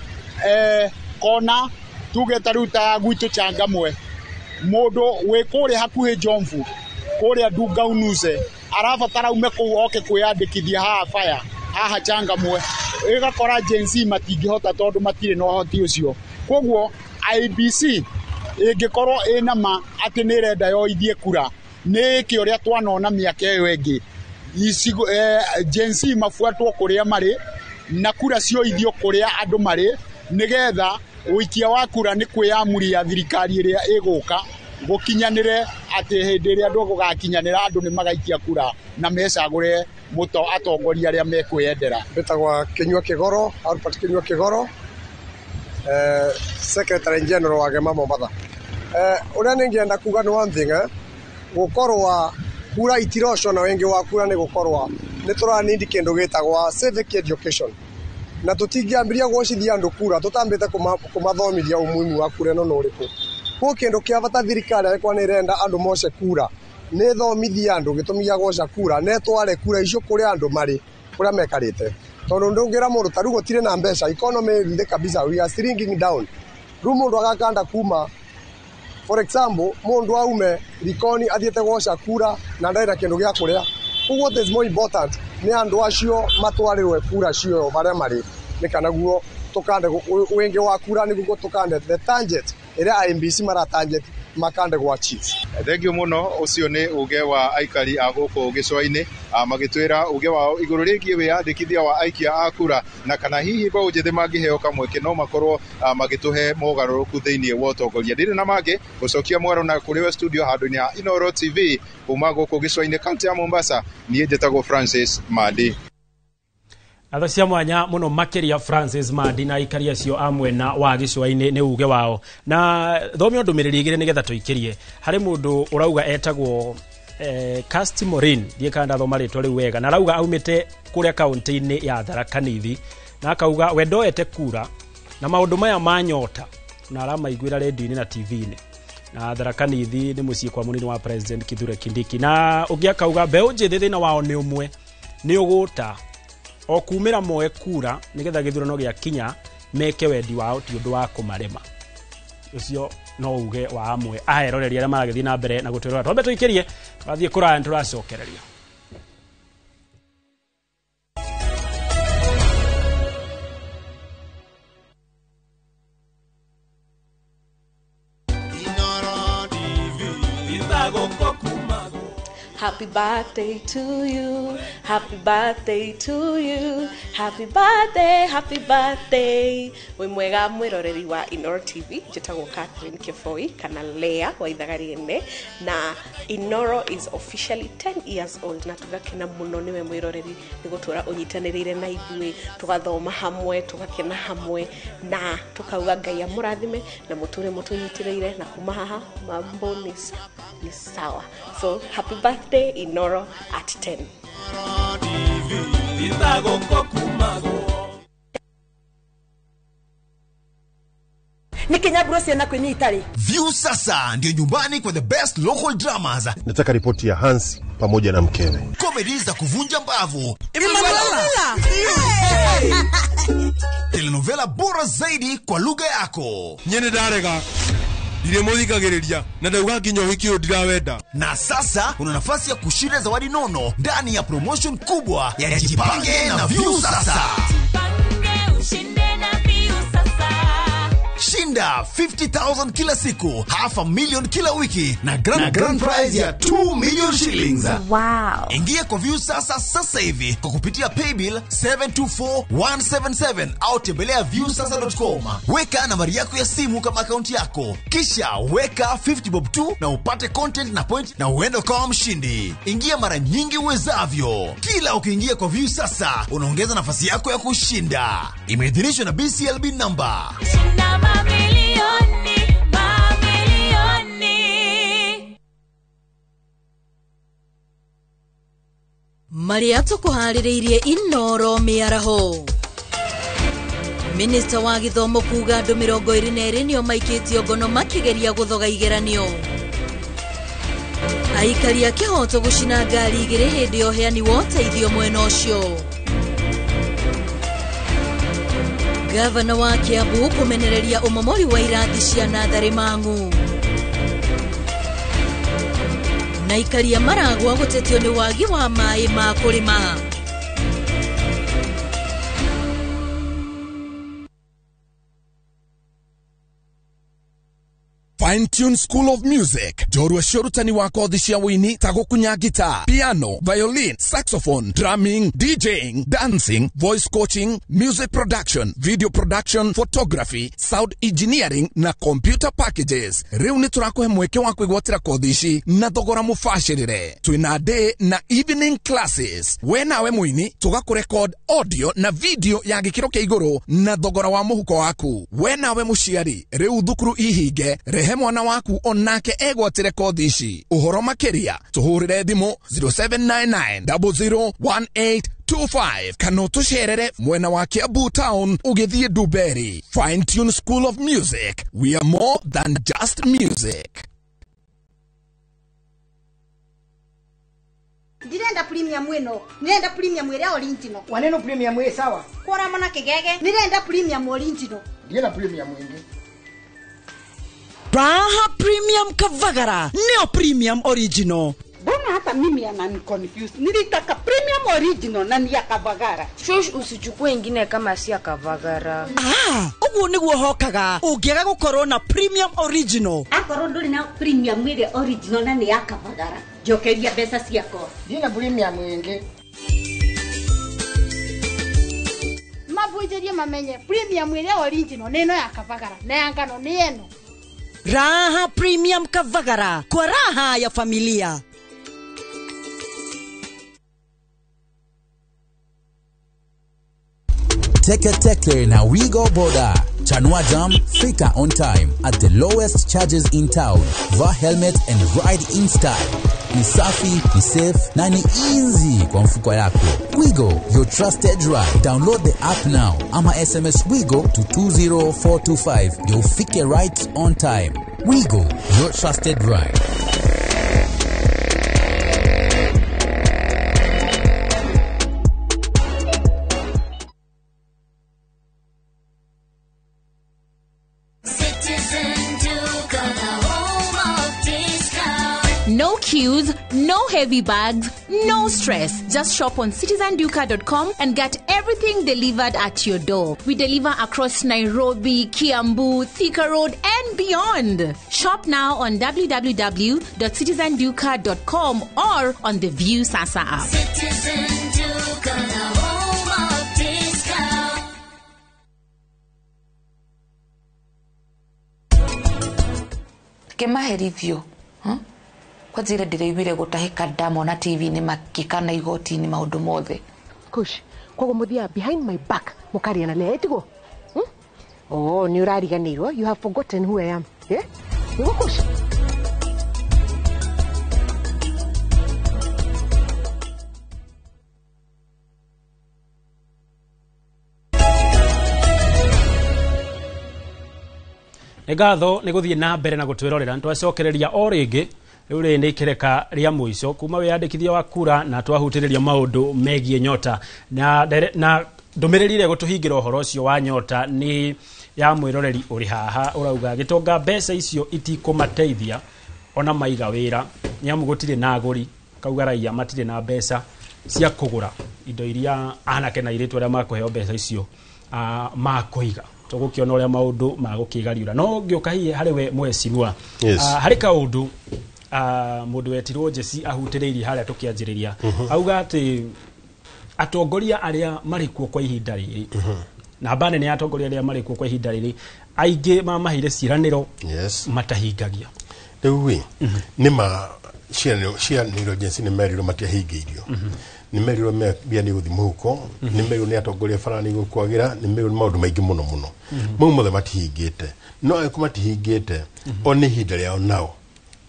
Speaker 9: kona tuge ta rĩu ta gwitũ Changamwe, mũndũ wĩ kũrĩa hakuhĩ Jomvu, kũrĩa Ndungaunuse, arabatara ume kũu oke kwĩyandĩkithia haha baya haha Changamwe, ĩgakora Gen Z matingĩhota tondũ matirĩ na ũhoti ũcio. Koguo IEBC ĩngĩkorwo ĩna ma atĩ nĩ ĩrenda yoithie kura, nĩ ĩke ũrĩa twanona mĩaka ĩyo ĩngĩ, icigo Gen Z mabuatwo kũrĩa marĩ na kura cioithio kũrĩa andũ marĩ, nĩgetha ũikia wa kura nĩ kwĩyamuria thirikari ĩrĩa ĩgũka gũkinyanĩre atĩ hĩndĩ ĩrĩa andũ gũgakinyanĩra andũ nĩ magaikia kura na mecagũre mũto atongoria arĩa mekwĩyendera.
Speaker 3: Mbĩtagwa Kinyua Kĩgoro, Albert Kinyua Kĩgoro, Secretary General wa Gema Mombatha. Ũrĩa nĩngĩenda kuga nĩ one thing, gũkorwa kura itirocwo na wĩngĩ wa kura nĩ gũkorwa nĩ tũranindi kĩndũ gĩtagwa civic education, na tũtingĩambĩrĩria gwocithia andũ kura tũtambĩte kũmathomithia umuhimu wa kura ĩno nĩ ũrĩkũ. Koguo kĩndũ kĩa bata thirikari angĩkorwo nĩ ĩrenda andũ moce kura, nĩ ĩthomithie andũ gĩtũmi gĩa gwoca kura, na ĩtware kura icio kũrĩa andũ marĩ, kũrĩa mekarĩte. Tondũ ndũngĩra mũndũ ta rĩu gũtirĩ na mbeca, economy ĩ thĩ kabisa, we are shrinking down. Rĩu mũndũ agakanda kuma, for example, mũndũ aume Likoni athiĩte gwoca kura na ndarĩ na kĩndũ gĩa kũrĩa. Koguo what is more important nĩ andũ acio matwarĩrwe kura cio barĩa marĩ, nĩ kana guo tũkande wĩngĩ wa kura, nĩguo tũkande the target ĩrĩa IEBC mara target makande gwa chiefs.
Speaker 7: Thank you mũno. Ũcio nĩ uge wa aikari a gũkũ gĩcũa-inĩ, magĩtwĩra uge wao igũrũ rĩgiĩ wĩyandĩkithia wa aikia a kura, na kana hihi mbeũ njĩthĩ mangĩheo kamweke no makorwo magĩtũhe mogarũrũku thĩinĩ wa ũtongoria. Ndirĩ na mangĩ gũcokia mwaro na kũrĩ we studio handũ-inĩ ha Inooro TV kuma gũkũ gĩcũa-inĩ kaunti ya Mombasa. Niĩ njĩtagwo Francis Mandi.
Speaker 1: Ngatho cia mwanya mũno makĩria Francis Mandi na aikari acio a mwena wa gĩcũa-inĩ nĩ uge wao. Na thomio ndũmĩrĩri igĩrĩ nĩgetha tũikĩrie. Harĩ mũndũ ũrauga etagwo Casti Morin, ndiĩ kana ndathoma rĩtwa rĩu wega, na arauga aumĩte kũrĩa kaũntĩ-inĩ ya Tharaka Nithi, na akauga we ndoete kura na maũndũ maya ma nyota na aramaiguĩra redio-inĩ na TV-inĩ. Na Tharaka Nithi nĩ mũciĩ kwa mũnini wa President Kithure Kindiki. Na ũngĩ akauga mbeũ njĩthĩ thĩna wao nĩ ũmwe, nĩ ũgũta o kumĩra moe kura nĩgetha gĩthurano gĩakinya meke wendi wao, ti ũndũ wa kũmarema. Ũcio no uge wa amwe aeroreri arĩa maragĩthiĩ na mbere na gũtwĩrora. Twambe tũikĩrie, tũrathiĩ kũraya nĩtũracokereria.
Speaker 10: Happy birthday to you, happy birthday to you, happy birthday, happy birthday. Wĩ mwega mwĩroreri wa Inooro TV, njĩtagwo Catherine Kĩboi kana Lea wa Ithagariene, na Inooro is officially 10 years old, na tũgakena mũno nĩwe mwĩroreri nĩ gũtũra ũnyitanĩrĩire na ithuĩ, tũgathoma hamwe, tũgakena hamwe, na tũkauga Ngai amũrathime na mũtũre mũtũnyitĩrĩire, na kuma haha mambo ni sawa. So happy birthday Inooro at 10.
Speaker 11: Nikinyaburo ciana kwinyi itarĩ.
Speaker 2: View Sasa ndio nyumbani kwa the best local dramas.
Speaker 20: Nataka ripoti ya Hans pamoja na mkewe.
Speaker 2: Comedy za kuvunja mbavu. Telenovela bora zaidi kwa lugha yako.
Speaker 4: Nyene ndarega. Ndirĩ mũthikagĩrĩria na ndauga nginya ũhiki ũyũ ndirawenda.
Speaker 2: Na sasa una nafasi ya kushinda zawadi nono ndani ya promotion kubwa ya Jipange na View Sasa.
Speaker 5: Jipange ushinde na View Sasa.
Speaker 2: Shinda 50,000 kila siku, 500,000 kila wiki na grand prize ya 2 million shillings.
Speaker 5: Wow.
Speaker 2: Ingia kwa View Sasa sasa hivi kwa kupitia paybill 724177 au tembelea viewsasa.com. Weka nambari yako ya simu kama akaunti yako, kisha weka 50 bob tu na upate content na point na uende ukawa mshindi. Ingia mara nyingi uwezavyo. Kila ukiingia kwa View Sasa unaongeza nafasi yako ya kushinda. Imeidhinishwa na BCLB number.
Speaker 5: Shinda mamilioni, mamilioni.
Speaker 12: Maria tũkũharĩrĩirie Inooro mĩaraho. Minista wa gĩthomo kuga andũ 22 nĩo maikĩtio ngono makĩgeria gũthoga igeranio. Aikari a Kĩhoto gũcina ngari igĩrĩ hĩndĩ ya ũheani wa ũteithio mwena ũcio. Gavana wa Kiambu kũmenereria ũmomori wa irathi cia natharĩ Mang'u. Na ikaria maragwa gũtetio nĩ wagi wa maĩ ma kũrĩma.
Speaker 6: Fine Tune School of Music, njorua cia ũrutani wa kothi cia wũini ta gũkunya guitar, piano, violin, saxophone, drumming, DJing, dancing, voice coaching, music production, video production, photography, sound engineering na computer packages. Rĩu nĩ tũrakũhe mweke wa kwĩgwatĩra kothi ici na thogora mũbacĩrĩre. Twĩna day na evening classes. We nawe mũini tũgakũrecord audio na video ya gĩkĩro kĩa igũrũ na thogora wa mũhuko waku. We nawe mũciari, rĩu thukuru ihinge, rehe mwana waku onake egwatĩre kothi ici. Ũhoro makĩria tũhũrĩre thimũ 0799 001825 kana ũtũcerere mwena wa Kiambu Town ũgĩthiĩ Dumberi. Fine Tune School of Music, we are more than just music.
Speaker 11: Ndirenda premium ĩno, ndirenda premium ĩrĩa original.
Speaker 13: Waneno premium ĩ sawa.
Speaker 11: Kora mwana kĩgege, ndirenda premium original.
Speaker 13: Ndienda premium ĩngĩ.
Speaker 14: Raha Premium Kavagara, neo Premium Original.
Speaker 15: Mbona hata mimi anani confuse. Nilitaka Premium Original na ni ya Kavagara.
Speaker 16: Shush, usichukue ingine kama si ya Kavagara.
Speaker 14: Ah, uguo niguo hokaga. Ungiaga gukorwo na Premium Original.
Speaker 15: Akorwo nduri na Premium ile original na ni ya Kavagara. Njokeria mbeca ciakwa.
Speaker 13: Ndina Premium ĩngĩ.
Speaker 11: Mabunjĩrie mamenye Premium ile original nĩ ĩno ya Kavagara na ya ngano nĩ ĩno.
Speaker 14: Raha Premium Kavagara, kwa raha ya familia.
Speaker 17: Teke Teke na Wigo Boda. Chanua Jam, fika on time at the lowest charges in town. Vaa helmet and ride in style. Ni safi, ni safe na ni easy kwa mfuko yako. Wigo, your trusted ride. Download the app now ama SMS Wigo to 20425. You'll fike right on time. Wigo, your trusted ride.
Speaker 5: No queues, no heavy bags, no stress. Just shop on citizenduka.com and get everything delivered at your door. We deliver across Nairobi, Kiambu, Thika Road, and beyond. Shop now on www.citizenduka.com or on the View Sasa app.
Speaker 18: Citizen Duka, the home of discount.
Speaker 30: Kemaherithio, huh? Kwa njira ndĩraiguire gũtahĩka ndamona TV-inĩ makĩkana igoti-inĩ maũndũ mothe.
Speaker 22: Kush, koguo mũthiaga behind my back mũkaria na nĩ tiguo? Oh, nĩ ũrariganĩirwo, you have forgotten who I am. Yeah? Nĩguo Kush?
Speaker 1: Nĩ ngatho nĩ gũthiĩ na mbere na gũtwĩrorera, nĩ twacokereria o rĩngĩ. Rĩu rĩrĩ nĩ ikereka rĩa mũico kuma wĩyandĩkithia wa kura na twahutĩrĩria maũndũ megiĩ nyota na ndũmĩrĩri ĩrĩa gũtũhingĩra ũhoro ũcio wa nyota nĩ ya mwĩroreri ũrĩ haha ũrauga gĩtonga mbeca icio itikũmateithia ona maiga wĩra nĩ amu gũtirĩ na agũri, kauga raia matirĩ na mbeca cia kũgũra indo iria anake na airĩtu arĩa makũheo mbeca icio makũiga. Tũgũkĩona ũrĩa maũndũ magũkĩgariũra no ngĩũka hihi harĩ we mwecirua.
Speaker 20: Yes.
Speaker 1: Harĩ kaũndũ mũndũ wetirwo Jesse ahutĩrĩirie harĩa tũkĩanjĩrĩria. Auga atĩ atongoria arĩa marĩ kuo kwa ihinda rĩrĩ, namba nene ya atongoria arĩa marĩ kuo kwa ihinda rĩrĩ aingĩ mamaheire ciĩranĩro.
Speaker 20: Yes.
Speaker 1: Matahingagia.
Speaker 20: Rĩu ĩ nĩ ma ciĩranĩro Jesse nĩ merirwo matiahingĩirio. Nĩ merirwo mbia nĩ gũthiĩ mũhuko, nĩ merirwo nĩ atongoria bara nĩ gũkwagĩra, nĩ merirwo nĩ maũndũ maingĩ mũno mũno. Mau mothe matihingĩte. No angĩkorwo matihingĩte, o nĩ ihinda rĩao nao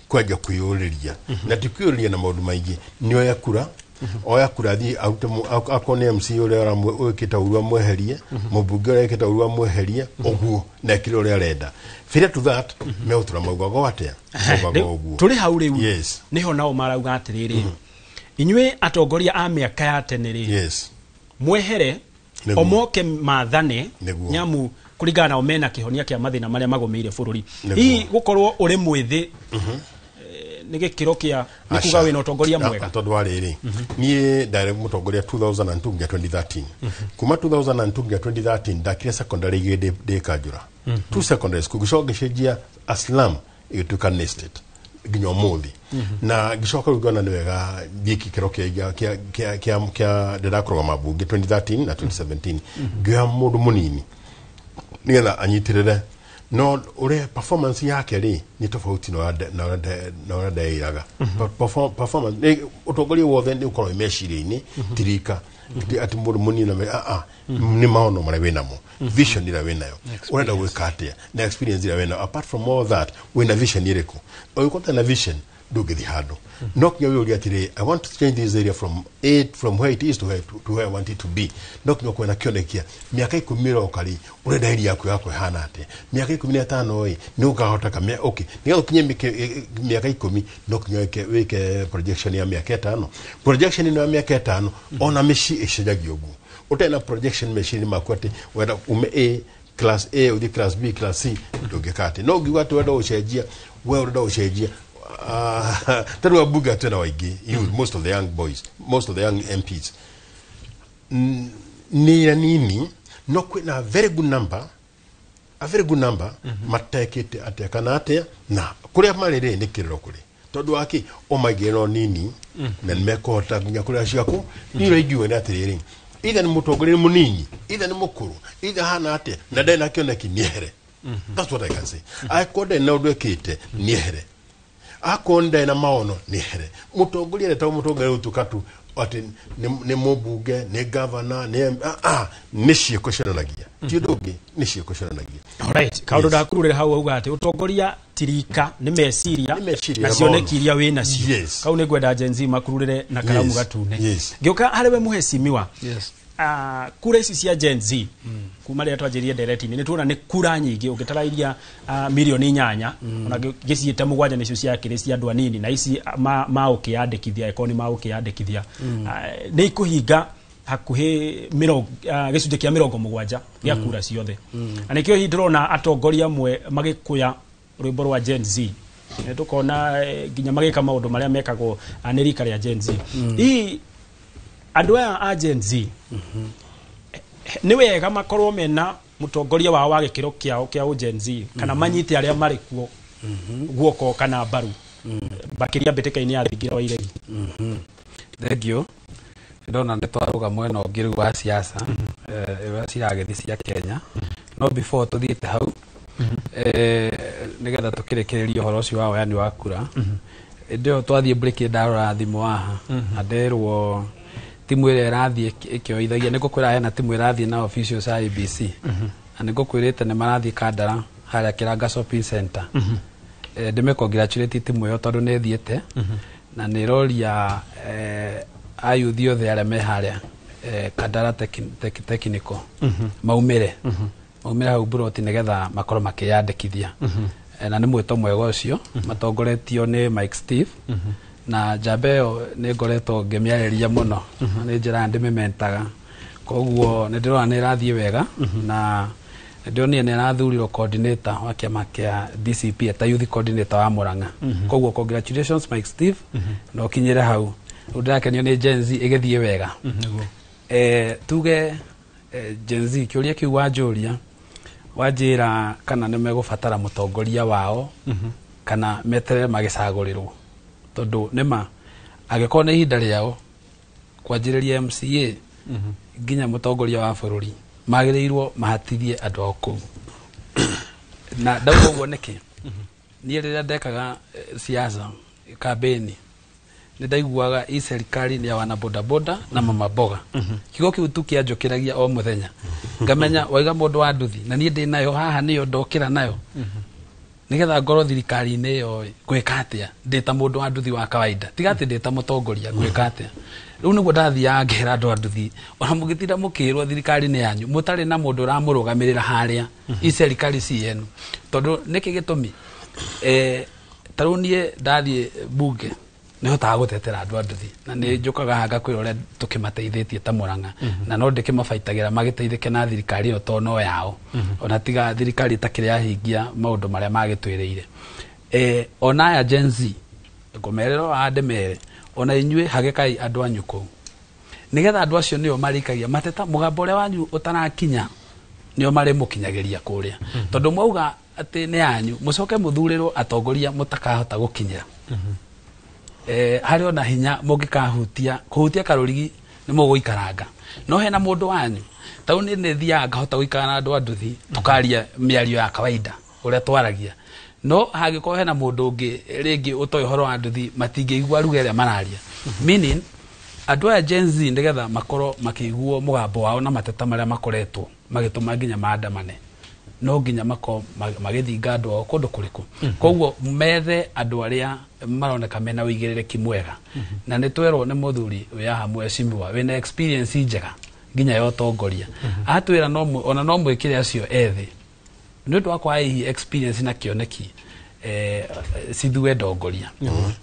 Speaker 20: kwanja kwiyũrĩria na ti kwiyũrĩria na maũndũ maingĩ nĩ oya kura oya kura thiĩ arute akorwo nĩ MC ũrĩa wĩkĩte ũru amweherie, mũmbunge ũrĩa wĩkĩte ũru amweherie, ũguo na ekĩre ũrĩa arenda. Failure to that megũtũra maugaga atĩa? Maugaga ũguo.
Speaker 1: Tũrĩ hau rĩu.
Speaker 20: Yes.
Speaker 1: Nĩho nao marauga atĩrĩrĩ, inyuĩ atongoria a mĩaka ya tene rĩ,
Speaker 20: yes,
Speaker 1: mwehere O moke mathane nyamu kũringana nao mena kĩhonia kĩa mathĩna marĩa magũmĩire bũrũri. Hihi gũkorwo ũrĩ mwĩthĩ nĩ gĩkĩro kĩa nĩ kuga wĩna ũtongoria mwega?
Speaker 20: Tondũ wa rĩrĩ, niĩ ndarĩ mũtongoria 2002 nginya 2013. Kuma 2002 nginya 2013 ndakire secondary igĩrĩ ndĩ Kanjũra, two secondary school, ngĩcoka ngĩcenjia Aslam ĩgĩtuĩka nested nginya ũmũthĩ. Na ngĩcoka rĩu ngĩona nĩ wega thiĩ gĩkĩro kĩa ndĩrakũrũgama mbunge 2013 na 2017, ngĩoya mũndũ mũnini nĩgetha anyitĩrĩre, no ũrĩa performance yake rĩ nĩ tofauti na ũrĩa ndeĩraga. Performance ũtongoria wothe nĩ ũkoragwo wĩ meciria-inĩ, ti rika atĩ mũndũ mũnini na nĩ maono marĩa wĩnamo, vision ĩrĩa wĩnayo, ũrenda gwĩka atĩa, na experience ĩrĩa wĩnayo. Apart from all that, wĩna vision ĩrĩkũ? Ũngĩkorwo ũtarĩ na vision, ndũngĩthiĩ handũ. No kinya wĩyũrie atĩrĩ, I want to change this area from it, from where it is to where I want it to be. No kinya ũkorwo na kĩonekia mĩaka 10 ĩroka rĩ, ũrenda area yaku yakwa ĩhana atĩa? Mĩaka 15 ĩ nĩ ũkahota ka? Okay, nĩgetha ũkinye mĩaka 10, no kinya wĩke projection ya mĩaka 5. Projection ĩno ya mĩaka 5, ona mĩciĩ ĩcenjagia ũguo. Ũtarĩ na projection meciria maku atĩ wenda ume A, class A, ũthiĩ class B, class C, ndũngĩka atĩ. No ũngiuga atĩ ũrenda gũcenjia, we ũrenda gũcenjia tarĩu ambunge twĩna waingĩ youth, most of the young boys, most of the young MPs nĩ anini, no kwĩna a very good number, a very good number matekĩte atĩa kana atĩa, na kũrĩa marĩ rĩ nĩ kĩrĩro kũrĩ tondũ waki o maingĩ no nini na nĩ mekũhota nginya kũrĩa ciaku. Niĩ ũrĩa ingiuga nĩ atĩrĩrĩ, either nĩ mũtongoria nĩ mũnini, either nĩ mũkũrũ, either hana atĩa na ndarĩ na kĩoneki, nĩehere. That's what I can say. Angĩkorwo ndarĩ na ũndũ ekĩte, nĩehere. Akorwo ndarĩ na maono, nĩehere. Mũtongoria aretagwo mũtongoria gũtuĩka tu atĩ nĩ mũmbunge, nĩ gavana, nĩ nĩ ciĩko cionanagia, ti ũndũ ũngĩ, nĩ ciĩko cionanagia.
Speaker 1: Alright, kaũndũ ndakururĩra hau auga atĩ ũtongoria ti rika, nĩ meciria na cioneki iria wĩ nacio. Kau nĩ ngwenda Gen Z makururĩre na karamu gatune. Ngĩũka harĩ we mũhecimiwa, kura ici cia Gen Z kuma rĩrĩa twanjĩrĩrie ndereti-inĩ nĩ tuona nĩ kura nyingĩ ũngĩtara iria milioni 8 ona ngĩciĩte 7 nĩcio ciakĩrĩ cia andũ anini, na ici maũkĩyandĩkithia ĩkorwo nĩ maũkĩyandĩkithia nĩ ikũhinga hakuhĩ gĩcunjĩ kĩa 70 gĩa kura ciothe. Na nĩkĩo hihi ndĩrona atongoria amwe magĩkũya rwĩmbo rwa Gen Z, tũkona nginya magĩka maũndũ marĩa mekagwo nĩ rika rĩa Gen Z. Hihi andũ aya a Gen Z nĩ wega makorwo mena mũtongoria wao wa gĩkĩro kĩao kĩa Gen Z, kana manyite arĩa marĩ kuo guoko kana mbaru makĩria mbĩtĩka-inĩ ya thingira wa iregi?
Speaker 8: Thank you. Ndona nĩ twarũga mwena ũngĩ rĩu wa siasa ũrĩa ciragĩthiĩ cia Kenya. No before tũthiĩte hau, nĩgetha tũkĩrĩkĩrĩrie ũhoro ũcio wa woyani wa kura, hĩndĩ ĩyo twathiĩ break ndarora thimũ haha na nderwo timu ĩrĩa ĩrathiĩ ĩkĩoithagia, nĩ ngũkwĩra hena timu ĩrathiĩ na officials a IEBC, na nĩ ngũkwĩrĩte nĩ marathiĩ Kandara harĩa Kĩranga Shopping Center. Ndĩme congratulate timu ĩyo tondũ nĩ ĩthiĩte na nĩ ĩroria ayuthi othe arĩa me harĩa Kandara Technical maumĩre hau buroti nĩgetha makorwo makĩyandĩkithia. Na nĩ mwĩto mwega ũcio matongoretio nĩ Mike Steve, na njamba ĩyo nĩ ngoretwo ngĩmĩarĩria mũno, nĩ njĩra ndĩmĩmentaga, koguo nĩ ndĩrona nĩ ĩrathiĩ wega. Na ndĩronire nĩ arathurirwo coordinator wa kĩama kĩa DCP eta youth coordinator wa Murang'a. Koguo congratulations Mike Steve, na ũkinyĩre hau. Rĩu ndĩrakenio nĩ Gen Z ĩgĩthiĩ wega. Tuge Gen Z, kĩũria kĩu wanjũria, wanjĩra kana nĩ megũbatara mũtongoria wao kana meterere magĩcagũrĩrwo, tondũ nĩma angĩkorwo nĩ ihinda rĩao kwanjĩrĩria MCA nginya mũtongoria wa bũrũri, magĩrĩirwo mahatithie andũ ao kũu. Na ndauga ũguo nĩkĩ? Niĩ rĩrĩa ndekaga siasa campaign nĩ ndaiguaga hii serikali ni ya wana bodaboda na mama mboga. Kiugo kĩu tu kĩanjũkĩragia o mũthenya, ngamenya waiga mũndũ wa nduthi na niĩ ndĩ nayo haha nĩyo ndokĩra nayo nigetha ngorwo thirikari-inĩ ĩyo ngwĩka atĩa ndĩ ta mũndũ wa nduthi wa kawaida, tiga atĩ ndĩ ta mũtongoria ngwĩka atĩa. Rĩu nĩguo ndathiaga ngera andũ a nduthi, ona mũgĩtinda mũkĩrwo thirikari nĩ yanyu, mũtarĩ na mũndũ ũramũrũgamĩrĩra harĩa, hii serikali si yenu. Tondũ nĩkĩ gĩtũmi? Ta rĩu niĩ ndathiĩ bunge Nĩ hotaga gũtetera andũ a nduthi na nĩ njũkaga haha ngakwĩra ũrĩa tũkĩmateithĩtie ta Mũrang'a, na no ndĩkĩmabaitagĩra magĩteithĩke na thirikari ĩyo tondũ no yao, ona tiga thirikari ĩtakĩrĩ yahingia maũndũ marĩa magĩtwĩrĩire. Ona aya Gen Z ngũmerera o haha ndĩmere, ona inyuĩ hagĩkai andũ anyu kũu, nĩgetha andũ acio nĩo marĩikagia mateta, mũgambo ũrĩa wanyu ũtarakinya nĩo marĩmũkinyagĩria kũrĩa, tondũ mwauga atĩ nĩ yanyu mũcoke mũthurĩrwo atongoria mũtakahota gũkinyĩra. Harĩ ona hinya mũngĩkahutia kũhutia karũrigi nĩ mũgũikaranga, no hena mũndũ wanyu tau nĩ thiaga ngahota gũikara na andũ a nduthi tũkaria mĩario ya kawaida ũrĩa twaragia, no hangĩkorwo hena mũndũ ũngĩ rĩngĩ ũtoĩ ũhoro wa nduthi matingĩigua ruga ĩrĩa mararia. Meaning andũ aya Gen Z nĩgetha makorwo makĩiguo mũgambo wao na mateta marĩa makoretwo magĩtũma nginya maandamane, no nginya makorwo magĩthinga andũ ao kũndũ kũrĩkũ. Koguo methe andũ arĩa maroneka mena ũigĩrĩrĩki mwega, na nĩ twerwo nĩ mũthuri wĩ haha mheshimiwa wĩna experience njega nginya ya ũtongoria, atwĩra no ona no mwĩkĩre acio ethĩ nĩ ũndũ wa kwaga hihi experience na kĩoneki, cithue ndongoria.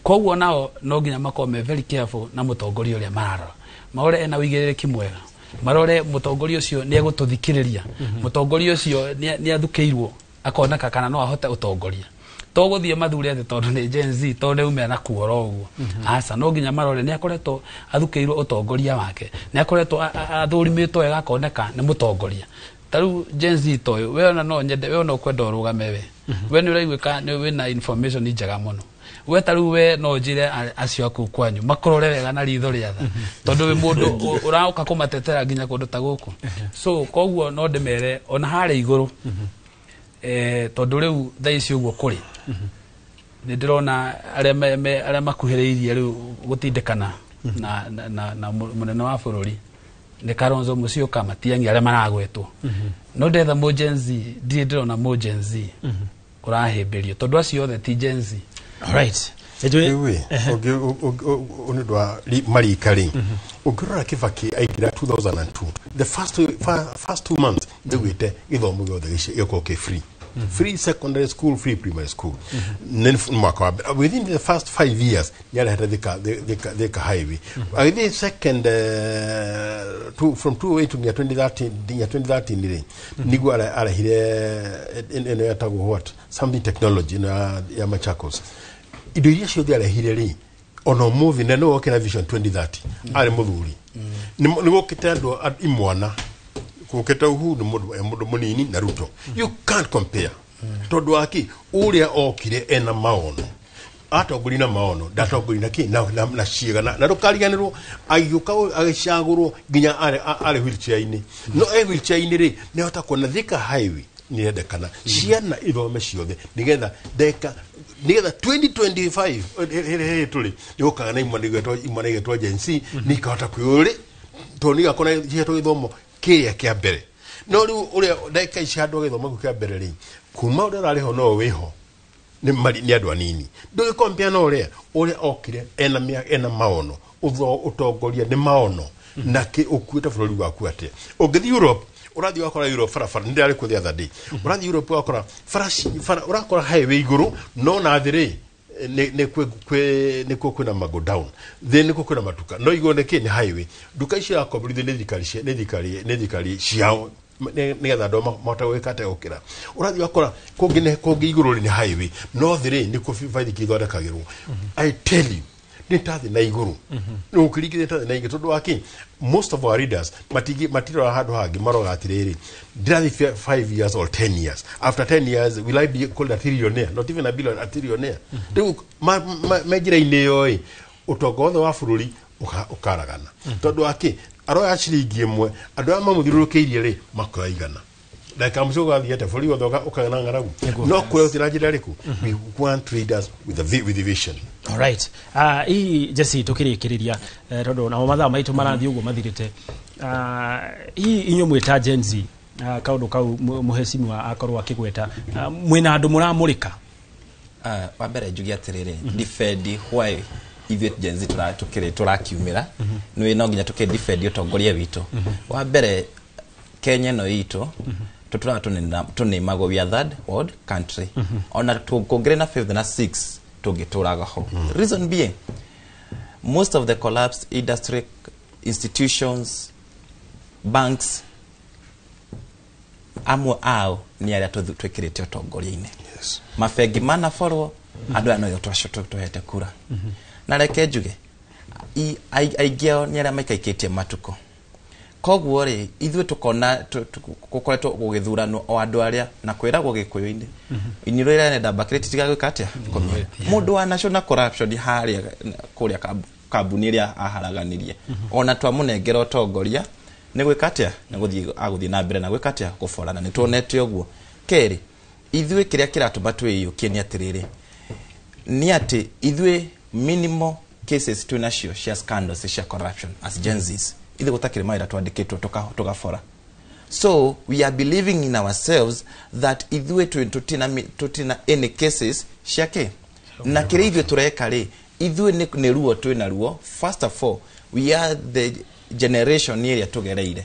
Speaker 8: Koguo nao no nginya makorwo me very careful na mũtongoria ũrĩa mararora, marore ena ũigĩrĩrĩki mwega, marore mũtongoria ũcio nĩ egũtũthikĩrĩria, mũtongoria ũcio nĩ athukĩirwo akoneka kana no ahote ũtongoria, to gũthiĩ mathure atĩ tondũ nĩ Gen Z, tondũ nĩ umĩra na kuoro ũguo. Aca, no nginya marore nĩ akoretwo athukĩirwo ũtongoria wake, nĩ akoretwo athũrimĩtwo wega akoneka nĩ mũtongoria. Ta rĩu Gen Z ta ũyũ, we ona no nyende, we ona ũkwenda ũrũgame we, we nĩ ũraiguĩka nĩ wĩna information njega mũno. We ta rĩu we no njĩre acio aku kwanyu makũrore wega na ritho rĩa tha, tondũ wĩ mũndũ ũroka kũmatetera nginya kũndũ ta gũkũ. So koguo no ndĩmere ona harĩa igũrũ, tondũ rĩu thaa ici ũguo kũrĩ nĩ ndĩrona arĩa makuhĩrĩirie rĩu gũtindĩkana na mũnene wa bũrũri nĩ Kalonzo Musyoka, Matiang'i arĩa maragwetwo. No ndetha mũ Gen Z, ndirĩ ndĩrona mũ Gen Z ũrahĩmbĩrio, tondũ acio othe ti Gen Z.
Speaker 1: Alright.
Speaker 20: Rĩu nĩ ũndũ wa marika rĩ, ũngĩrora Kibaki aingĩra 2002, the first 2 months nĩaugĩte gĩthomo gĩothe gĩkorwo kĩ free, free secondary school, free primary school. Nĩ mwaka wa mbere, within the first 5 years nĩarehete Thika highway. Agĩthiĩ second, from 2008 nginya 2013, nginya 2013 rĩ nĩguo arehire ĩno yetagwo what something technology ĩno ya Machakos. Indo iria ciothe arehire rĩ, ona ũmũthĩ na nĩwe wokĩra Vision 2030 arĩ mũthuri, nĩ gũkĩte andũ imwana, gũkĩte Uhuru nĩ mũndũ mũnini na Ruto. You can't compare, tondũ waki ũrĩa okire ena maono, atongoria na maono, ndatongoria na kĩ na ciĩga na ndũkariganĩrwo agĩũka agĩcagũrwo nginya arĩ wheelchair-inĩ. No e wheelchair-inĩ rĩ, nĩahota kuona Thika highway nĩrendekana ciana ithome ciothe, nĩgetha ndeka nĩgetha 2025 hĩrĩ tũrĩ nĩgũkaga na imwana igetwo Gen Z nĩikahota kwĩũrĩ, tondũ nĩigakorwo cihetwo gĩthomo kĩrĩa kĩa mbere. No rĩu ũrĩa ndagĩka ici handũ gĩthomo kĩu kĩa mbere rĩ, kuma ũrĩa ũrarĩ ho no wĩho nĩ andũ anini, ndũgĩkompea na ũrĩa okire ena maono. Ũtongoria nĩ maono na kĩ ũkuĩte bũrũri waku atĩa. Ũngĩthiĩ Europe, ũrathiĩ ũgakora Europe barabara, nĩ ndĩrarĩ kuo the other day, ũrathiĩ Europe ũgakora bara, ũrakora highway igũrũ, no na thĩ rĩ nĩkuo kwĩna mago down, thĩ nĩkuo kwĩna matuka, no igũrũ nĩkĩ nĩ highway. Nduka icio irakomborithio nĩ thirikari ciao nĩgetha andũ mahote gwĩka atĩa gũkĩra. Ũrathiĩ ũgakora kũngĩ igũrũ rĩ nĩ highway, no thĩ rĩ nĩkuo baithikiri ithondekagĩrwo. I tell you, nĩ ta thĩ na igũrũ, nĩ ũkĩringithania ta thĩ na igũrũ, tondũ wa kĩ most of our leaders matirora handũ hangĩ, maroga atĩrĩrĩ, ndĩrathiĩ 5 years or 10 years, after 10 years will I be called a trillionaire? Not even a billion, a trillionaire. Rĩu me njĩra-inĩ ĩyo ĩ, ũtonga wothe wa bũrũri ũkaragana, tondũ wa kĩ aroya ciringi ĩmwe, andũ arĩa mamũthiũrũrũkĩirie rĩ makoya igana, ndagĩka mũico ũgathiĩ atĩa bũrũri wothe ũkagĩa na ng'aragu. No kũrĩa ũthiĩ na njĩra ĩrĩkũ? We want leaders with a vision.
Speaker 1: Alright. Hihi Jesse tũkĩrĩkĩrĩria, tondũ namo mathaa maitũ marathiĩ ũguo mathirĩte, hihi inyuĩ mwĩta Gen Z, kaũndũ kau mũhecimiwa akorwo akĩgweta, mwĩna andũ mũramũrĩka?
Speaker 9: Wa mbere njuge atĩrĩrĩ, defend why ithuĩ Gen Z tũrakiumĩra, nĩ no nginya tũkĩ defend ũtongoria witũ. Wa mbere Kenya ĩno itũ tũtũraga tũnĩmagwo, we are third world country, ona kũngĩrĩ na fifth na sixth tũngĩtũraga ho. Reason being, Most of the collapsed industry institutions, banks, amwe ao nĩ arĩa twĩkĩrĩte ũtongoria-inĩ. Mabengi manaborwo, andũ aya noyo tũhete kura. Na reke njuge, aingĩ ao nĩ arĩa maikaikĩtie matukũ. Koguo rĩ, ithuĩ tukona gũkoretwo gũgĩthuranwo o andũ arĩa na kwĩragwo gĩkũyũ-inĩ, inyuĩ rĩrĩa nenda mbakĩrĩ tiga gwĩka atĩa kũmia mũndũ wa national corruption harĩa kũrĩa kambuni ĩrĩa aharaganirie, ona twamũnengera ũtongoria nĩ gwĩka atĩa, nĩ gũthiĩ agũthiĩ na mbere na gwĩka atĩa kũborana. Nĩ tuonete ũguo. Kerĩ, ithuĩ kĩrĩa kĩratũma twĩiyũkie nĩ atĩrĩrĩ, nĩ atĩ ithuĩ minimal cases twĩ nacio cia scandals cia corruption as Gen Zs, ithuĩ gũtakĩrĩ mawĩra twandĩkĩtwo tũgabora. So we are believing in ourselves that ithuĩ tũtina any cases cia kĩ na kĩrĩa ithuĩ tũreka rĩ, ithuĩ nĩ ruo twĩ na ruo. First of all, we are the generation ĩrĩa tũgereire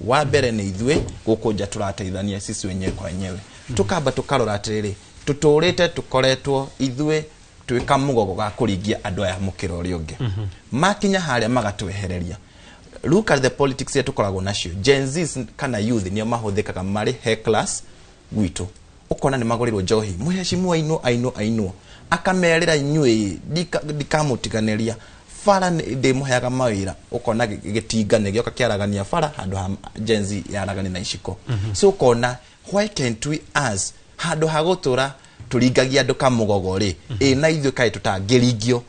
Speaker 9: wa mbere nĩ ithuĩ gũkũ nja tũrateithania sisi wenyewe kwa wenyewe, tukamba tukarora atĩrĩrĩ, tũtũrĩte tũkoretwo ithuĩ twĩ kamũgogo ga kũringia andũ aya mũkĩra ũrĩa ũngĩ, makinya harĩa magatwehereria. Look at the politics iria tũkoragwo nacio. Gen Zs kana youth nĩo mahũthĩkaga marĩ hecklers gwitũ. Ũkona nĩ magũrĩrwo njohi, mũhecimu ainwo ainwo ainwo, akamerĩra inyuĩ ndikamũtiganĩria, bara ndĩmũheaga mawĩra. Ũkona gĩtinga nĩ gĩoka kĩaragania bara handũ ha Gen Z yaragania na iciko. So ũkona, why can't we as handũ ha gũtũra tũringagia andũ kamũgogo rĩ, ĩ na ithuĩ kaĩ tũtangĩringio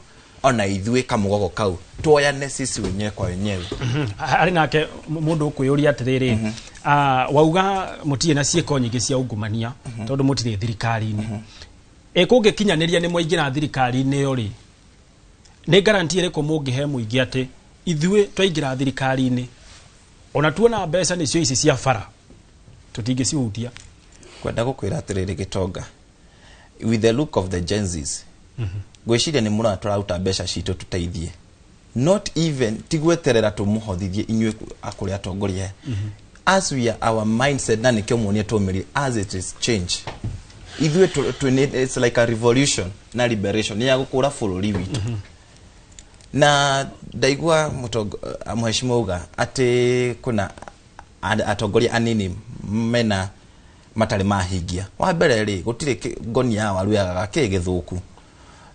Speaker 9: ona ithuĩ kamũgogo kau, tuoyane sisi wenyewe kwa wenyewe?
Speaker 1: Harĩ nake mũndũ ũkwĩyũria atĩrĩrĩ, wauga mũtirĩ na ciĩko nyingĩ cia ungumania tondũ mũtirĩ thirikari-inĩ. Ĩ kũngĩkinyanĩria nĩ mwaingĩra thirikari-inĩ ĩyo rĩ, nĩ guarantee ĩrĩkũ mũngĩhe mũingĩ atĩ ithuĩ twaingĩra thirikari-inĩ, ona tuona mbeca nĩcio ici cia bara, tũtingĩcihutia?
Speaker 9: Kwenda gũkwĩra atĩrĩrĩ gĩtonga, with the look of the Gen Zs, ngwĩciria nĩ mũrona tũraruta mbeca citũ tũteithie, not even ti gweterera tũmũhothithie inyuĩ akũrĩ atongoria. As we are, our mindset, na nĩkĩo muonie tũmĩri as it is change, ithuĩ it's like a revolution na liberation ya gũkũra bũrũri witũ. Na ndaigua mheshimiwa uga atĩ kuna atongoria anini mena matarĩ mahingia. Wa mbere rĩ, gũtirĩ ngoni ya waru yagaga kĩ gĩthũku,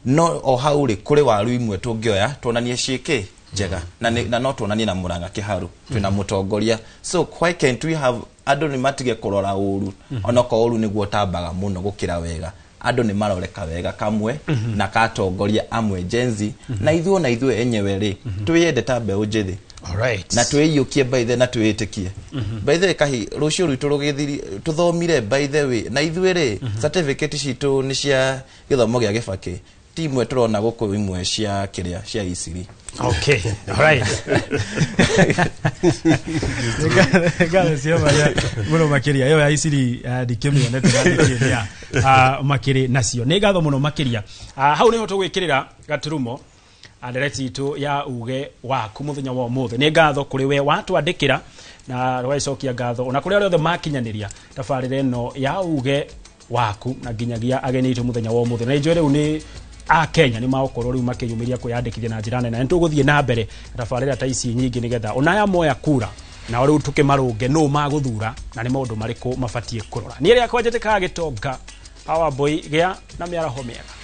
Speaker 9: no o hau rĩ, kũrĩ waru imwe tũngĩoya tuonanie ciĩkĩ njega, na no tuonanie na Murang'a kĩharu twĩna mũtongoria. So why can't we have andũ nĩ matige kũrora ũru, onokorwo ũru nĩguo ũtambaga mũno gũkĩra wega. Andũ nĩ maroreka wega kamwe na katongoria amwe Gen Z, na ithuĩ ona ithuĩ enyewe rĩ, twĩyende ta mbeũ njĩthĩ na twĩiyũkie by the na twĩĩtĩkie by the way, kahi rũciũ rwitũ rũgĩthiri tũthomire by the way, na ithuĩ rĩ, certificate citũ nĩ cia gĩthomo gĩa Gĩbakĩ, ti imwe tũrona gũkũ imwe cia kĩrĩa cia Isiri.
Speaker 1: Okay, all right. Ngatho cia maria mũno makĩria. Ĩyo ya Isiri ndikĩmĩonete na ndikĩmĩa makĩrĩ nacio. Nĩ ngatho mũno makĩria. Hau nĩho tũgwĩkĩrĩra gaturumo ndereti itũ ya uge waku mũthenya wa ũmũthĩ. Nĩ ngatho kũrĩ we watwandĩkĩra na rũgagĩcokia ngatho ona kũrĩ arĩa othe makinyanĩria tabarĩra ĩno ya uge waku, na nginyagia ageni aitũ mũthenya wa ũmũthĩ. Na njũĩ rĩu nĩ a Kenya nĩ magũkorwo rĩu makĩyumĩria kwĩyandĩkithia na njĩra nene, na nĩ tũgũthiĩ na mbere na tabarĩra ta ici nyingĩ nĩgetha ona aya moya kura nao rĩu tũkĩmarũnge nũ magũthura na nĩ maũndũ marĩkũ mabatiĩ kũrora. Niĩ rĩakwa njĩtĩkaga gĩtonga Power Boy, gĩa na mĩaraho mĩega.